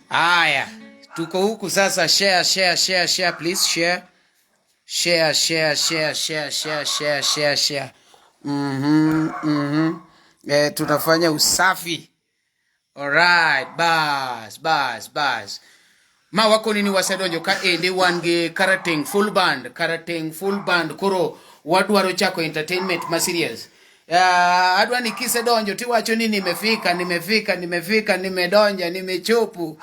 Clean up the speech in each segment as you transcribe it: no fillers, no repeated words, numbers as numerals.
Haya, tuko huku sasa. Share, share, share, share, please share. Share, share, share, share, share, share, share, share. Mhm. Eh, tunafanya usafi. Alright, bas, bas, bas. Ma wako nini wasedonjo ka endi wan gi Karateng full band, Karateng full band koro wadwaro chako entertainment ma serious. Adwa ni kisedonjo tiwacho ni nimefika, nimefika, nimefika, nimedonja, nimechopo.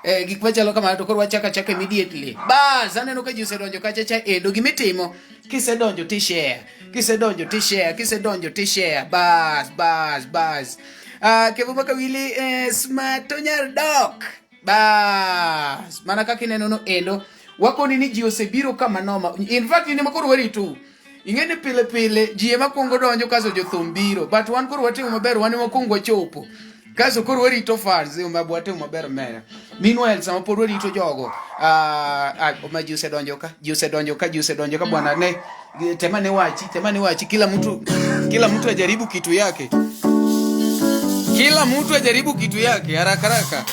Eh, gik machalo kamano to koro wachako achaka immediately. Bas, aneno ka ji osedonjo kacha cha endo gimitimo kisedonjo ti share, kisedonjo ti share, kisedonjo ti share. Bas, bas, bas. Kevo Makawili smart onyar dok. Bas, mana kaka ineno no endo wakoni ni ji osebiro kama noma. In fact, in ema koro warito. Ing'e ni pile pile ji ema kwongo donjo kaso jothum biro. But wan koro watimo maber, wan ema kwongo wachopo. Kaso koro warito fans, yo mab watimo maber omera. Meanwhile, sama pod warito jogo, ma ji osedonjo ka, ji osedonjo ka, ji osedonjo ka bwana ne tema ne wachi, tema ne wachi, kila mtu ajaribu kitu yake. Kila mtu ajaribu kitu yake haraka haraka.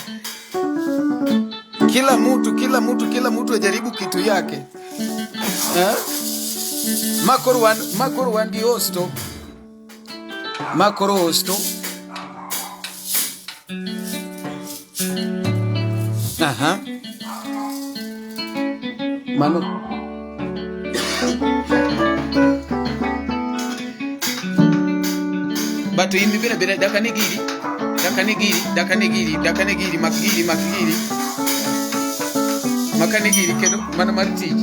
Kila mtu, kila mtu, kila mtu ajaribu kitu yake. Eh? Ma koro wan, ma koro wan gi hosto. Ma koro hosto. Aha. Mano. But in bire bire daka ni giri. Daka ni giri, daka ni giri, daka ni giri, mak giri, mak giri. Maka ni giri kendo mana mar tich.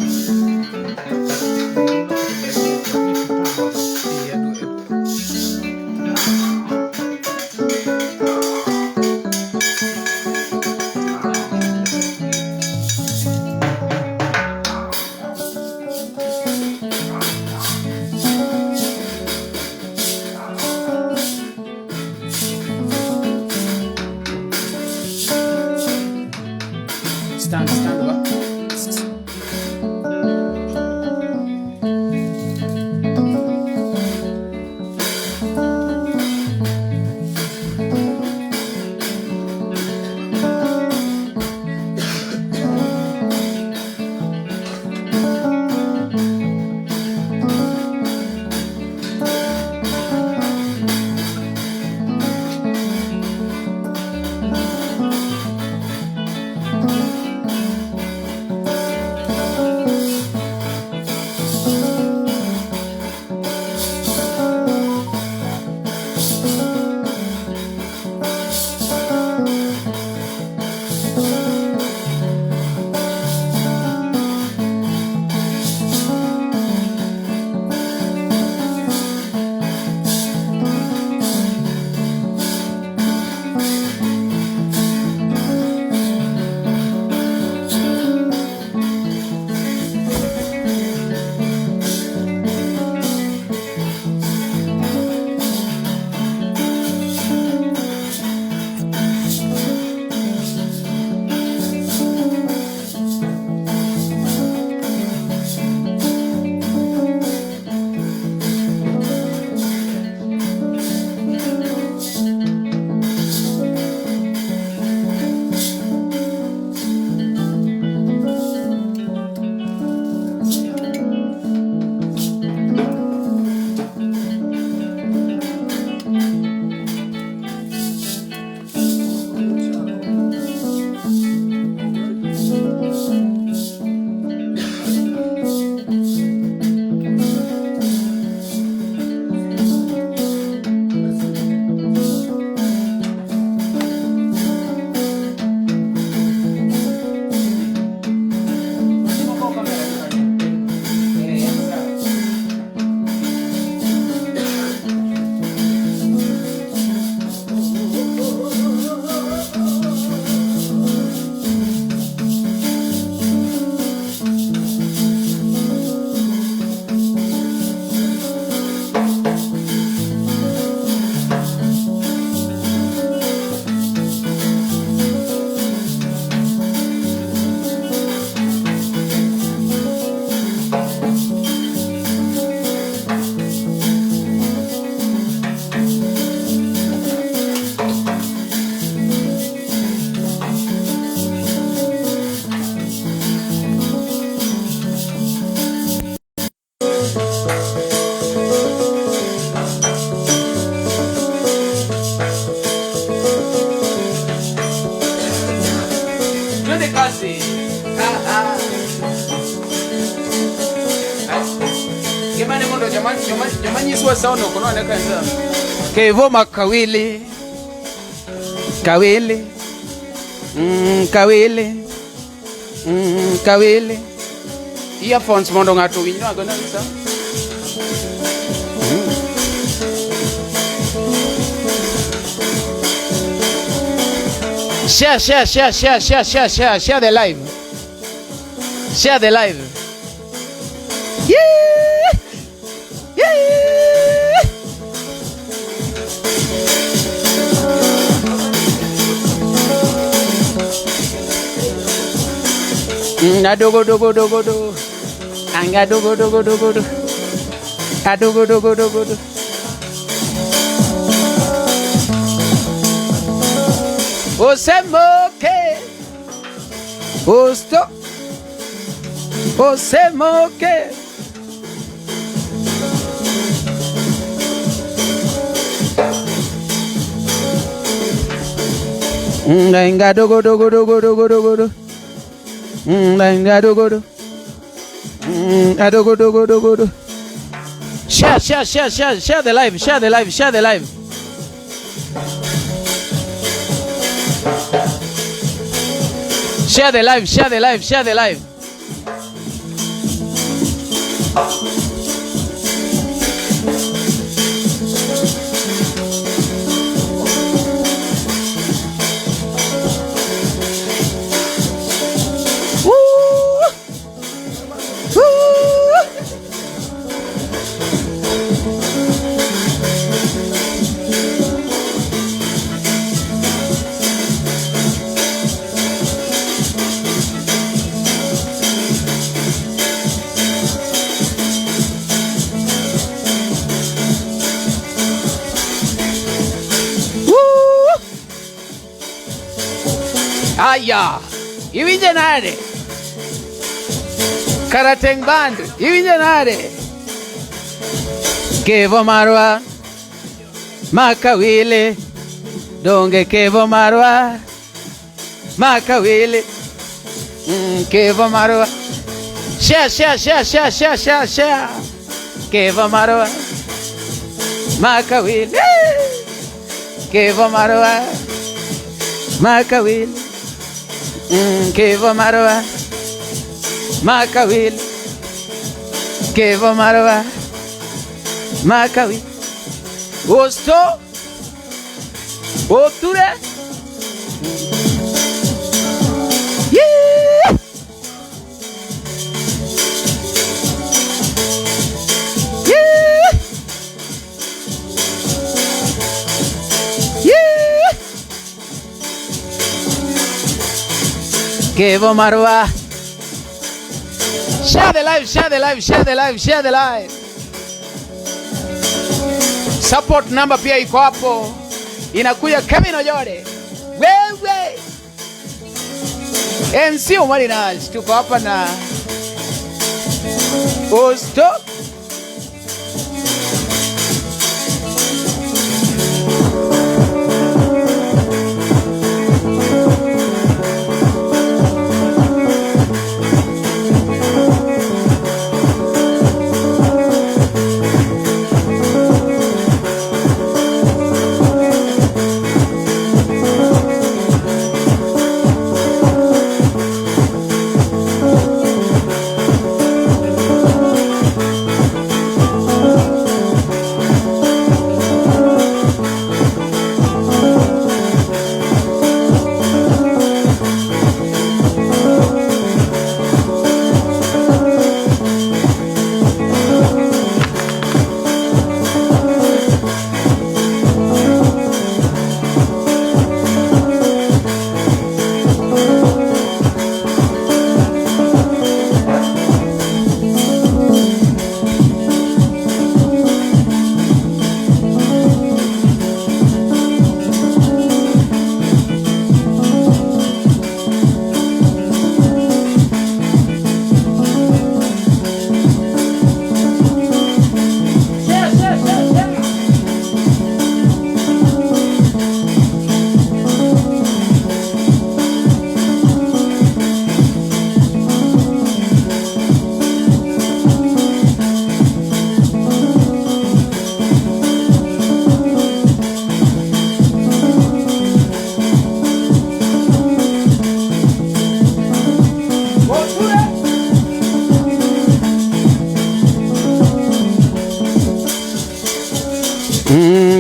Stand, stand up. basi. Ha ha. Gimane mondo joma joma joma nyiswa sound ok none ka en. Kevo makawili. Kawili. Kawili. Kawili. Earphones mondo ng'ato owinj no agona sa. Share, share, share, share, share, share, share, share the live. Share the live. Yeah! Yeah! Adogo dogo dogo do. Anga dogo dogo dogo do. Adogo dogo dogo do. Osemoke. Osto. Osemoke. Nga dogo dogo dogo dogo dogo do. Nga dogo do. Adogo dogo dogo do. Share, share, share, share, share the live, share the live, share the live. Share the live, share the live, share the live. Woo! Woo! Woo! Aya, iwinje nade? Karateng band, iwinje nade? Kevo marwa, makawile, donge kevo marwa, makawile, kevo marwa. Share, share, share, share, share, share, share. Kevo marwa, makawile, kevo marwa, makawile, kevo marwa, makawile, kevo marwa, makawile. Osto, oture. Yeah! Yeah! Yeah! Kevo marwa. Share the live, share the live, share the live, share the live. Support number pia iko hapo. Inakuja Kevin Ojore. Wewe. MC Omari Nash tuko hapa na Osto.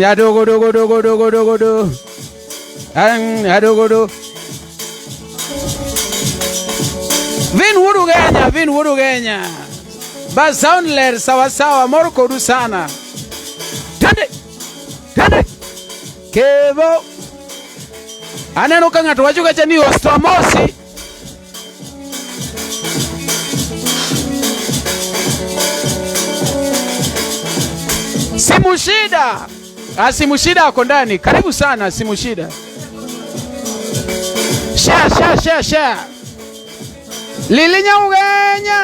Adogo dogo dogo dogo dogo do. Adogo do. Vin Wudu Genya, Vin Wudu Genya. Ba sound ler sawa sawa, mor kodu sana. Twende. Twende. Kevo. Aneno ka ng'ato wacho kacha ni ostomosi. Simu shida. Ah, simu shida ako ndani. Karibu sana simu shida. Share, share, share, share. Lilinya Ugenya.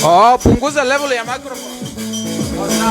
Oh, punguza level ya microphone. Oh,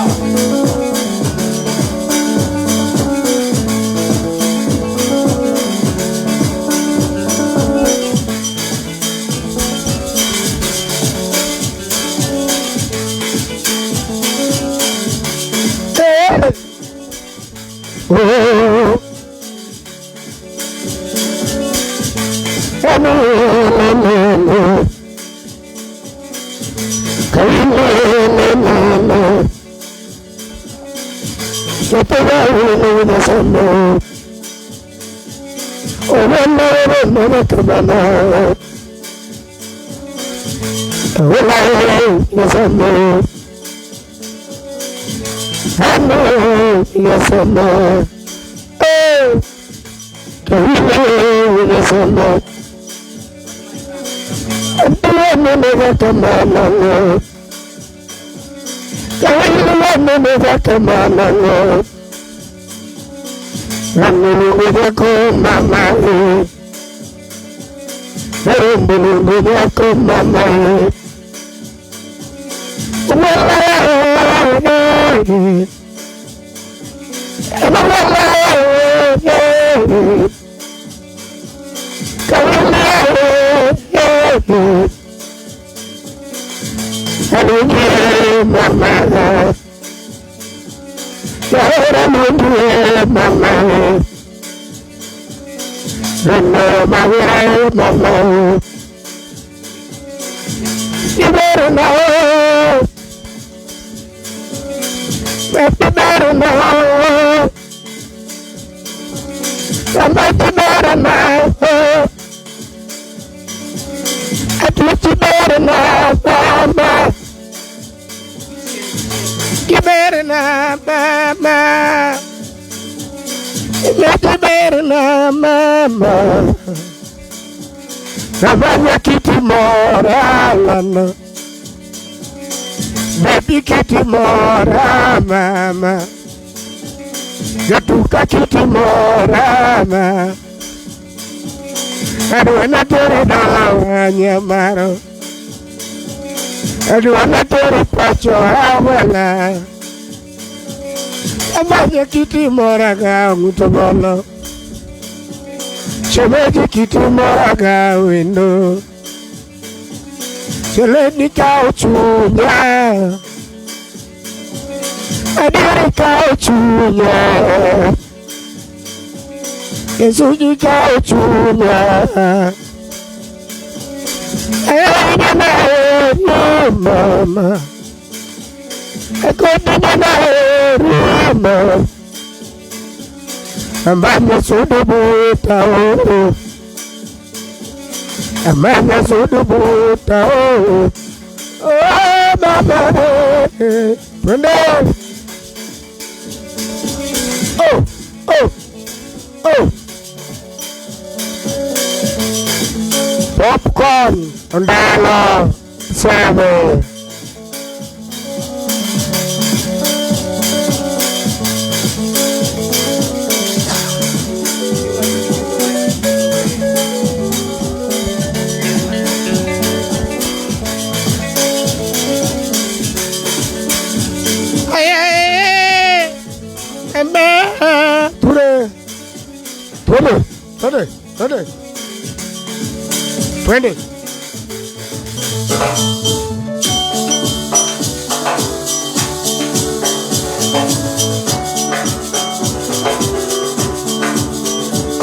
sawa.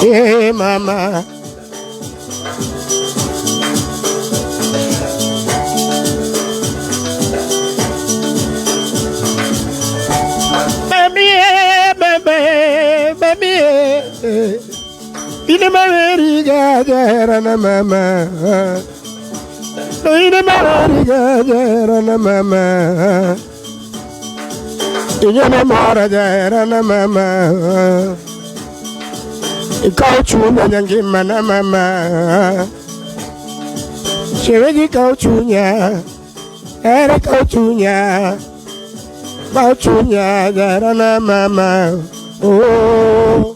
Eh mama. Mami eh, mama eh, mami eh. Ine maweri ga jaherana mama. No ine maweri ga jaherana mama. Inyene mora jaherana mama. Ikaw chunya nyangima na mama. Sheweji kaw chunya. Ere kaw chunya. Kaw chunya jaherana mama. Oh.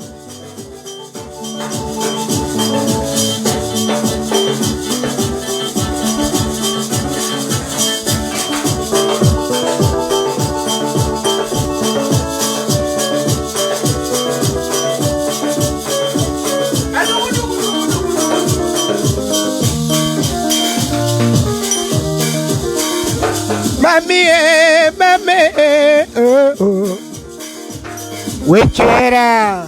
Mami eh, mami eh, oh, oh. Wechera.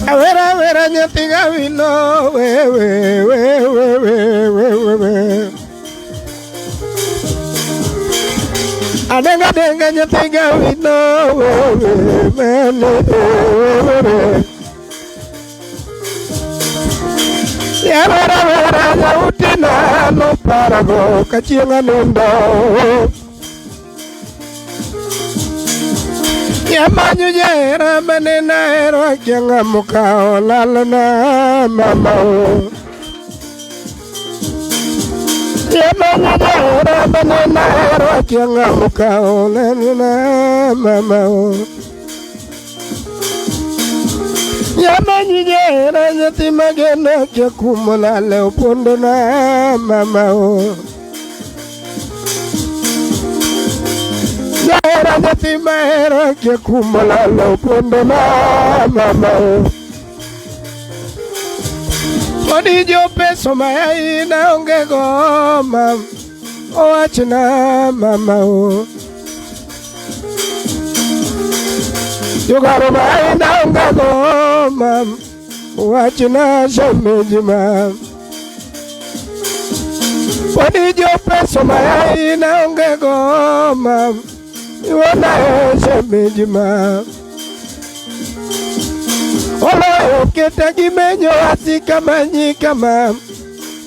Awera wera nyathi gawino we we we we we we we we. Adenga denga nyathi gawino we we mene we we we. Yawera wera nyautina no parago kachieng' anindo. Yamanyo jahera mane nahero akia ng'ama okawo lalna mama o. Yamanyo jahera mane nahero akia ng'ama okawo lalna mama o. Yamanyo jahera nyathi mageno akia kumolale opondona mama o. Jahera nyathi mahero akia kumolale opondona mama o. Odi jopeso mayai naonge go mam owachna mama o. Jogaro mayai naonge go mam owachna shemeji mam. Odi jopeso mayai naonge go mam iwona e shemeji mam. Oloyo keta gimenyo asika manyika mam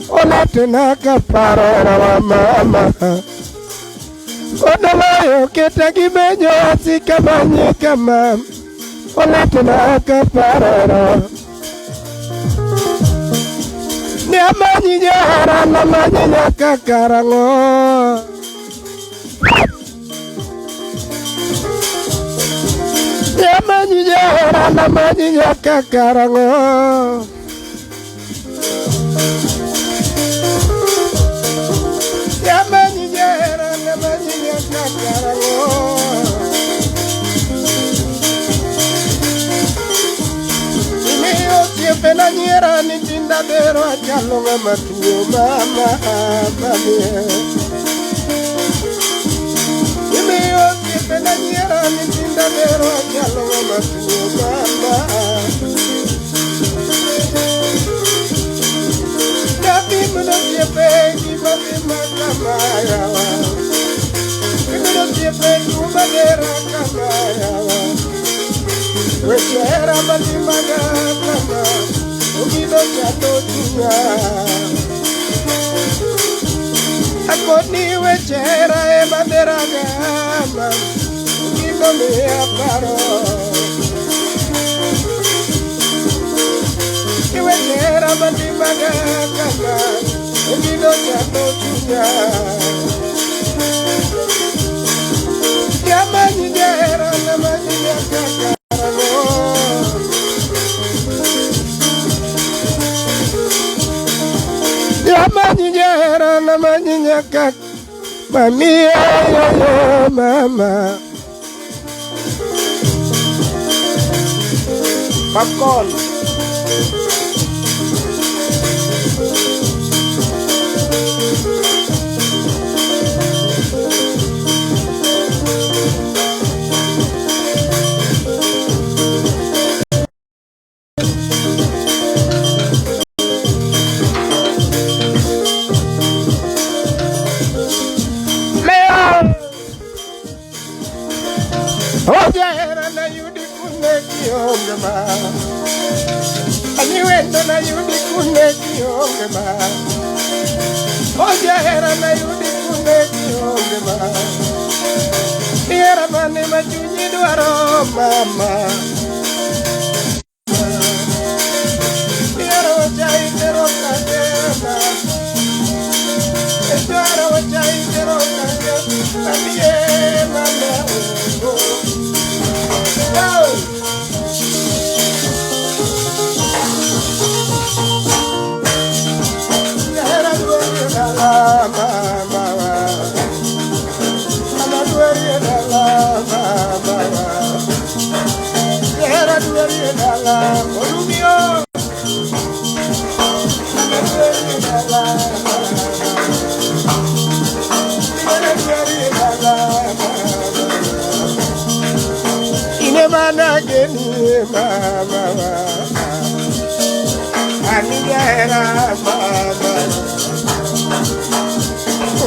olatena kaparo wa mama. Odoloyo keta gimenyo asika manyika mam olatena kaparo. Ne amanyi jahera namanyi nyaka karang'o. Ne amanyi jahera namanyi nyaka karang'o. Ne amanyi jahera namanyi nyaka karang'o. Imiyo osiepena nyiera ni tinda bero achalo ng'ama tuo mama mami. Imiyo osiepena nyiera ni tinda bero achalo ng'ama tuo mama. Napimno osiepe gima pima kama yawa. Pimno osiepe kuma dera kama yawa. Weche hera matimaga kama ogido chando chunya. Akoni weche hera ema dheraga ma ogido miya paro. Weche hera matimaga kama ogido chando chunya. Yamanyi jahera namanyi nyaka karang'o. Yamanyi jahera namanyi nyaka mami eh, mama. Popcorn. Ojahera na yudi kune kionge ma. Ani wendo na yudi kune kionge ma. Ojahera na yudi kune kionge ma. Ihera mane ma chunyi dwaro mama. Ihero chai tero kate ma. Dwaro chai tero kate. Amie mama. Oh. Oh. Jahera dwari dala mama. Mama dwari dala mama. Jahera dwari dala olumio. Mama dwari dala mama. Jahera dwari dala mama. Ine mana geni mama. Ani jahera mama.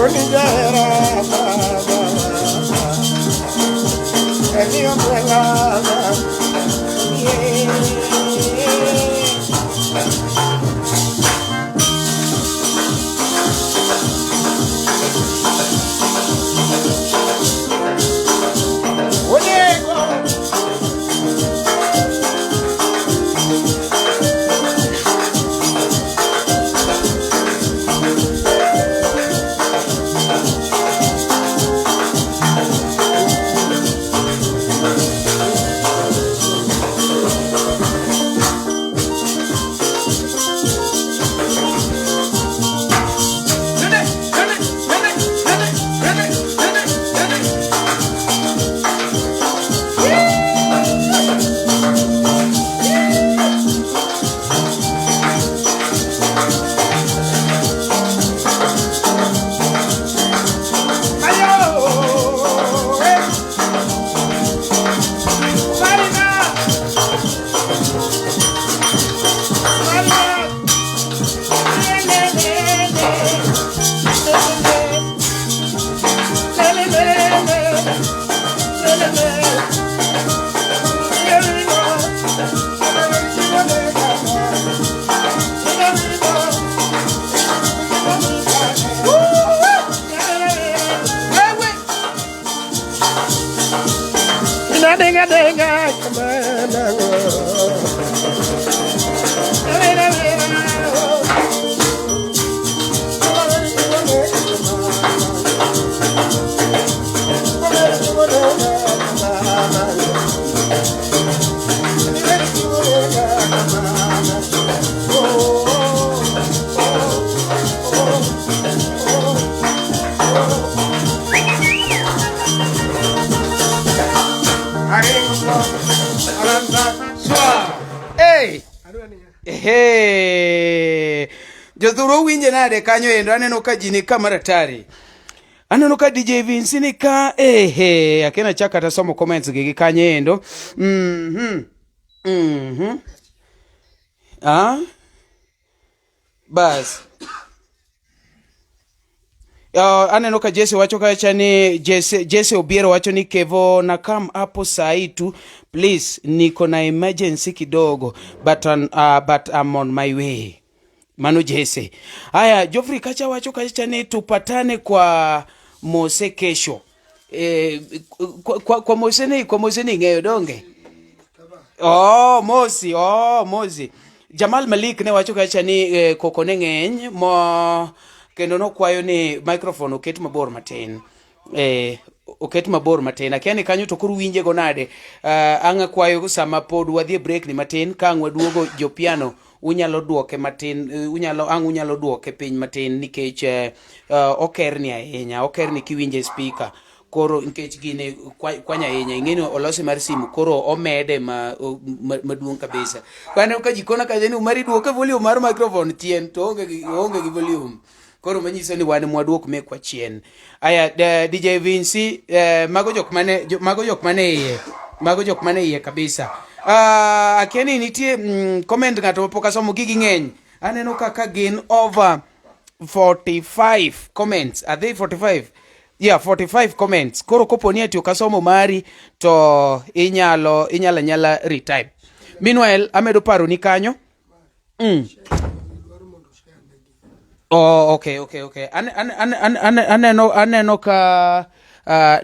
Oni jahera mama. Ani umbrella yeah. Onego. Twende, twende, twende, twende, twende, twende, twende. Ayo. Eh. Marina. Marina. Le le le le. Le le le le. Le le le. Wewe. Denga denga kamana. Swa. Hey. Ehe. Jothurwa winje nade kanyo endo aneno ka ji ni ka maratari. Aneno ka DJ Vinci ni ka ehe akena chak kata somo comments gi gi kanyo endo. Mhm. Mhm. Ah? Bas. Aneno ka Jesse wacho kacha ni Jesse Obiero wacho ni Kevo na kam hapo saa tu please, niko na emergency kidogo but I'm on my way. Mano Jesse. Haya, Geoffrey Kacha wacho kacha ni tupatane kwa Mose kesho. E, kwa Mose ni kwa Mose ni ng'eyo donge? Oh, Mosi, oh, Mosi. Jamal Malik ne wacho kacha ni koko ne ng'eny mo kendo nokwayo ni microphone oket mabor matin. Oket mabor matin. Akia ni kanyo to koro winje go nade. Ang' akwayo sama pod wadhi e break ni matin ka ang' waduogo jo piano unyalo duoke matin, unyalo ang' unyalo duoke piny matin nikech okerni ahinya, okerni kiwinje speaker. Koro nikech gini kwanya ahinya, ing'eni olose mar simu, koro omede maduong' kabisa. Aneno ka ji kona kacha ni Omari duoke volume mar microphone chien to oonge gi volume. Koro manyiso ni wan mwaduok mekwa chien. Aya, DJ Vinci, mago jok mane iye. Mago jok mane iye kabisa. Akia ni nitie comment ng'ato pok asomo gigi ng'eny. Aneno kaka gin over 45 comments. Are they 45? Yeah, 45 comments. Koro kopo ni ati ok asomo mari to inyalo anyala retype. Meanwhile, amedo paro ni kanyo. Oh, okay. An, an, an, an, an, aneno ka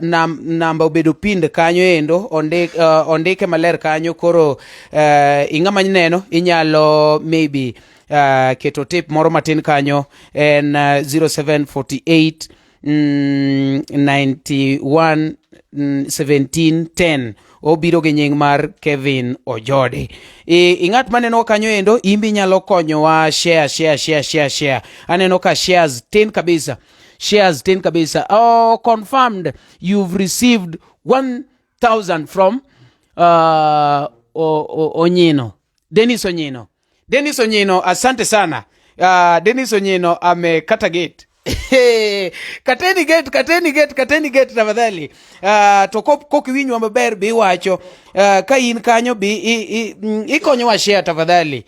namba obedo pinned kanyo endo ondike maler kanyo koro ing'ama neno inyalo maybe keto tip moro matin kanyo en 0748 91 17 10 obiro gi nying mar Kevin Ojode. Ing'at maneno kanyo endo imbi nyalo konyowa share, share, share, share, share. Aneno ka shares tin kabisa. Shares tin kabisa. Oh, confirmed you've received 1000 from Onyino. Dennis Onyino. Dennis Onyino, asante sana. Dennis Onyino amekata gate. Kateni gate, kateni gate, kateni gate tafadhali. To kok iwinjwa maber bi iwacho. Ka in kanyo bi ikonyowa share tafadhali.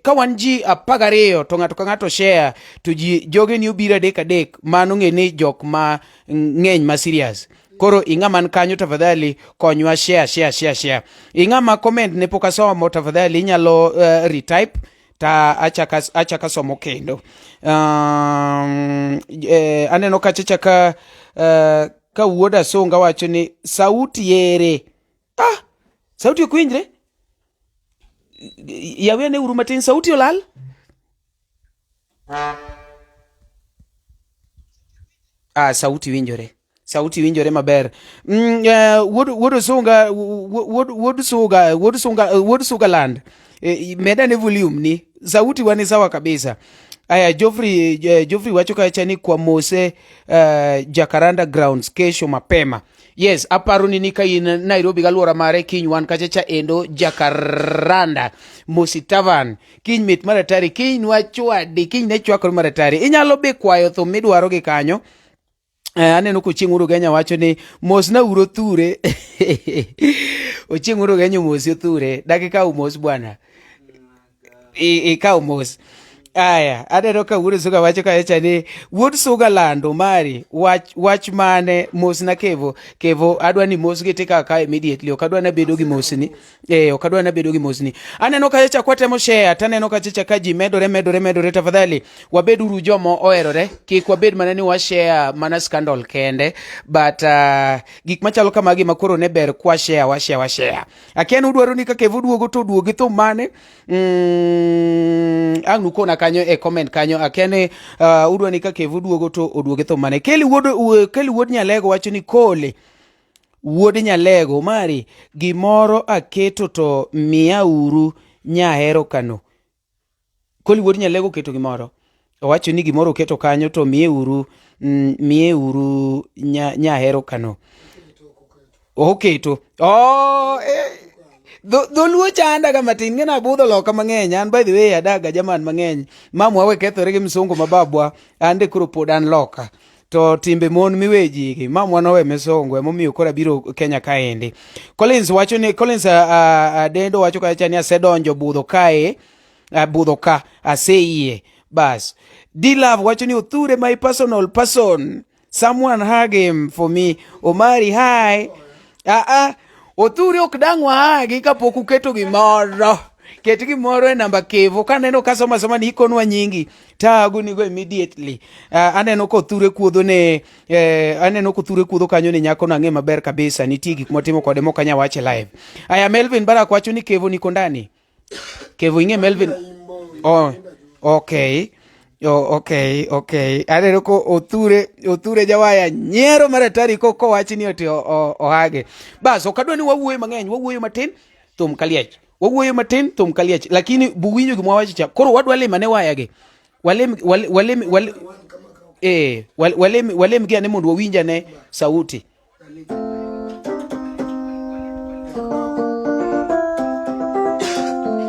Ka wan ji 12 to ng'ato ka ng'ato share to ji joge ni obiro adek adek, mano ng'e ni jok ma ng'eny ma serious. Koro ing'ama man kanyo tafadhali konywa share, share, share, share. Ing'ama comment ne pok asomo tafadhali inyalo retype ta achaka somo kendo. Aneno kacha chaka ka wuod Asunga wacho ni sauti yere. Sauti ok winjre? Yawe ne uru matin, sauti olal? Sauti winjore. Sauti winjore maber. Wuod Osunga, wuod Suga, wuod Sunga, wuod Sugaland. Meda ne volume ni. Sauti wani sawa kabisa. Aya, Geoffrey wacho kacha ni kwa Mose Jacaranda Grounds kesho mapema. Yes, aparo ni ka in Nairobi galuora mare kiny wan kacha cha endo Jacaranda Mosi Tavern. Kiny mit mar atari, kiny nwachwadi, kiny ne chwakore mar atari. Inyalo be kwayo thum midwaro gi kanyo. Aneno ka Ochieng' Urugenya wacho ni mosna uro thure. Ochieng' Urugenya omosi othure. Dakika umos bwana. Ikaw mos. Aya, aneno ka wuod Suga wacho kacha ni wuod Suga lando mari wach mane mosna Kevo. Kevo adwa ni mosgi tika ka immediately. Ok adwa na bedo gi mosni. Ok adwa na bedo gi mosni. Aneno kacha kwa temo share, taneno kacha ka ji medore, medore, medore. Tafadhali wabed uru joma oherore, kik wabed mana ni wa share mana scandal kende, but gik machalo kamagi ma koro ne ber kwa share, wa share, wa share. Akia ni udwaro ni ka Kevo duogo to duog gi thum mane? Ang' nukona kanyo e comment kanyo. Akia ni udwaro ni ka Kevo duogo to oduog gi thum mane? Kelly wuod Nyalego wacho ni Kole wuod Nyalego mari gimoro aketo to miya uru nyahero kano. Koli wuod Nyalego oketo gimoro. Owacho ni gimoro oketo kanyo to miye uru, miye uru nyahero kano. Oketo. Oh, dholuo chanda ga matin, ng'ena abudho loka mang'eny. An by the way adaga jaman mang'eny. Mamwa we kethore gi msungu ma babwa, an de koro pod an loka. To timbe mon miweji gi, mamwa nowe misungu, emomiyo koro abiro Kenya kaendi. Collins wacho ni, Collins, Adendo wacho kacha ni asedonjo budho kae, budho ka, aseyie. Bas. D-Love wacho ni Othure my personal person. Someone hug him for me. Omari, hi. Othure ok dang' wahagi kapok uketo gimoro. Ket gimoro e namba Kevo. Kaneno ka soma soma ni ikonwa nyingi, tago nigo immediately. Aneno ka Othure kuodho ne, aneno ka Othure kuodho kanyo ni nyako nang'e maber kabisa. Nitie gik motimo kode mok anyal wacho live. Aya, Melvin Barak wacho ni Kevo niko ndani. Kevo ing'e Melvin? Oh, okay. Oh, okay, okay. Aneno ko Othure jawaya nyiero mar atari ko kowach ni oti ohage. Bas, ok adwa ni wawuoyo mang'eny, wawuoyo matin thum kaliech. Wawuoyo matin thum kaliech, lakini buwinjo gima wawacho cha. Koro wadwa lima ne waya gi. Walem, walem, walem, walem, walem, walem gi ane mondo wawinj ane sauti.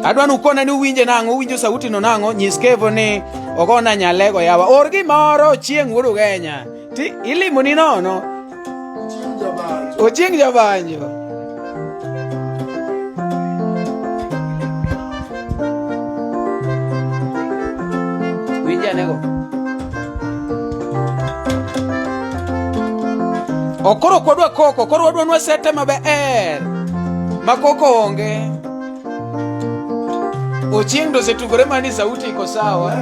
Adwa ni ukona ni uwinje nang'o, uwinjo sauti no nang'o, nyis Kevo ni ogona nyalego yawa. Or gimoro Ochieng' wuod Ugenya. Ti ilimo ni nono. Ochieng' jabanjo. Winj anego. Okoro ok wadwa koko, koro wadwa nwasete maber. Ma koko onge. Ochieng' to osetugore mana ni sauti iko sawa.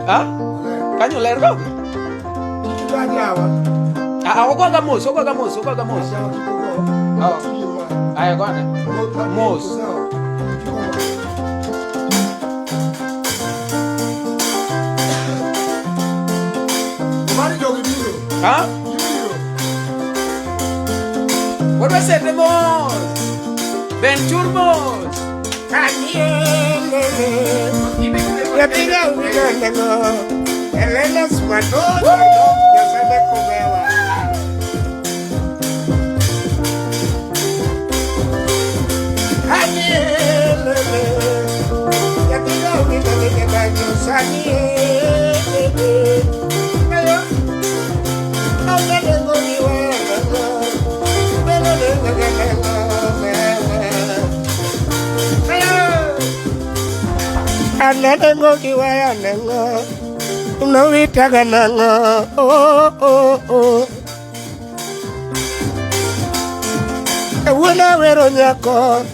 Ha? Kanyo ler dogo? Ah, ogoga mos, ogoga mos, ogoga mos. Oh. Aya gone. Mos. Ha? Wadwa sete mos. Ben chur mos. Elena Sumato, Nyasaye kubewa. Ananengo kiwaya nengo unowitaga nango oh, oh, oh. Wuona wero nyako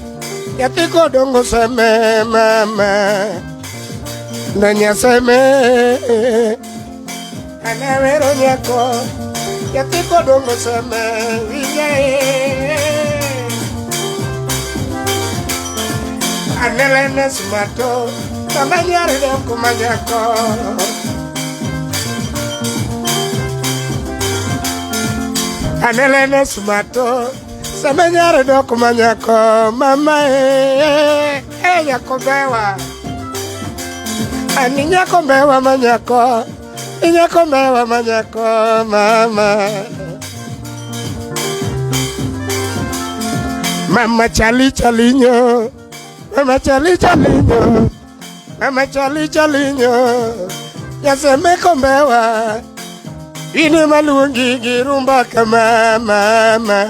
nyathi kodongo seme mama na nyaseme anawero nyako nyathi kodongo seme winja anelene sumato mama nyare doko manyako anelene sumato sama nyare doko manyako mama e e nyako bewa ani nyako bewa manyako nyako bewa manyako mama mama chali chalinyo mama chali chalinyo mama chali chalinyo yaseme kombewa ini maluongi gi rumba kama mama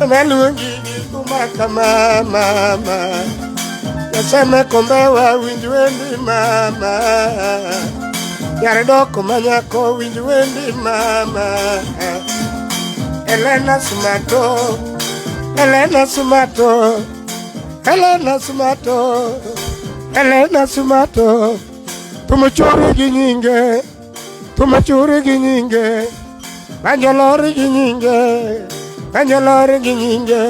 maluongi gi rumba kama mama yaseme kombewa winj wendi mama nyar doko manyako winj wendi mama Elena Sumato Elena Sumato Elena Sumato Elena Sumato Tumachori gi nyinge Tumachori gi nyinge Banjolori gi nyinge Banjolori gi nyinge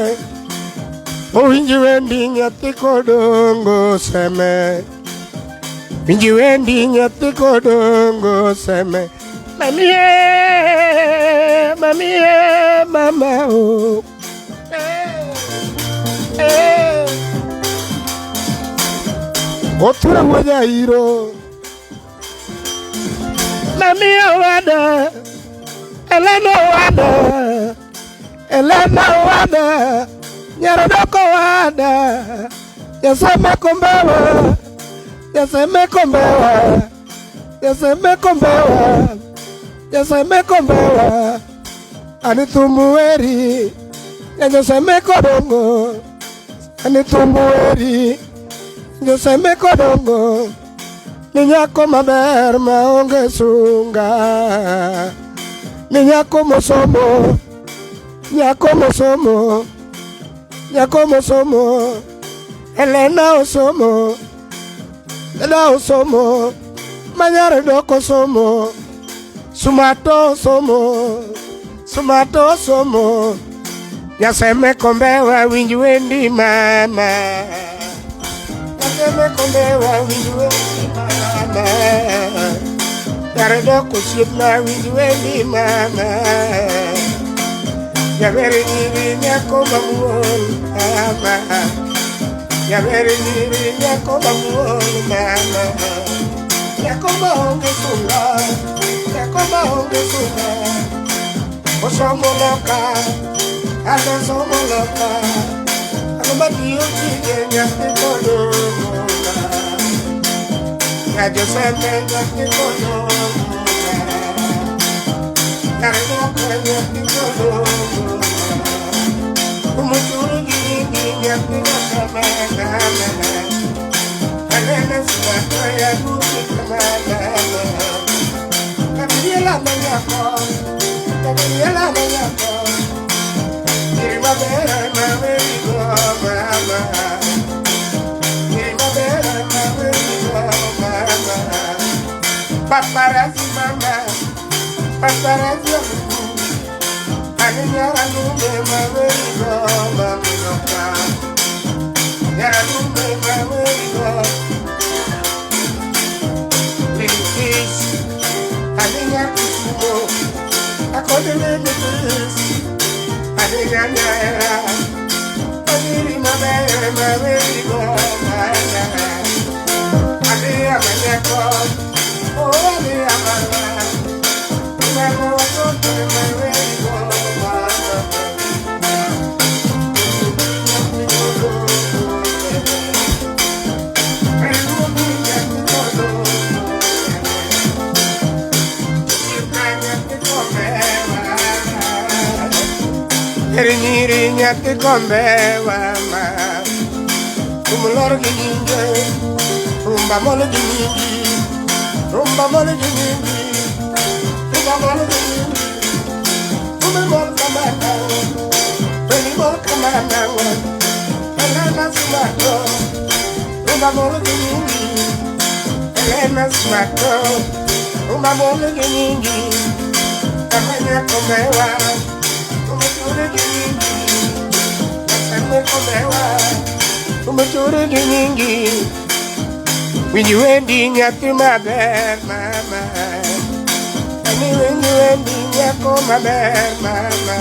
Owinji wendi nyathi kodongo seme Winji wendi nyathi kodongo seme Mami e, mami e, mama o Eh, eh. Otura wuod Jairo Mami owada Elena owada Elena owada Nyarodoko owada Yaseme kombewa Yaseme kombewa Yaseme kombewa Yaseme kombewa Anitumbueri Yaseme kodongo Anitumbueri Yaseme kodongo Ni nyako maber maonge sunga Ni nyako mosomo Nyako mosomo Nyako mosomo Elena osomo Elena osomo Manyare doko somo Sumato somo Sumato somo Nyaseme kombewa winj wendi mama Nyaseme kombewa winj wendi mama Nyare doko osiepna winj wendi mama Jaber nyiri nyako mamuol mama Jaber nyiri nyako mamuol mama Nyako maonge sunga Nyako maonge sunga Osomo loka Ando somo loka Nyako matiyo tije nyathi kodongo Kajosembe nyathi kodongo Kare nyako nyathi kodongo Umuturu gini nyathi nakamana Alena smato ya guki kamana Gabriela manyako Gabriela manyako Mabera mawego mama Mabera mawego mama Paparazzi mama Paparazzi Ani nyara nume mawego mama Nyara nume mawego Linkis Ani nyakumo Akodele linkis Ani nyanyera Ani mabera mawego mama Ani amanyako Oh ani amana Mama watoto mawego mama Nyiri nyathi kombewa ma Umlor gi nyinge Rumba molo gi nyingi Rumba molo gi nyingi Rumba molo gi nyingi Rumba molo kamana Rumba molo kamana Elena Sumato Rumba molo gi nyingi Elena Sumato Rumba molo gi nyingi Amanya kombewa Umuturu gi nyingi Winji wendi nyathi maber mama Ani winji wendi nyako maber mama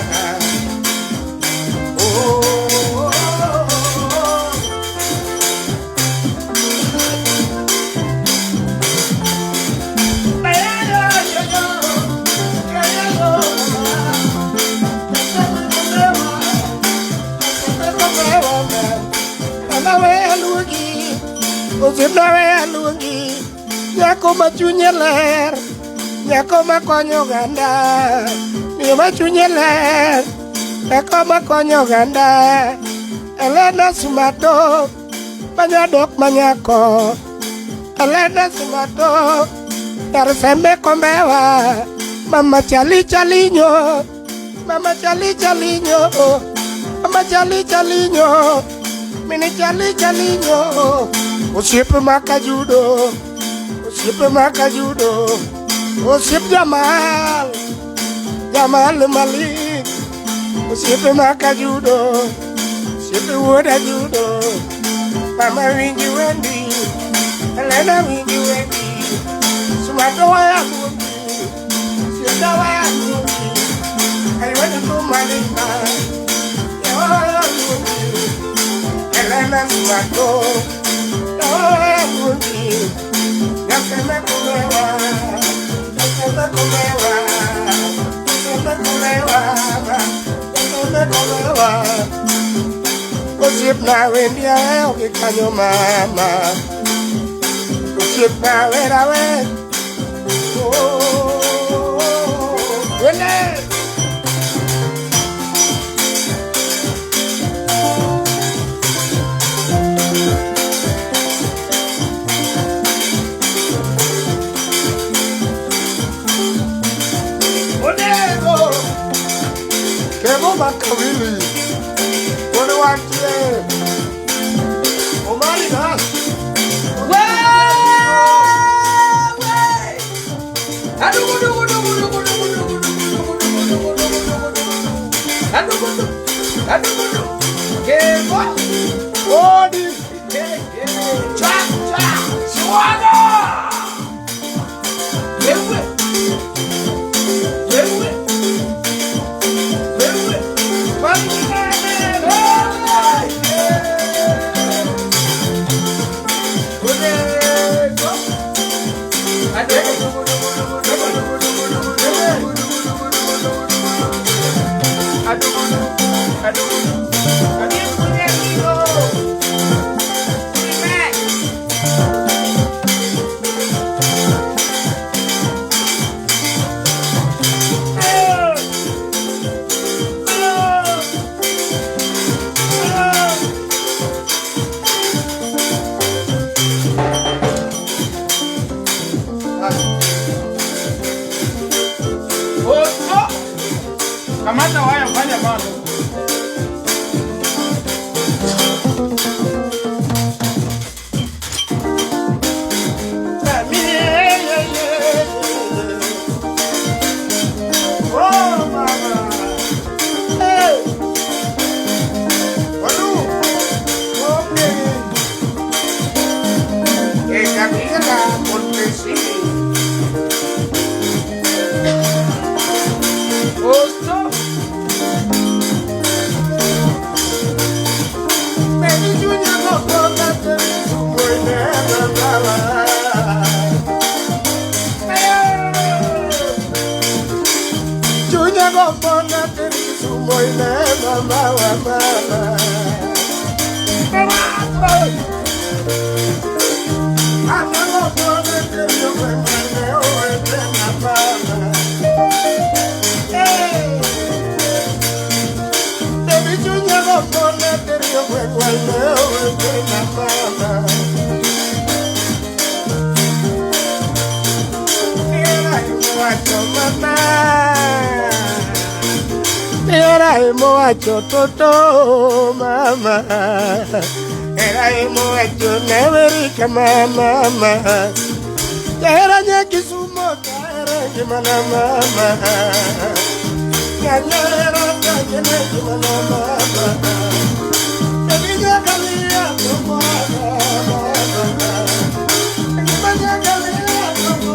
Oh, oh, oh. Osiepna we aluongi Nyako ma chunye ler Nyako ma konyo oganda Miyo ma chunye ler Nyako ma konyo oganda Elena Sumato Manyadok manyako Elena Sumato Dar sembe kombewa Mama chali chalinyo Mama chali chalinyo Mama chali chalinyo Mini chali chalinyo Osiepe makajudo Osiepe makajudo Osiep Jamal Jamal Malik Osiepe makajudo Osiepe wuod ajudo Mama winji wendi Elena winji wendi Sumato waya luongi Sieta waya luongi Ayweni kumalima Yawa luongi Elena Sumato Osiepna wendi ahero gi kanyo mama Osiepna wera we Oh, wende Onego Kebo makawili Kone wantie Omari das Odi Cha cha Swaga Wewe Wewe Wewe Kamata waya fanya malo. Oh, mama. Hey. Olu. Okay. Camila, porque sí. Posto. Baby Junior, no, no, no, no, no, no. Chunya gombo na Kisumo ine mama wa mama. Ata gombo na Kisumo ine oete na mama. Hey. Baby Chunya gombo na Kisumo ine oete na mama. Era imuacho mama. Era imuacho toto mama. Era imuacho neverika mama. Era nyekisumo era ngimana mama. Nyanyera kanyene ngimana mama. Ebinya kalia mama. Ngimanya kalia mama.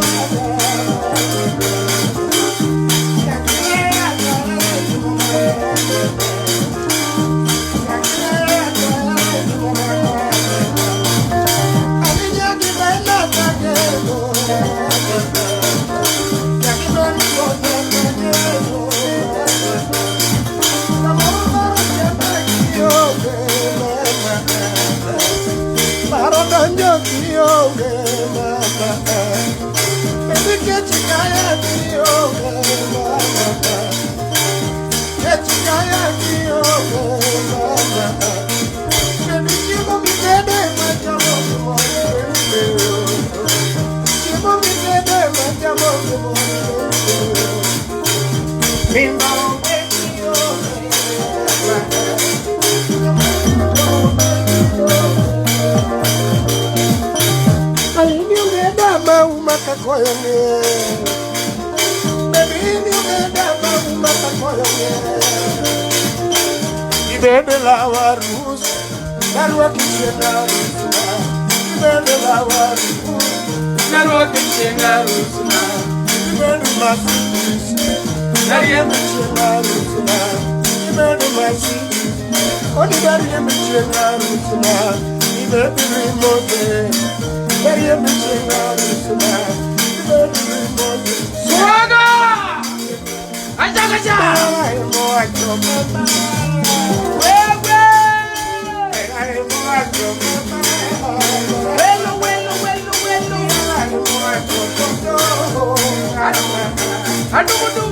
Swaga! Acha acha. Wewe. Welo welo welo welo. Adugudu.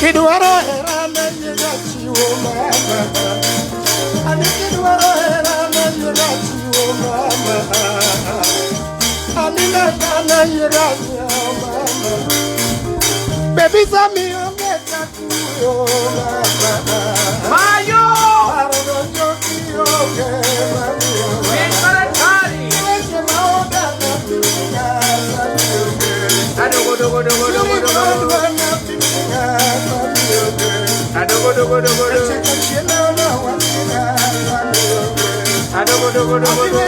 Kidwaro hera ma chiwo mama. Ani kidwaro hera ma chiwo mama. Ani na yiga mama. Baby sami onge takuyo mama. Mayo. Paro donjo kionge mami. Misaratari. Weche maoda na pinga sami onge. Adogo dogo dogo dogo dogo. Na pinga sami onge. Adogo dogo dogo dogo. Adogo dogo dogo dogo.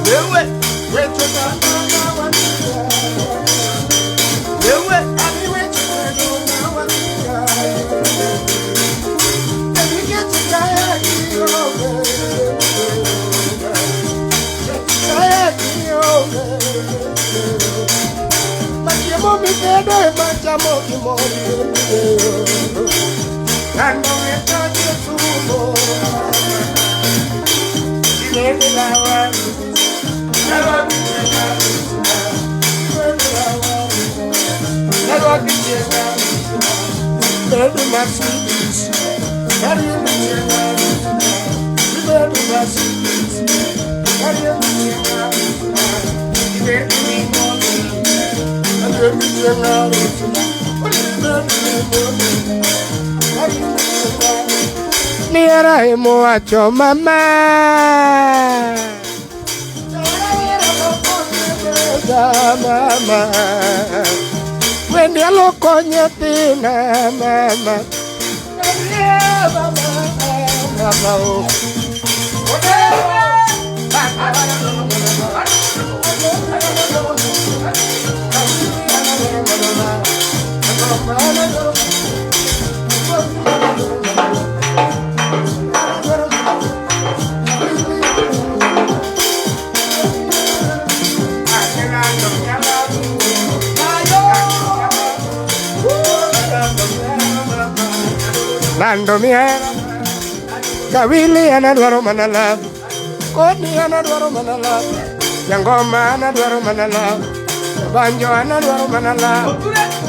Wewe. Wewe. Niera emowacho mama mama Wendi aloko nyathina mama Mama oh. Lando mihera Kawili an adwaro mana love Koni an adwaro mana love Jangoma an adwaro mana love Banjo an adwaro mana love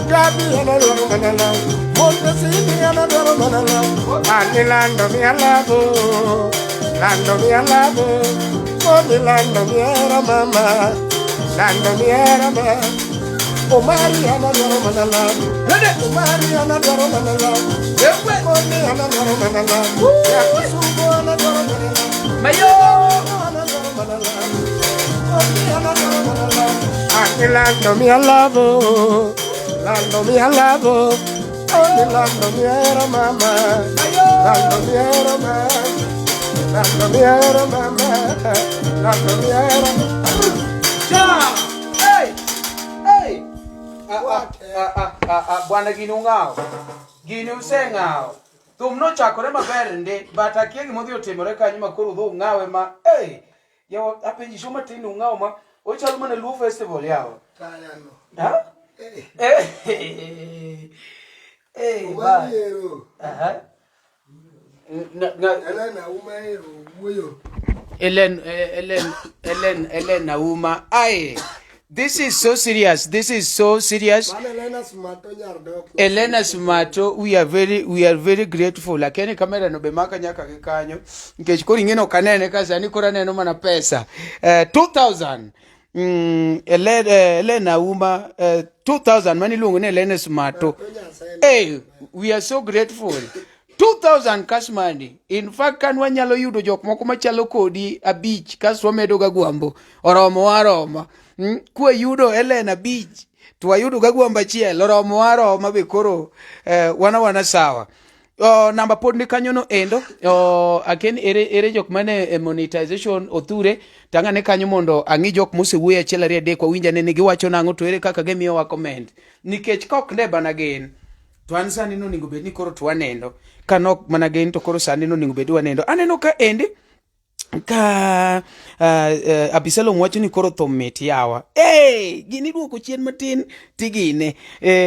Gabi an adwaro mana love Mondo Sidi an adwaro mana love Ani lando mia love Lando mia love Koni lando mihera mama Lando mihera mama Omari an adwaro mana love Omari an adwaro mana love Koni an adwaro mana love Yakisumo an adwaro mana love Mayo! Lando mi alabo, lando mi alabo, oh lando mi era mama, lando mi era mama, lando mi era mama, lando mi era. Ja! Hey! Hey! Ah, ah, ah, ah, ah, ah, bwana gini ung'awo. Gini useng'awo. Thum nochakore maber ndi, but akia gima odhi otimore kanyo ma koro udhi ung'awe ma, hey! Yawa, apenji show matin ung'awo ma, ochalo mana Luo Festival yawa. Ha? Eh! Eh, ba. Aha. Ellen, Ellen, Ellen, Ellen Nauma. Aye, this is so serious. This is so serious. Elena Smato, we are very grateful. Lakini kamera no be maka nyaka gi kanyo. Nikech koro ing'e ok anene ka sani koro aneno mana pesa. 2000. Ellen, Elena Auma, 2000 mani iluongo ni Elena Smato. Hey, we are so grateful. 2000 cash money. In fact, kan wanyalo yudo jok moko machalo kodi abich kasto wamedo ga gwambo. Oromo aroma. Kwayudo Ellen abich to wayudo ga gwambo achiel oromo aroma be koro wana sawa. Namba pod ni kanyo no endo. Aken ere jok mane e monetization othure tang'ane kanyo mondo ang'i jok mosewuoyo achiel ariyo adek wawinj ane ni giwacho nang'o to ere kaka gimiyowa comment. Nikech kok ne bana gin to an sani nonego bed ni koro to wanendo ka nok mana gin to koro sani nonego bed ni wanendo aneno ka endi ka Abisalom wacho ni koro thum mit yawa hey, gini duoko chien matin tigine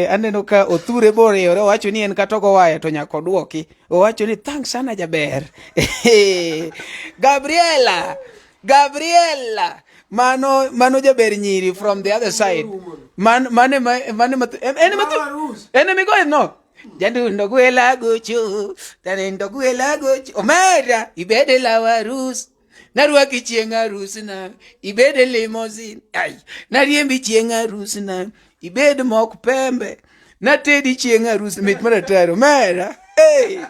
aneno ka othure boriwore owacho ni en kata ogo waya to nyaka oduoki owacho ni thanks sana jaber Gabriela Gabriela mano mano jaber nyiri from the other side man mane mane en ma en migoyo no Jandundo gwela gocho, tanendo gwela gocho. Omera, ibede law arus. Narwaki chieng' arusna, ibede limousine. Ai, nariembi chieng' arusna, ibed mok pembe. Natedi chieng' arus, mit marataro. Omera, hey,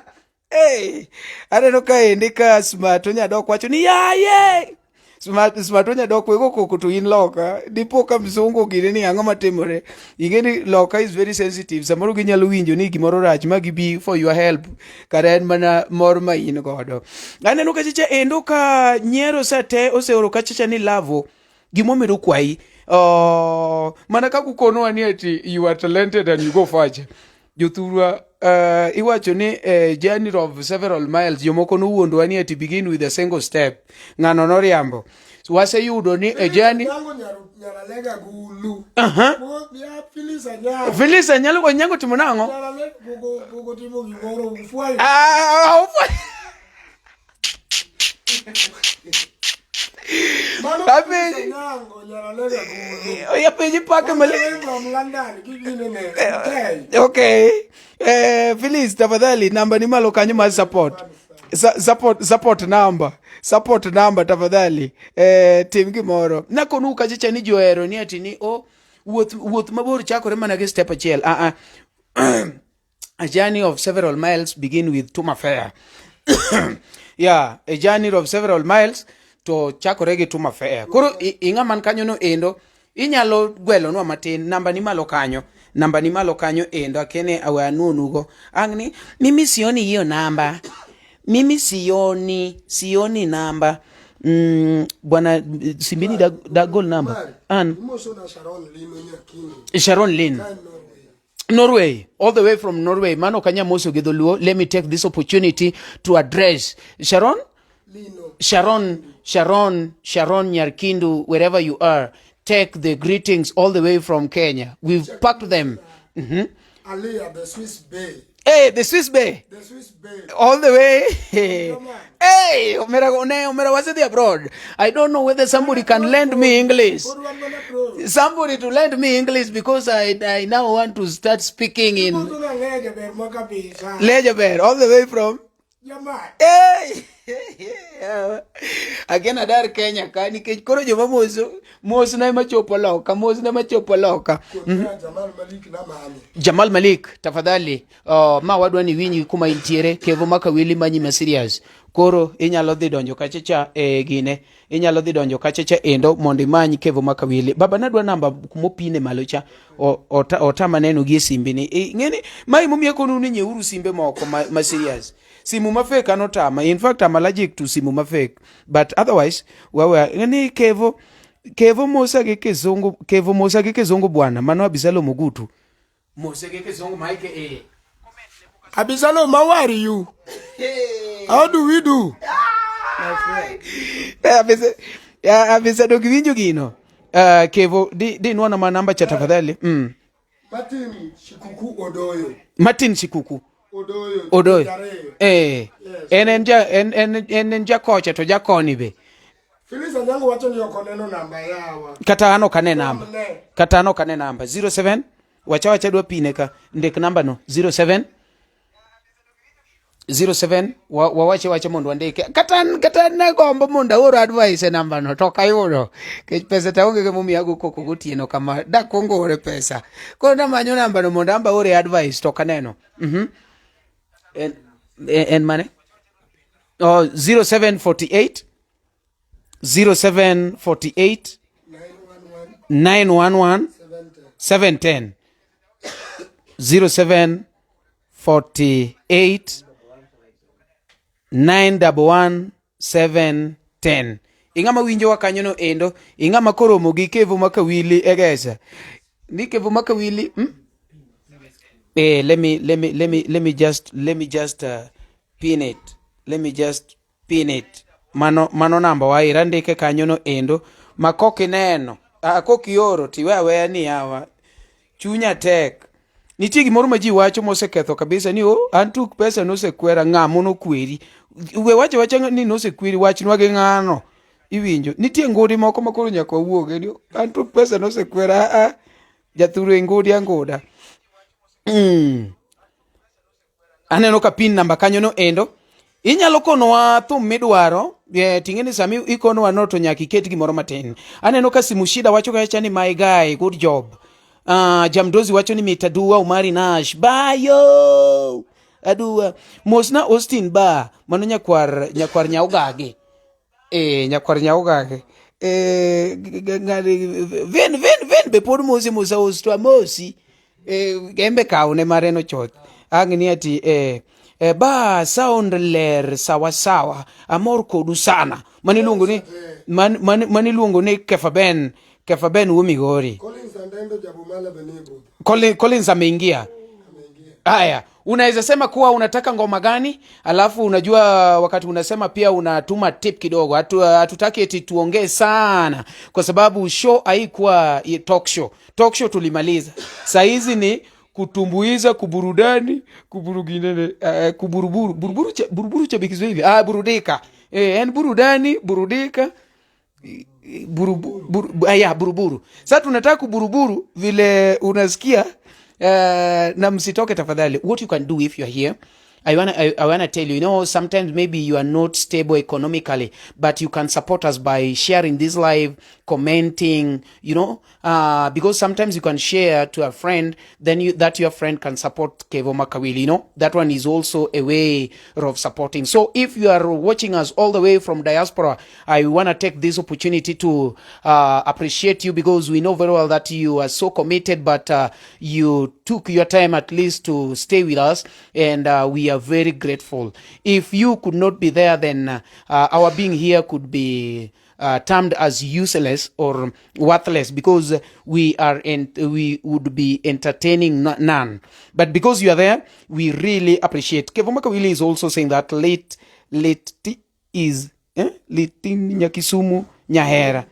hey. Aneno ka endi ka Smart Onyadok wacho ni yaye. Smart Onyadok wego koko to in loka. Dipo ka mzungu gini ni ang'o matimore. Ing'e ni loka is very sensitive. Samoro ginyalo winjo ni gimoro rach ma gibi for your help. Kara en mana mor ma in godo. Aneno ka chicha endo ka nyiero sate oseoro kachacha ni lavo. Gimomedo kwayi. Mana kaka ukonowa ni ati you are talented and you go far. Jothurwa iwacho ni journey of several miles jomoko nowuondowa ni ati begin with a single step ng'ano noriambo waseyudo ni a journey Aha. Phyllis Anyalo Onyango timo nang'o? Ah, Mano Apenji. Nyango nyaralega gulu. Apenji pake mali. From London gigine ne. Okay. Okay. Phyllis, tafadhali namba ni malo kanyo mar support. Support number. Support number tafadhali. Tim gimoro. Nakonu kachacha ni johero ni ati ni o wuoth wuoth mabor chakore mana gi step achiel. Ah ah. A journey of several miles begin with Tuma Fair. Yeah, a journey of several miles to chakore gi Tuma Fair. Koro ing'a man kanyo no endo inyalo gwelonwa matin namba ni malo kanyo namba ni malo kanyo endo akene awe anuonugo ang' ni mimi sioni hiyo namba mimi sioni namba bwana simbini dagol namba an Imoso na Sharon Lino Nyakini. Sharon Lin Ka Norway. Norway, all the way from Norway. Mano kanya moso gi dholuo. Let me take this opportunity to address Sharon, Lino. Sharon, Sharon, Sharon Nyarkindu, wherever you are. Take the greetings all the way from Kenya. We've packed them. Aliyah, the Swiss Bay. Hey, the Swiss Bay. The Swiss Bay. All the way. Hey, Omera, ne, Omera was the abroad. I don't know whether somebody can lend me English. Koro wan mana pro. Somebody to lend me English because I now want to start speaking in Imoso na Leja ber ma kabisa. Lejaber, all the way from Jamaa. Hey! Again adar Kenya ka nikech koro joma moso mosna ema chopo loka mosna ema chopo loka. Kona Jamal Malik na mami. Jamal Malik tafadhali ma wadwa ni winji kuma intiere kevo makawili manyi ma serious koro inyalo dhi donjo kachacha e gine inyalo dhi donjo kachacha endo mondo imany kevo makawili baba nadwa namba kumopine malo cha otama neno gi e simbi ni ing'eni ma emomiyo akonu ni nyieuru simbe moko ma serious simu ma fake an otama in fact I'm allergic to simu ma fake but otherwise wawe ni kevo kevo mosa gi kizungu kevo mosa gi kizungu bwana mano Abisalo Mogutu mose gi kizungu maike e Abisalo, how are you? How do we do? Abisa dok iwinjo gino kevo di nuona ma namba cha tafadhali. Martin Shikuku Odoyo. Martin Shikuku Odoyo. Odoyo. Jareyo. Eh. En en ja en en en en jakocha to jakoni be. Phyllis Anyango wacho ni ok oneno namba yawa. Kata an ok ane namba. Ne. Kata an ok ane namba 07 wacha wacha dwa pine ka ndik namba no 07 07 wawache wacha mondo wandike kata an kata an nagombo mondo aor advice e namba no to ok ayudo nikech pesa to aonge gimomiyo ago koko gotieno kama dakwongo ore pesa koro namanyo namba no mondo amba ore advice to ok aneno. En mane? Oh, 0748 0748 911 710 0748 911 710. Ing'ama winjowa kanyo no endo, ing'ama koromo gi Kevo Makawili e Gesa. Ni Kevo Makawili, Let me just pin it. Let me just pin it. Mano namba wa ira ndike kanyo no endo ma kok ineno, kok ioro tiwe aweya ni yawa. Chunya tek. Nitie gimoro ma ji wacho moseketho kabisa ni oh, an tuk pesa nosekwera ng'amo nokweri. We wacho wacha ni nosekweri wachnwa gi ng'ano. Iwinjo. Nitie ngudi moko ma koro nyaka wawuoge ni an tuk pesa nosekwera a jathuru e ngudi anguda. Aneno ka pin namba kanyo no endo. Inyalo konowa thum midwaro, ting'e ni sami ikonowa no to nyaka iket gimoro matin. Aneno ka Simu Shida wacho kacha ni my guy, good job. Jamdozi wacho ni mita dua Umari Nash. Bayo! Adua. Mosna Austin ba, mano nyakwar Nyaugage. Nyakwar Nyaugage. Ven ven ven be pod mosi mosa Austo amosi. Gembe kawne mare no choth. Ang' ni ati ba sound ler sawa sawa amor kodu sana. Mani luongo ni mani luongo ni Kefa Ben, Kefa Ben wuo Migori. Collins Andendo Jabumala Benigo. Collins ameingia. Haya, unaweza sema kuwa unataka ngoma gani? Alafu unajua wakati unasema pia unatuma tip kidogo. Hatutaki eti tuongee sana kwa sababu show haikuwa talk show. Talk show tulimaliza. Saa hizi ni kutumbuiza, kuburudani, kuburuginene kuburuburu, buruburu cha, buruburu cha Kiswahili. Burudika. En burudani, burudika. Buru, buru, aya, buruburu. Sasa tunataka kuburuburu vile unasikia na msitoke tafadhali. What you can do if you're here, I wanna tell you, you know, sometimes maybe you are not stable economically, but you can support us by sharing this live, commenting, because sometimes you can share to a friend, then that your friend can support Kevo Makawili, that one is also a way of supporting. So if you are watching us all the way from diaspora, I wanna take this opportunity to appreciate you, because we know very well that you are so committed, but you took your time at least to stay with us, and we are very grateful. If you could not be there, then our being here could be termed as useless or worthless, because we would be entertaining none. But because you are there, we really appreciate. Kevo Makawili is also saying that late late is late Nyakisumu Nyahera.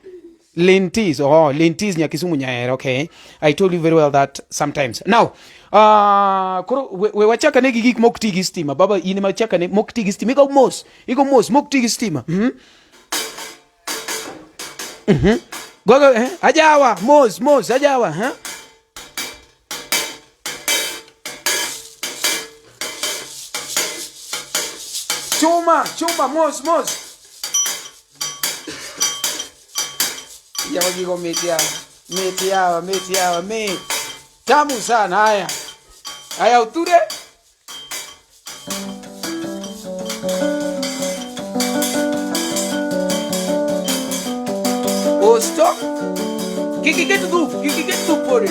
Lintis, oh, Lintis Nyakisumu Nyahera. Okay, I told you very well that sometimes. Now, koro we wachaka ne gi gik mok ti gi stima. Baba, in ema chaka ne mok ti gi stima. Igo mos, igo mos, mok ti gi stima. Gogo, eh? Ajawa, mos, mos, ajawa, huh? Chuma, chuma, mos, mos. Yawa gigo mit yawa. Mit yawa, mit yawa, mit. Tamu sana haya. Haya uture. Oh, stop. Kiki get dhuf, kiki get dhuf pore.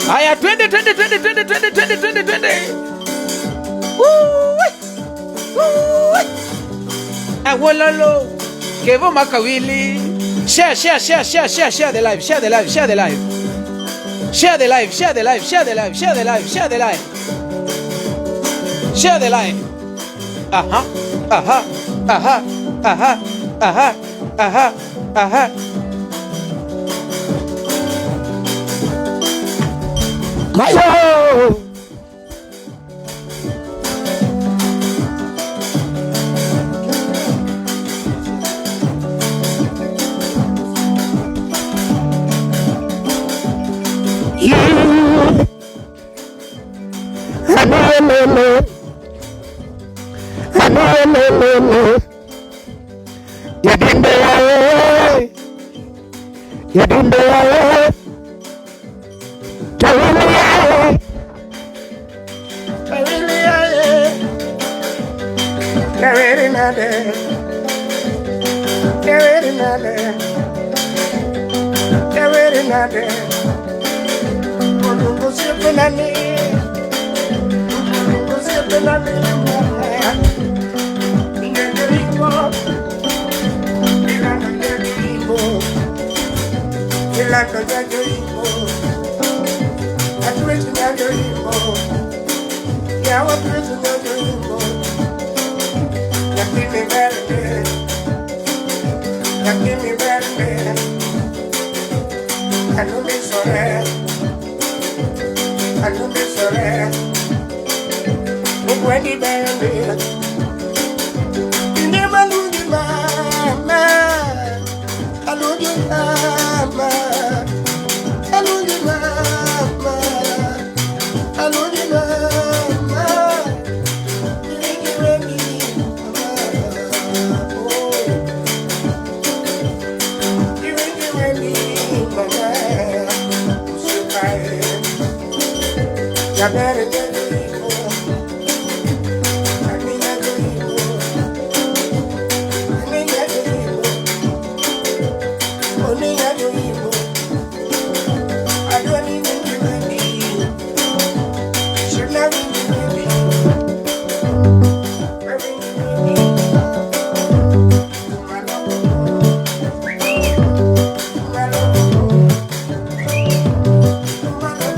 Haya, twende twende twende twende twende twende twende twende. Woo! Woo! Awololo. Kevo Makawili. Share, share, share, share, share, share the live, share the live, share the live. Share the live, share the live, share the live, share the live, share the live. Share the live. Aha, aha, aha, aha, aha, aha, aha. Mayo! Anelele, anelele, yadinde yae, yadinde yae, tawili yae, tawili yae, tawili nade, tawili nade, tawili nade, Mulungu sipe nani, Mulungu sipe nani, Nyengeriko, Ilando nyengeriko, Ilando nyengeriko, Atwezi nyengeriko, Yawa twezi nyengeriko, Lakini berde, lakini berde, Anumi sore, anumi sore, Ukweni berde, Inde malungi mama, alungi mama, alungi mama, alungi mama, Iringi remi mama, oh, Iringi remi mama, Usukae, Yabere nyengeriko, ani nyengeriko, ani nyengeriko, oni nyengeriko, Adoni wingi wendi, Shibna wingi wendi, wingi wendi, Umaloko, umaloko, umaloko.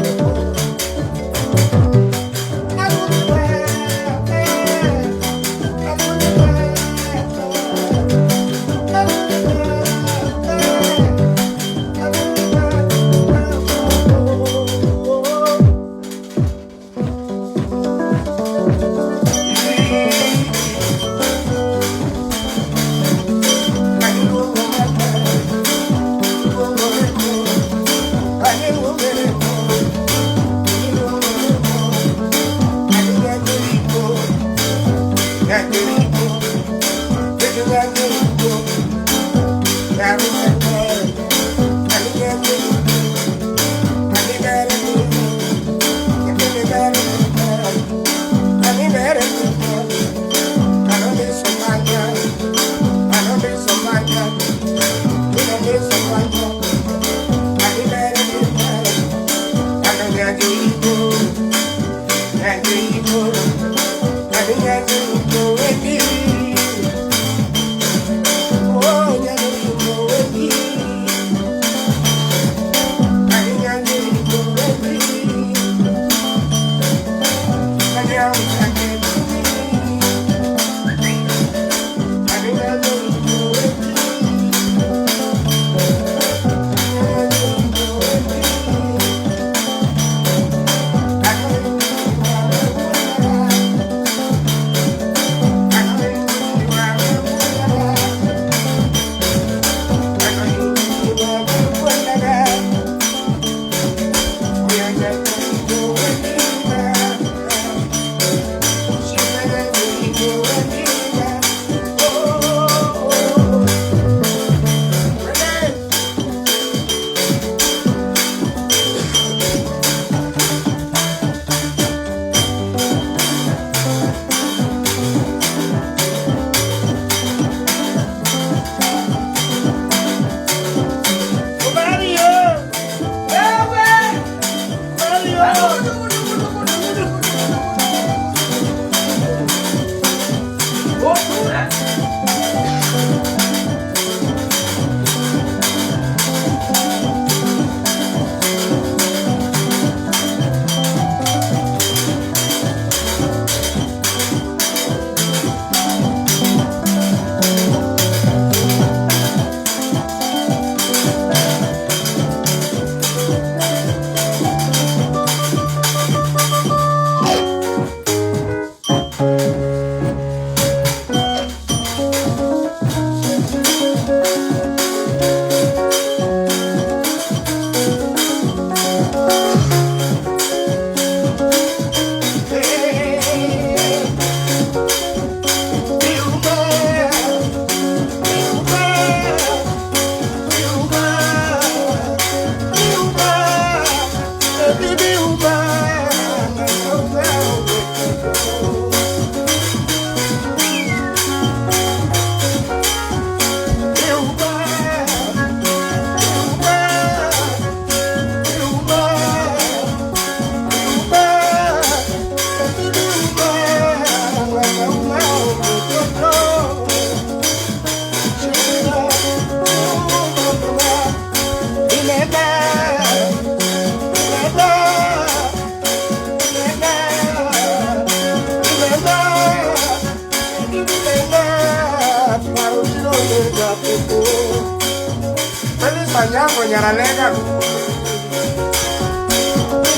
Anyango Nyaralega.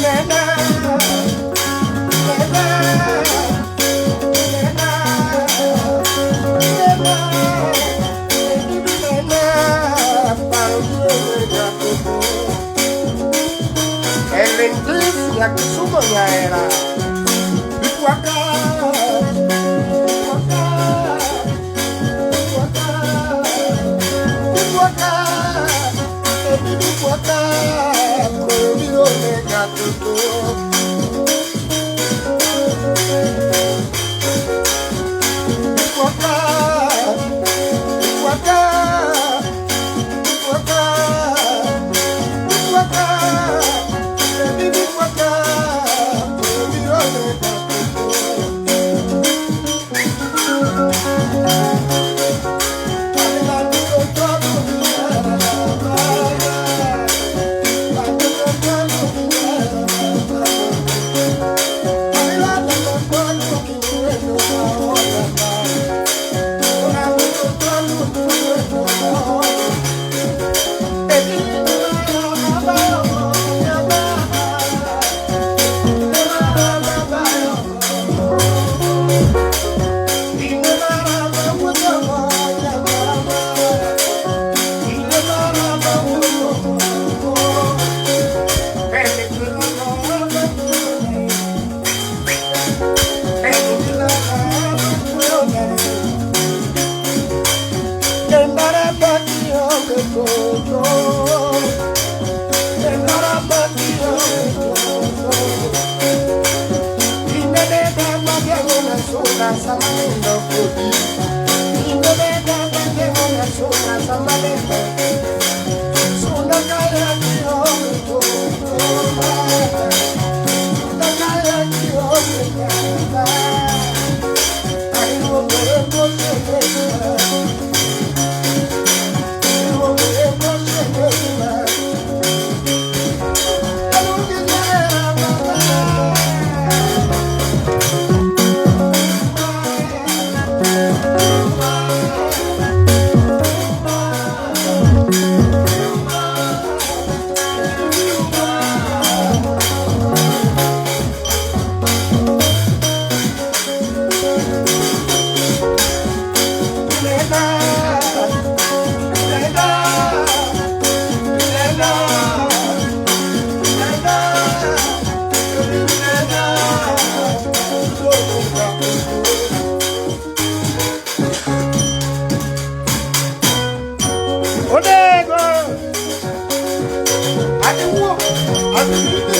Nena, nena, nena, nena, nena, paro nega toto. Ellen Cliff ya Kisumo Nyaera. Waka, waka, waka, waka, waka, koyo nega toto. Waka, waka, waka, waka, waka, koyo nega toto. Onego! Ati wuo! Ati wuo!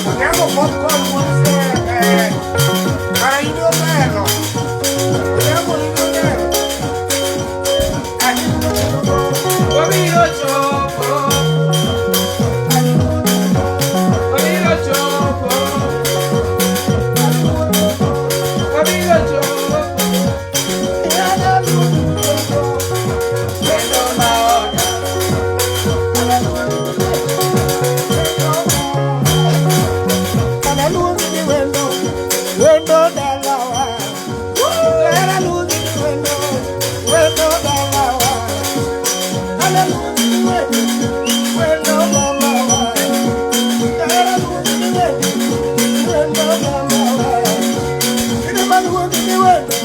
Onyango popcorn wuod Sere. Kara in omero. Onyango in omero. Ati wuo! Wabiro chopo. Wabiro chopo. Wabiro chopo. Kendo maoda. Ana luongi ni wendo, wendo dalawa. Ana luongi ni wendo, wendo dalawa. Ana luongi ni wendo, wendo mamawa. Ana luongi ni wendo, wendo mamawa. Ine maluongi ni wendo,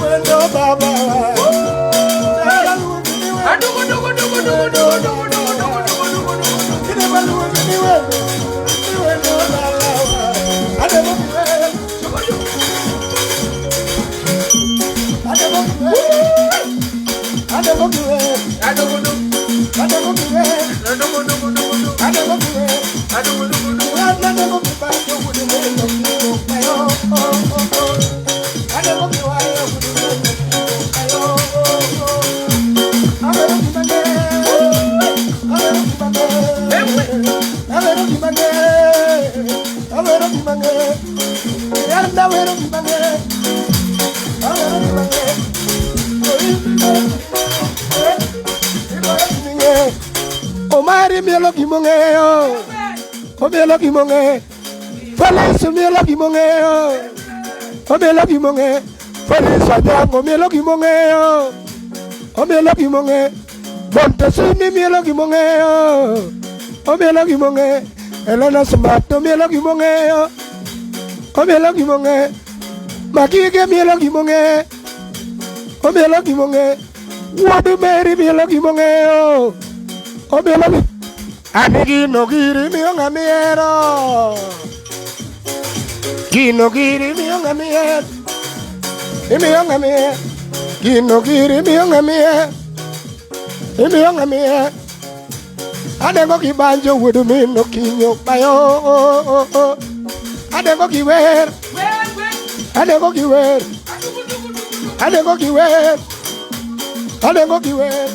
wendo babawa. Ana luongi ni wendo, Adugo dugo dugo dugo dugo dugo dugo dugo dugo dugo dugo. ine maluongi ni wendo, wendo dalawa. Ademo kiwe, ademo kiwe, ademo kiwe. Adugo dugo. Ademo kiwe, Adugo dugo dugo dugo. ademo kiwe. Adugo dugo dugo. Ademo kibayo wudu wendo ayo oh oh oh. Ademo kiwayo wudu wendo ayo oh oh. Awero kibange, awero kibange, awero kibange, awero kibange. Yarda awero kibange, awero kibange. Omari mielo gimong'eyo, omielo gimong'eyo. Police omielo gimong'eyo, omielo gimong'eyo. Police Onyango omielo gimong'eyo, omielo gimong'eyo. Montesini mielo gimong'eyo, omielo gimong'eyo. Elena Smart omielo gimong'eyo, omielo gimong'eyo. Makige mielo gimong'eyo, omielo gimong'eyo. Wuod Mary mielo gimong'eyo, omielo gi. An gino giri miyo ng'ama ihero. Gino giri miyo ng'ama ihero. Imiyo ng'ama ihero. Gino giri miyo ng'ama ihero. Imiyo ng'ama ihero. Adengo gi banjo wuod min okinyo bayo. Adengo gi wer. Adengo gi wer. Adengo gi wer. Adengo gi wer.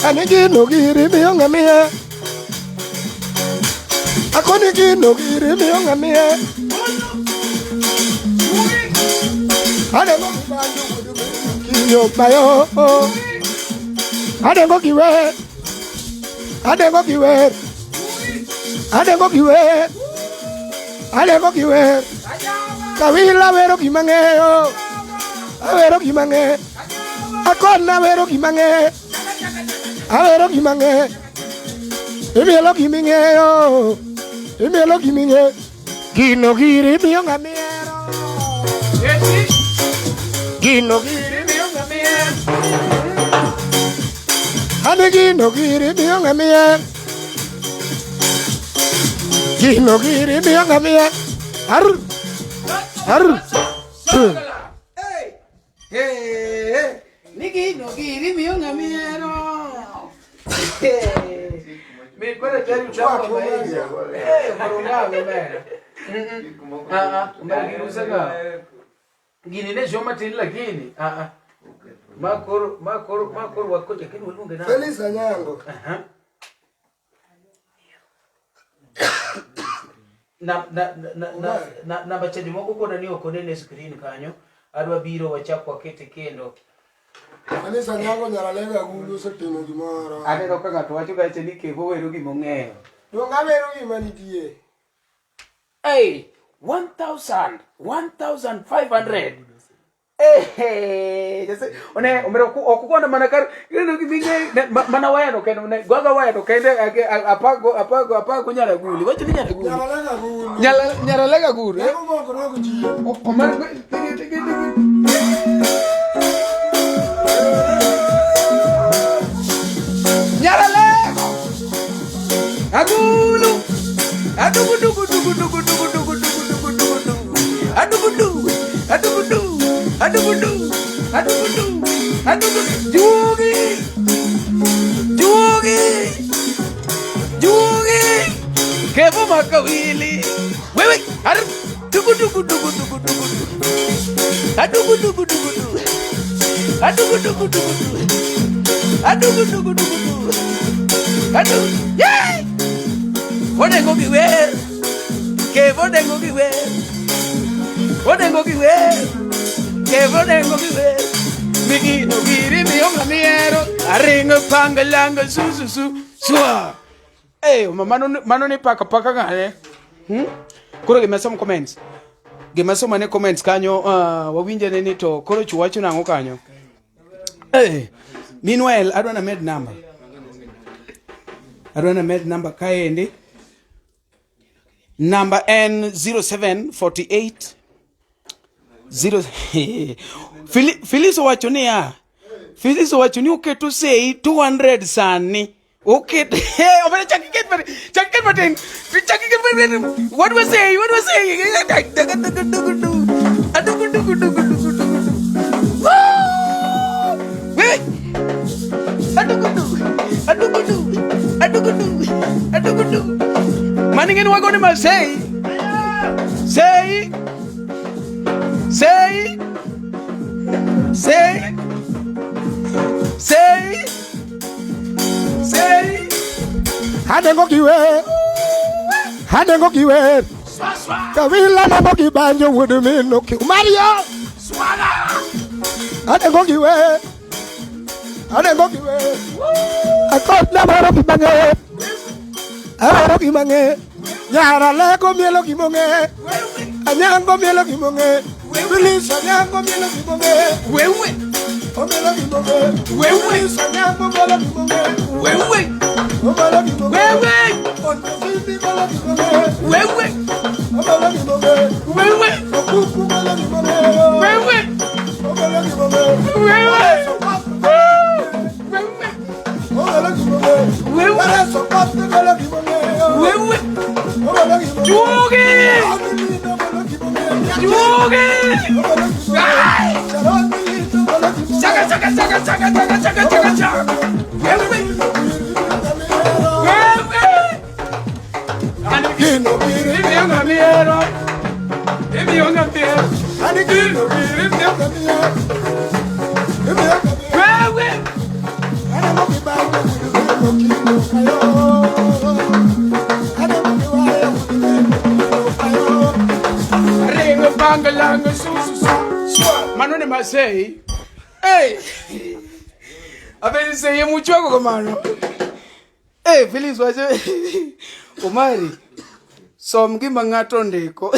Ani gino giri miyo ng'amiye. Akoni gino giri miyo ng'amiye. Adengo kibanjo kinyo bayo. Adengo kiwe. Adengo kiwe. Adengo kiwe. Adengo kiwe. Kawila wero gima ng'eyo. Awero gima ng'eyo. Akona wero gima ng'eyo. Awero gima ng'eyo. Imielo gima ing'eyo. Imielo gima ing'eyo. Gino giri miyo ng'ama ihero. Gino giri miyo ng'ama ihero. Ani gino giri miyo ng'ama ihero. Gino giri miyo ng'ama ihero. Ar. Ar. Ni gino giri miyo ng'ama ihero. Mit mar atari utamo maisha. Eh, morungago omera. Ah ah, omera girusa ga. Gini ne show matin lakini. Ah ah. Ma koro ma koro ma koro wakocha kendo waluonge nang'o? Felix Anyango. Aha. Na na na na na namba cha jomoko kona ni ok onene e screen kanyo. Adwa biro wachak wakete kendo. Kanisa Nyango Nyaralega Agulu osetimo gimoro. Aneno ka ng'ato wacho kacha ni Kevo wero gima ong'eyo. Donge awero gima nitie. Hey, 1000, 1500. Eh, jase, one omero ok ukona mana kar ineno gima ing'eyo mana wayano kende ne gwaga wayano kende apago apago apago nyaraguli wacho ni nyaraguli Nyaralega Agulu. Nyaralega Agulu eh? Nyako moko nok ji. Omar Nyaralego Agulu Adugu dugu dugu dugu dugu dugu dugu dugu dugu dugu Adugu dugu Adugu dugu Adugu dugu Adugu dugu Adugu Juogi Juogi Juogi Kevo makawili Wewe ar dugu dugu dugu dugu dugu dugu Adugu dugu dugu dugu Adugu dugu dugu dugu Adugu dugu dugu dugu Adugu Yeah Onego gi wer Kevo onego gi wer Onego gi wer Kevo onego gi wer Migino giri miyo ng'ama ihero Aringo panga langa su su su swa Eh, mano mano ni paka paka ng'ane. Hmm? Koro gima som comments. Gima somo ne comments kanyo wawinje ne ni to koro chu wacho nang'o kanyo. Eh, meanwhile adwa na med number. Adwa na med number kaendi. Number en 0748 0 Phyllis owacho niya Phyllis owacho ni oketo sei 200 sani oket omera chak iket matin chak iket matin chak iket matin what was say what was say Adugudu adugudu adugudu adugudu maningeni wagone ma sei sei Sei. Sei. Sei. Sei. Adengo giwer. Adengo giwer. Kawila namo gi banjo wuod min ok Mario. Swala. Adengo giwer. Adengo giwer. Akot na moro gi bang'e. Amoro gi mang'e. Nyara lego mielo gi mong'e. Anyango mielo gi mong'e. Willis Anyango mielo gi mong'e. Wewe. Omielo gi mong'e. Wewe. Willis Anyango mielo gi mong'e. Wewe. Omielo gi mong'e. Wewe. Onjofini mielo gi mong'e. Wewe. Omielo gi mong'e. Wewe. Okuku mielo gi mong'e. Wewe. Omielo gi mong'e. Wewe. Omielo gi mong'e. Wewe. Wewe. Wewe. Juogi. Juogi. Chaka chaka chaka chaka chaka chaka chaka chaka. Wewe. Wewe. Imiyo ng'amiero. Imiyo ng'amiero. Wewe. Ringo banga langa su su su. Swa. Mano ne masei. Hey. Abe seye muchwako kamano. Hey, Phyllis wacho Omari. Som gima ng'ato ondiko.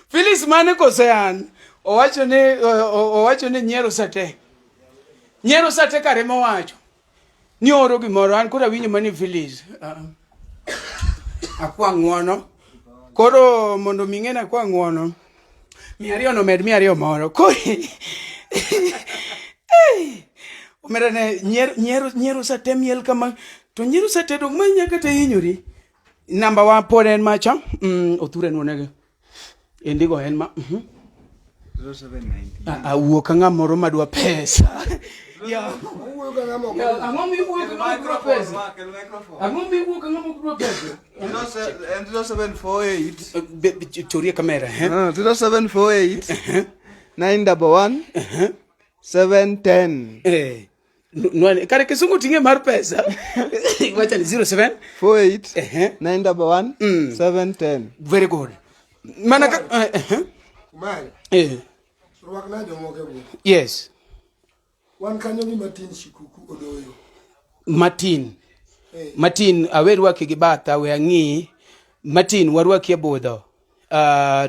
Phyllis mane kose an? Owacho ni owacho ni nyiero sate. Nyiero sate kare mowacho. Ni oro gimoro an koro awinjo mani Phyllis. Akwa ng'uono. Koro mondo mi ng'e ni akwa ng'uono. 200 no med 200 moro. Koro Hey! Omera ne nyiero nyiero nyiero sate miel kama to nyiero sate dong ma inya kata hinyori. Namba wa pod en macha. Othure nwonege. Indigo en ma. 0790. Ah, wuo ka ng'ama moro madwa pesa. Ya. Ya, ang'o miwuoyo ka ng'ama ok dwa pesa? Ang'o miwuoyo ka ng'ama ok dwa pesa? 0748 Chorie kamera, eh? 0748 911 710. Eh. Kare kisungu ting'e mar pesa. Wacha ni 07 48 Ehe. 911 710. Very good. Mana ka eh. Mari, Eh. rwakna jomoko e bwo. Yes. Wan kanyo gi Martin Shikuku Odoyo. Martin. Eh. Martin awe rwaki gi batha we ang'i. Martin warwaki e budho.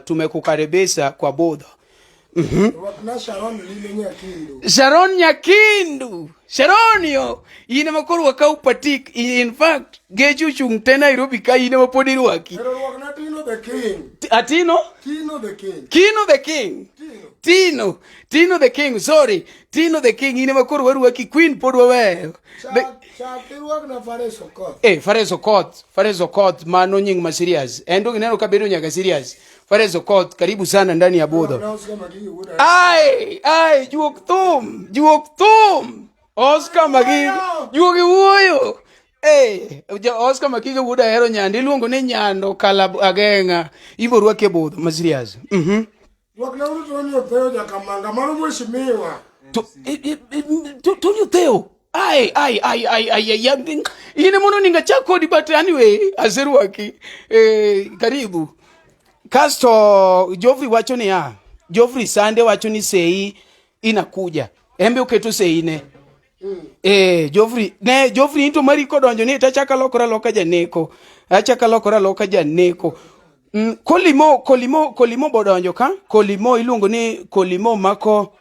Tumekukaribisha kwa budho. Rwakna Sharon Lilo Nyakindu. Sharon Nyakindu. Sharon yo. In ema koro wakaw patik. In fact, geche ochung' te Nairobi ka in ema pod irwaki. Pero rwakna Tino the King. Atino? Tino the King. Kino the King. Tino. Tino. Tino the King. Sorry. Tino the King. In ema koro warwaki. Queen pod waweyo. Chak irwakna Fares Okoth. Eh, Fares Okoth. Fares Okoth mano nying ma serious. En dong ineno ka bedo nyaka serious. Fares Okoth karibu sana ndani ya budho. Rwakna Oscar Magigi wuod Ai, ai, juok thum, juok thum. Oscar Magigi, juogi wuoyo. Eh, Oscar Magigi wuod Ahero Nyando, iluongo ni Nyando Kala Ageng'a. Ibo rwaki e budho ma serious. Rwakna uru Tony Otheo Jakamanga, mano mheshimiwa. Tony Otheo. Ai, ai, ai, ai, ai, ai, ai. In mono ninga chak kodi but anyway, aserwaki. Eh, karibu. Kasto Geoffrey wacho niya, Geoffrey Sande wacho ni sei inakuja. Embe oketo sei ne. Eh, Geoffrey, ne Geoffrey into mari kodonjo ni tachaka lokora loka janeko. Achaka lokora loka janeko. Kolimo, Kolimo, Kolimo bodonjo ka. Kolimo iluongo ni Kolimo mako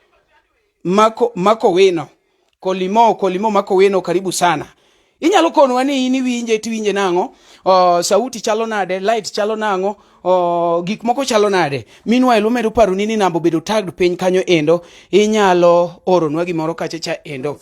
mako mako wino. Kolimo, Kolimo mako wino karibu sana. Inyalo konwa ni in iwinje tiwinje nang'o? Sauti chalo nade? Light chalo nang'o? Gik moko chalo nade? Meanwhile, umedo paro ni ni namba obedo tagged piny kanyo endo. Inyalo oronwa gimoro kacha cha endo.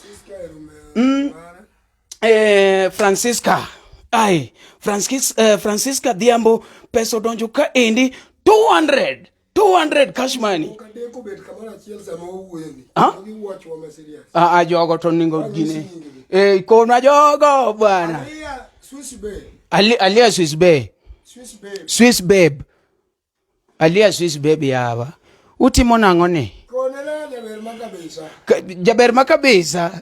Francisca. Ai, Francisca Dhiambo pesa odonjo ka endi 200. 200 cash money. Kadeko bet kamoro achiel sama owuoyo ni. Ah? Giwacho ma serious. Ah, ah, jogo to ningo gine. Eh, kona jogo bwana. Alia Swiss Bay. Alia Swiss Bay. Swiss Babe. Swiss Babe. Alia Swiss baby yawa. Utimo nang'o ni? Konena jaber ma kabisa. Jaber ma kabisa.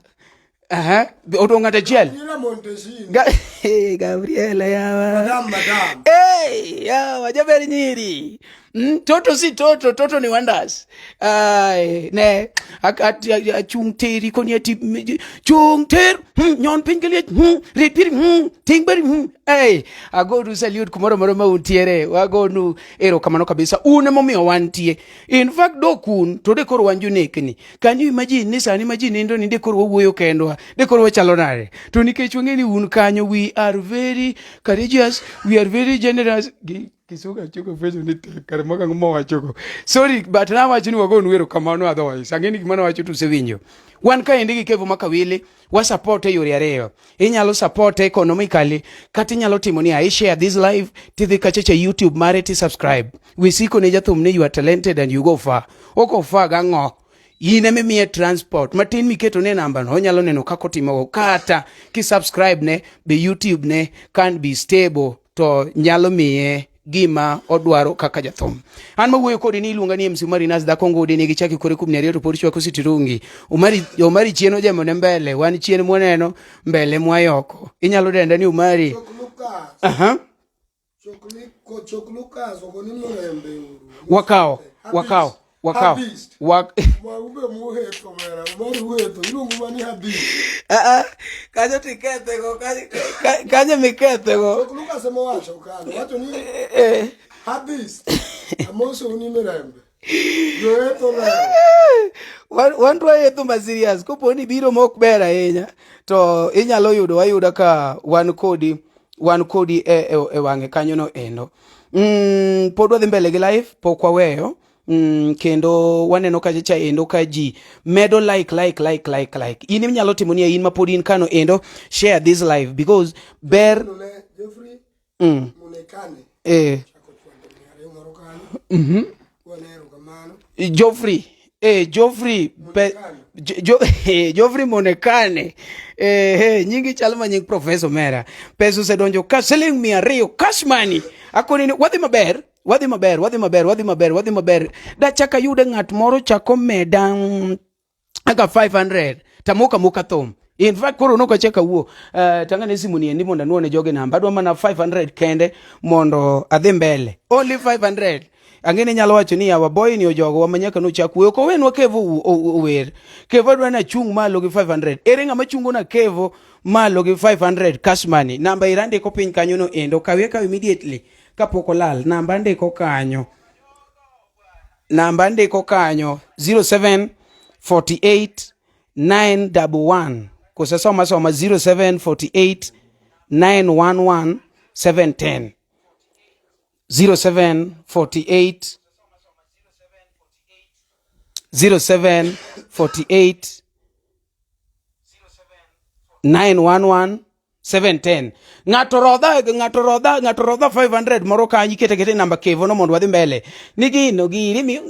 Aha, odong' ng'at achiel. Gabriela Montesino. Ga hey, Gabriela yawa. Madam, madam. Hey, yawa jaber nyiri. Toto si toto, toto ni wonders. Ai, ne achung' teri koni ati chung' ter, nyon piny gi liech, rit piri, ting' beri, Hey, agonu salute kumoro moro ma untiere, wagonu erokamano kabisa. Un emomiyo wantie. In fact, dok un, to de koro wan jonekni. Can you imagine ni sani ma ji nindo ni de koro wawuoyo kendwa, de koro wachalo nade? To nikech wang'e ni un kanyo, we are very courageous, we are very generous. Gi Kisuga choko fwenyo ni tek kare mago ang'o mawachogo. Sorry, but nawacho ni wagonu erokamano otherwise. Ang'e ni gima nawacho to usewinjo. Wan kaendi gi Kevo Makawili, wa support e yore ariyo. Inyalo support economically kata inyalo timo ni I share this live tidhi kacha cha YouTube mare ti subscribe. Wisiko ne jathum ni you are talented and you go far. Oko far gang'o? In ema imiye transport matin miketo ne namba no onyalo neno kaka otimo kata ki subscribe ne be YouTube ne can be stable to nyalo miye gima odwaro kaka jathum. An mawuoyo kodi ni iluonga ni MC Umari Nas dhako ngudi nigi chaki kore kum nyariyo to pod chwako sitirungi. Umari Umari chien ojemo ne mbele, wan chien mwaneno mbele mwayoko. Inyalo denda ni Umari. Chok Lucas. Aha. Chok ni ko chok Lucas okoni murembe uru. Wakao, wakao, wakao. Habist. Wak Ma ube muhetho mera, Umari uhetho, iluongo ma ni habist. Ah ah. Kanyo tikethe go, kanyo mikethe go. Chok Lucas ema owacho kanyo, owacho ni Eh. habist. Amoso ni mirembe. Johetho lero. Wan to wayetho ma serious kopo ni biro mok ber ahinya to inyalo yudo wayuda ka wan kodi wan kodi e wang'e kanyo no endo. Pod wadhi mbele gi live pok waweyo. Kendo waneno kacha cha endo ka ji medo like like like like like. In inyalo timo ni in ma pod in kano endo share this live because ber Jeffrey Munekane. Chako chwado ni ariyo moro kanyo. Wane erokamano. Geoffrey Geoffrey pe, jo, Geoffrey Monekane nyingi chal ma nying professor mera pesa osedonjo ka siling 200 cash money akoni ni wadhi maber wadhi maber wadhi maber wadhi maber wadhi maber dachaka yude ng'at moro chako meda kaka 500 tamoka moka thum in fact koro nok achak awuo tang'ane simu ni endi mondo anuone jogi namba adwa mana 500 kende mondo adhi mbele only 500 ang'e ni nyalo wacho ni yawa boy ni ojogo wa manyaka nochak wuoyo kowenwa Kevo ower Kevo adwa ni achung' malo gi 500 ere ng'ama chungo na Kevo malo gi 500 cash money namba ira ndiko piny kanyo no endo kawe kaw immediately kapok olal namba ndiko kanyo namba ndiko kanyo 07 48 911 koso soma soma 07 48 911 710 07 48 07 48 911 710 ng'ato rodha ng'ato rodha ng'ato rodha 500 moro kanyo ikete kete namba Kevo no mondo wadhi mbele ni gino giri mi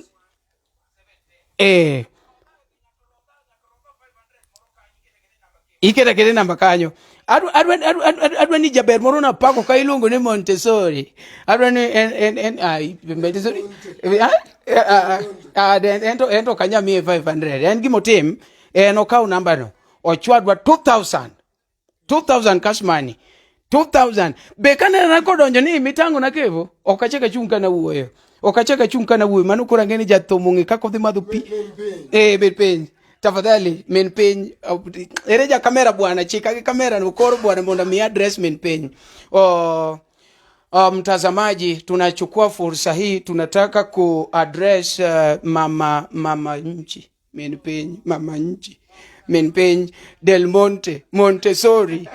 ikete kete namba kanyo adwa ni jaber moro napako ka iluongo ni Montessori adwa ni en ai Montessori ento kanya miye 500 en gimotim en okaw namba no ochwadwa 2000 2000 cash money 2000 be kanena kodonjo ni mitango na Kevo ok achak achung' kana wuoyo ok achak achung' kana wuoyo mano koro ang'e ni jathum ong'e kaka odhi madho pi bed piny tafadhali min piny ere ja kamera bwana chika gi kamera no koro bwana mondo mi address min piny mtazamaji tunachukua fursa hii tunataka ku address mama nchi min piny mama nchi min piny Del Monte Montessori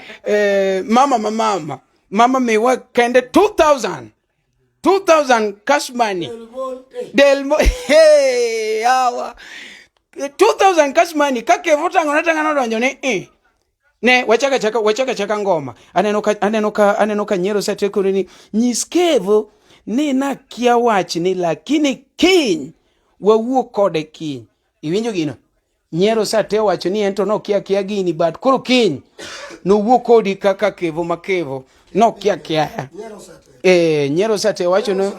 mama mama mama miwa kende 2000 cash money Del Monte hey awa 2000 cash money kake votang'o natang'ano donjo ni ne wachaka chaka wachaka chaka ngoma aneno ka nyiero satekore ni nyis Kevo ni nakia wachni lakini kiny wawuo kode kiny iwinjo gino nyiero sate wacho ni en to nokia kia gini but koro kiny Nowuo kodi kaka kevo ma kevo. Nokia kia. Eh, nyiero sate owacho no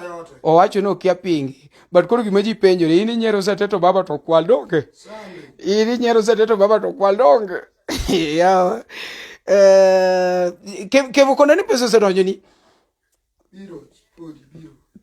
owacho no okia pingi. But koro gima ji penjore, in inyiero sate to baba to kwal donge? In inyiero sate to baba to kwal donge? Yawa. Eh, kevo kona ni pesa osedonjo ni.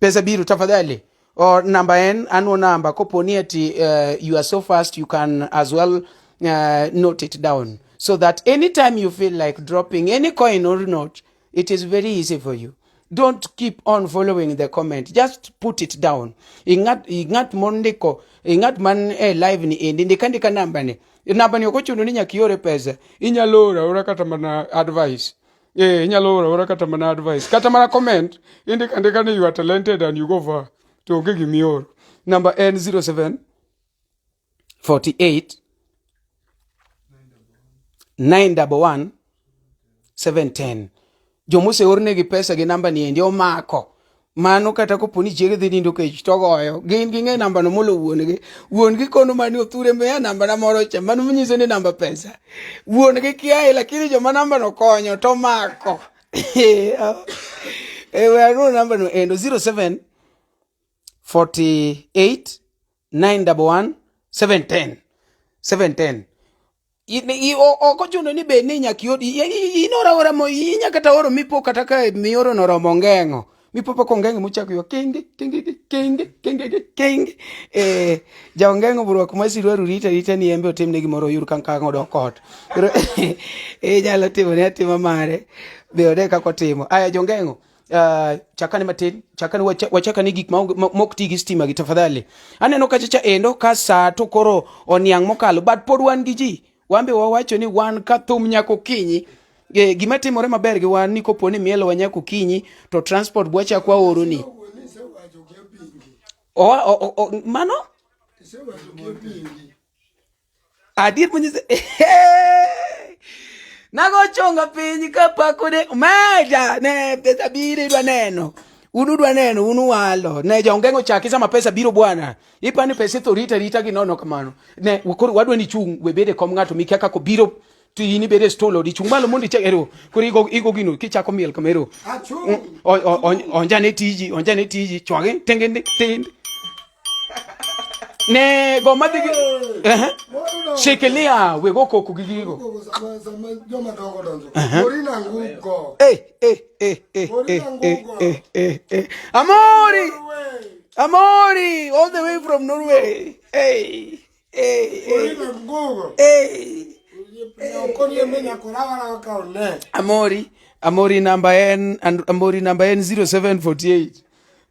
Pesa biro tafadhali. Or namba en anwo namba kopo ni ati you are so fast you can as well note it down so that anytime you feel like dropping any coin or note it is very easy for you. Don't keep on following the comment. Just put it down. Ing'at ing'at mondiko, ing'at man e live ni endi ndika ndika namba ni. Namba ni ok ochuno ni nyaka iore pesa. Inyalo oro aora kata mana advice. Eh, inyalo oro aora kata mana advice. Kata mana comment, indika andika ni you are talented and you go far. To onge gimioro. Namba en 07 48 911 710. Joma oseornegi pesa gi namba ni endi omako. Mano kata kopo ni chiege dhi nindo kech to goyo. Gin ging'e namba no molo wuon-gi. Wuon-gi kono mani othure miya namba na moro cha. Mano manyiso ni namba pesa. Wuon-gi kiaye lakini joma namba no konyo to mako. Eh, we anuo namba no endo 07 48 911 710 710 ok ochuno ni bed ni nyaka ior in ora ora mo inya kata oro mipo kata ka mioro no romo ongeng'o mipo pok ongeng'o mochako ywak kenge kenge kenge kenge kenge eh ja ongeng'o burwak ma siruaru rita rita ni embe otimne gimoro oyud kan kang odok ot koro inyalo timo ne atima mare be ode kaka otimo aya jongeng'o chakane matin chakane wachakane gik ma mok ti gi stima gi tafadhali aneno kacha cha endo ka saa to koro oniang' mokalo but pod wan gi ji wan be wawacho ni wan ka thum nyaka okinyi e, gima timore maber gi wan ni kopo ni mielowa nyaka okinyi to transport bwachak waoroni mano Adier manyise nago chonga piny kapako ne meja ne pesa biro idwa neno un udwa neno un uwalo ne jongeng'o chaki sama pesa biro bwana ipani pesa itho rita rita gi nono kamano ne koro wadwa ni chung we bede kom ng'ato mikia kako biro to in ibede stool odi chung malo mondo ichak ero koro igo igo gino kichako miel kama ero onjane tiji onjane tiji chwage tenge tende ne go madhi gi eh shikilia we go koko gi gigo joma dongo donjo Morina Ngugo eh eh eh eh eh eh eh eh eh Amori Amori all the way from Norway hey hey hey Morina Ngugo hey Okoriembe nyaka orawarawa ka one Amori Amori namba en Amori namba en 0748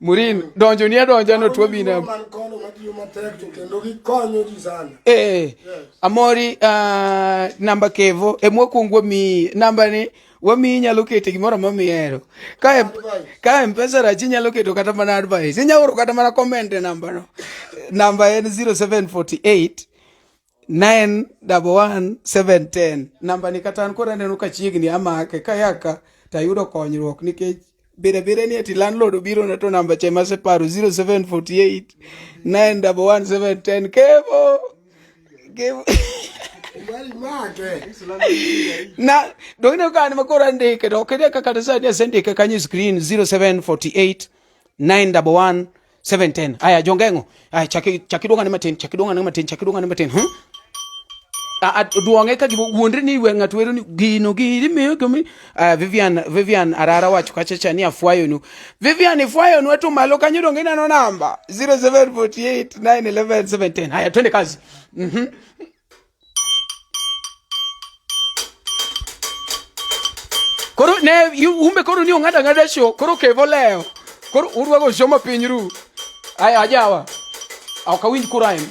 Murin donjo ni adonja no tuo bina man kono matiyo matek to kendo gikonyo ji sana Eh, Amori namba kevo emwakwongo wamiyi namba ni wamiyi inyalo kete gimoro amora mihero ka ka mpesa rach inyalo keto kata mana advice inyalo oro kata mana comment e namba no namba en 0748 911710 namba ni kata an koro aneno ka chiegni amake kayaka tayudo konyruok nikech bede bede ni ati landlord obiro na to namba cha ema aseparo 0748 911710 kevo kevo Mari make na donge ka an makoro andike to ok ideka kata sani asendike kanyo e screen 0748 911 710 aya jongeng'o aya chaki chaki duong'ane matin chaki duong'ane matin chaki duong'ane matin hmm? Duong'e ka gimo wuondre ni we ng'ato wero ni gino giri miyo gimi Vivian Vivian Arara wacho kacha cha ni afwayonu Vivian ifwayonu to malo kanyo donge ineno namba 0748 911 710 haya twende kazi mhm Koro ne umbe koro ni ong'ado ang'ada show koro kevo lewo koro urwako show ma piny ru aya ajawa ok awinj kuraim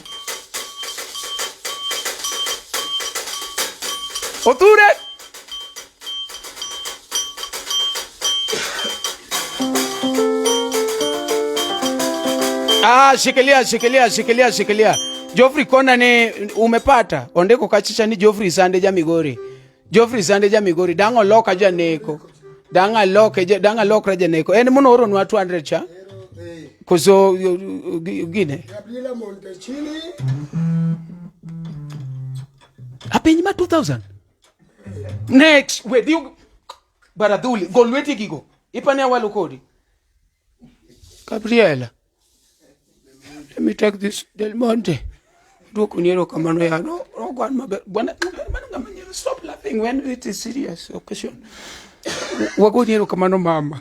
Othure Ah, shikilia shikilia shikilia shikilia. Geoffrey kona ni umepata. Ondeko kachicha ni Geoffrey Sande ja Migori. Geoffrey Sande ja Migori dang' oloka janeko. Dang' aloke dang' alokra janeko. En mono oronwa 200 cha. Koso gine. Gabriela Montecini Apenji ma 2000. Next, we dhi Baradhuli, gol lweti gigo. Ipani awalo kodi. Gabriela. Let me take this Del Monte. Duoko ni erokamano ya no ogwan maber. Bwana mano ng'ama nyiero stop laughing when it is serious occasion. Wagoni erokamano mama.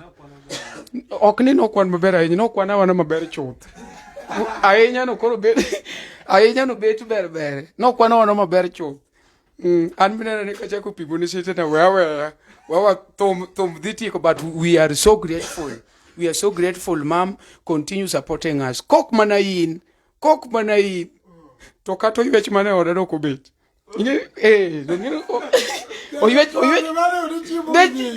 Ok ni nokwan maber ahinya, nokwan awana maber chuth. Ahinya no koro bet ahinya no bet ber ber. Nokwan awana maber chuth. An mineno ni kachako pimo ni sete na weya weya. Wawa thum thum dhi tieko but we are so grateful. We are so grateful mom continue supporting us. Kok mana in, kok mana in. To kata oywech mana e oda dok obet. Eh, oywech oywech.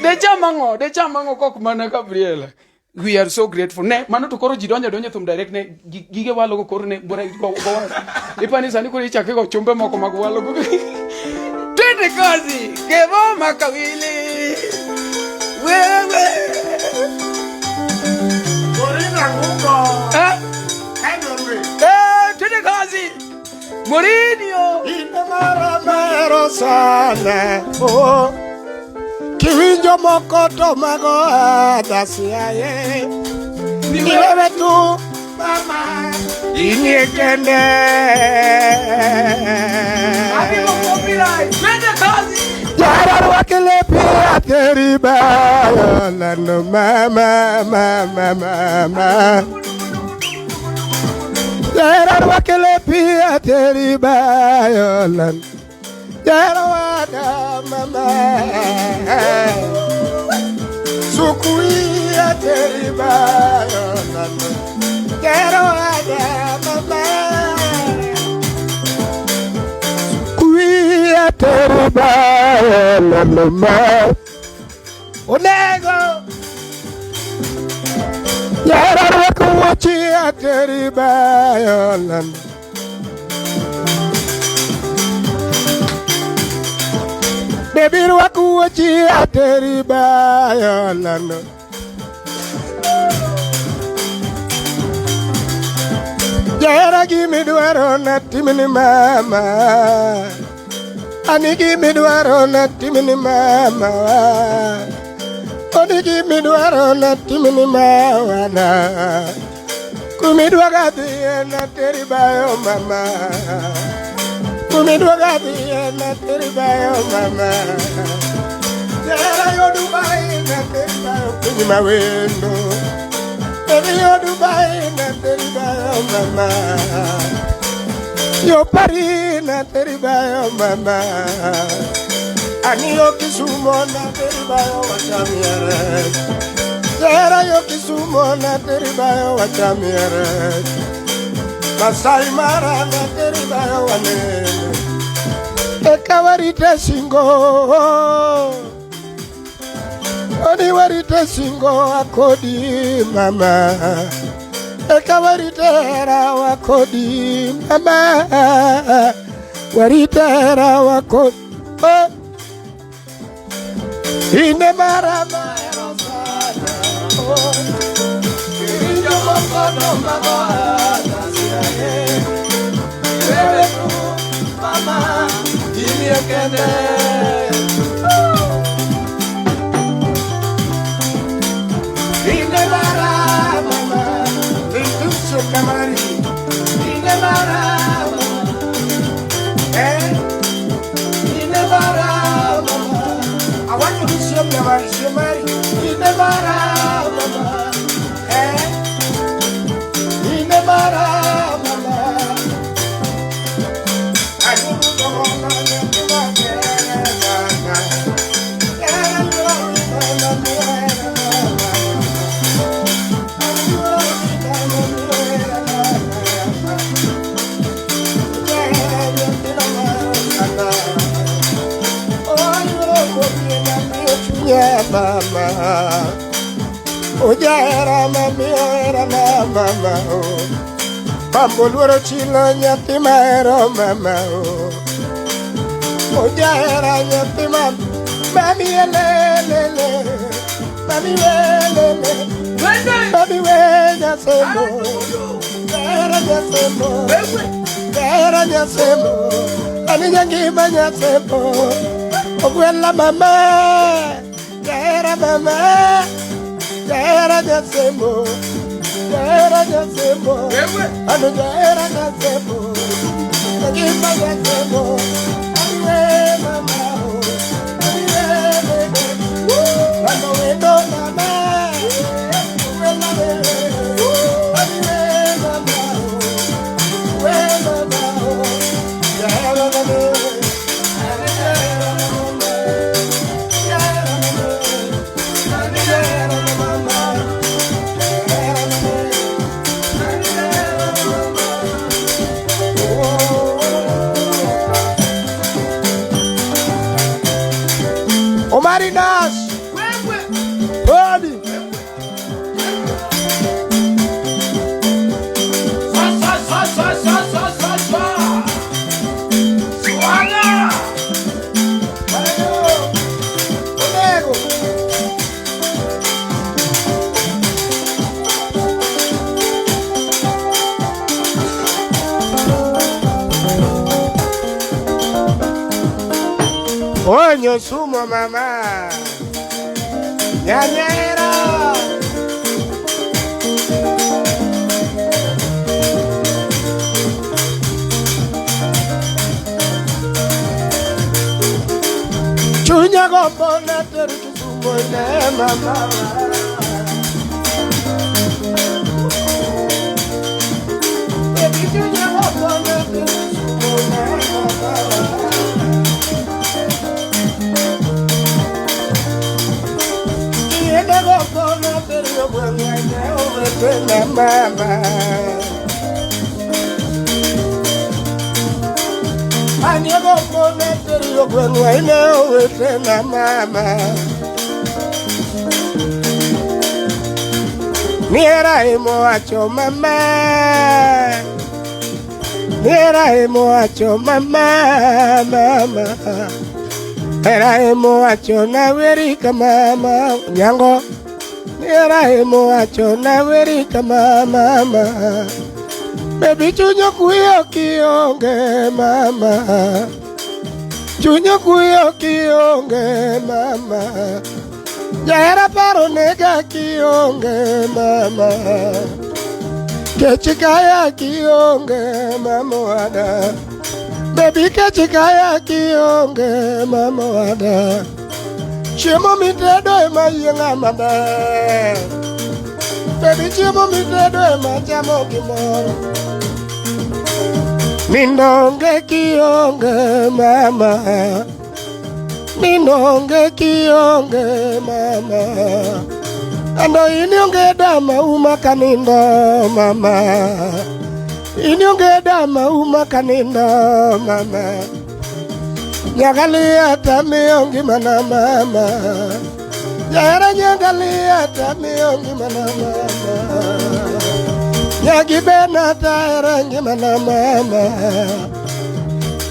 De cham ang'o? De cham ang'o kok mana Gabriela? We are so grateful. Ne, mano to koro ji donjo donjo thum direct ne gige walo go koro ne bora go go walo. Ipani sani koro ichake go chumbe moko mag walo go. Twende kazi, kevo makawili. Wewe. Eh? Eh, twende kazi. Mourinho. Mero sana oh. Kiwinjo moko to mago adhasiaye Niwewe tu mama inie kende Amigo copyright. Twende kazi. Jara rwakele pia teri bayo lando mama mama mama Jara rwakele pia teri bayo lando Jara wada mama Sukuia teri bayo lando Jara wada mama Kuia teri bayo lando ma Onego Jara rwako wuochi ateri bayo lando Baby rwako wuochi ateri bayo lando Jahera gimidwaro natimni mama Ani gimidwaro natimni mama Oni gimidwaro natimni mawana Kumidwaga dhiye nateri bayo mama Kumidwaga dhiye nateri bayo mama Jahera yo Dubai nateri bayo piny mawendo Baby yo Dubai nateri bayo mama Yo Paris nateri bayo mama Ani yo Kisumo nateri bayo wachamiere Jahera yo Kisumo nateri bayo wachamiere Masai Mara nateri bayo wanene Eka warite singo Oni warite singo akodi mama Eka warite hera wakodi mama Warite hera wakodi oh. Ine mara mahero sana oh. Kiwinjo moko to mago adhasiaye Wewe tu mama inie kende Ine mara mama Intuso kamari Ine mara mama Eh Ine mara mama I want you to see me mari see mari Ine mara mama Eh Ine mara mama Mama, ojahera mami ohera na mama o Pambo luoro chilo nyathi mahero mama o Ojahera nyathi ma mami elelele mami welele Twende. mami we nyasemo jahera nyasemo Wewe. jahera nyasemo ani nyangima nyasemo Ogwela mama, jahera mama, jahera nyasembo, jahera nyasembo, anu jahera nyasembo, nagima nyasembo, awe mama, awe bebe, mama wendo mama, ogwela bebe, awe mama, we mama, jahera mama. Omari Nash. Odi. Onego. Onyo sumo mama. Nyanyera. Chunya gombo na teru kisumo ne mama. Baby chunya gombo na teru kisumo ne mama. Iende gombo na teru gombo ne owete mama. Anye gombo na teru gombo ne owete mama. Niera emo acho mama. Niera emo acho mama mama. Era emo acho na werika mama nyango. Niera emo acho na werika mama mama. Baby chunyo kuyo kionge mama. Chunyo kuyo kionge mama. Jahera paro nega kionge mama. Kechikaya kionge mama wada. Baby kechikaya kionge mama wada. Chiemo mitedo ema yienga maber. Baby chiemo mitedo ema chamo gimoro. Nindo onge kionge mama. Nindo onge kionge mama. Ando ini onge dama uma kanindo mama. Ini onge dama uma kanindo mama. Nyagalia tami ongi mana mama. Yara nyagalia tami ongi mana mama. Nyagibena taera ngimana mama.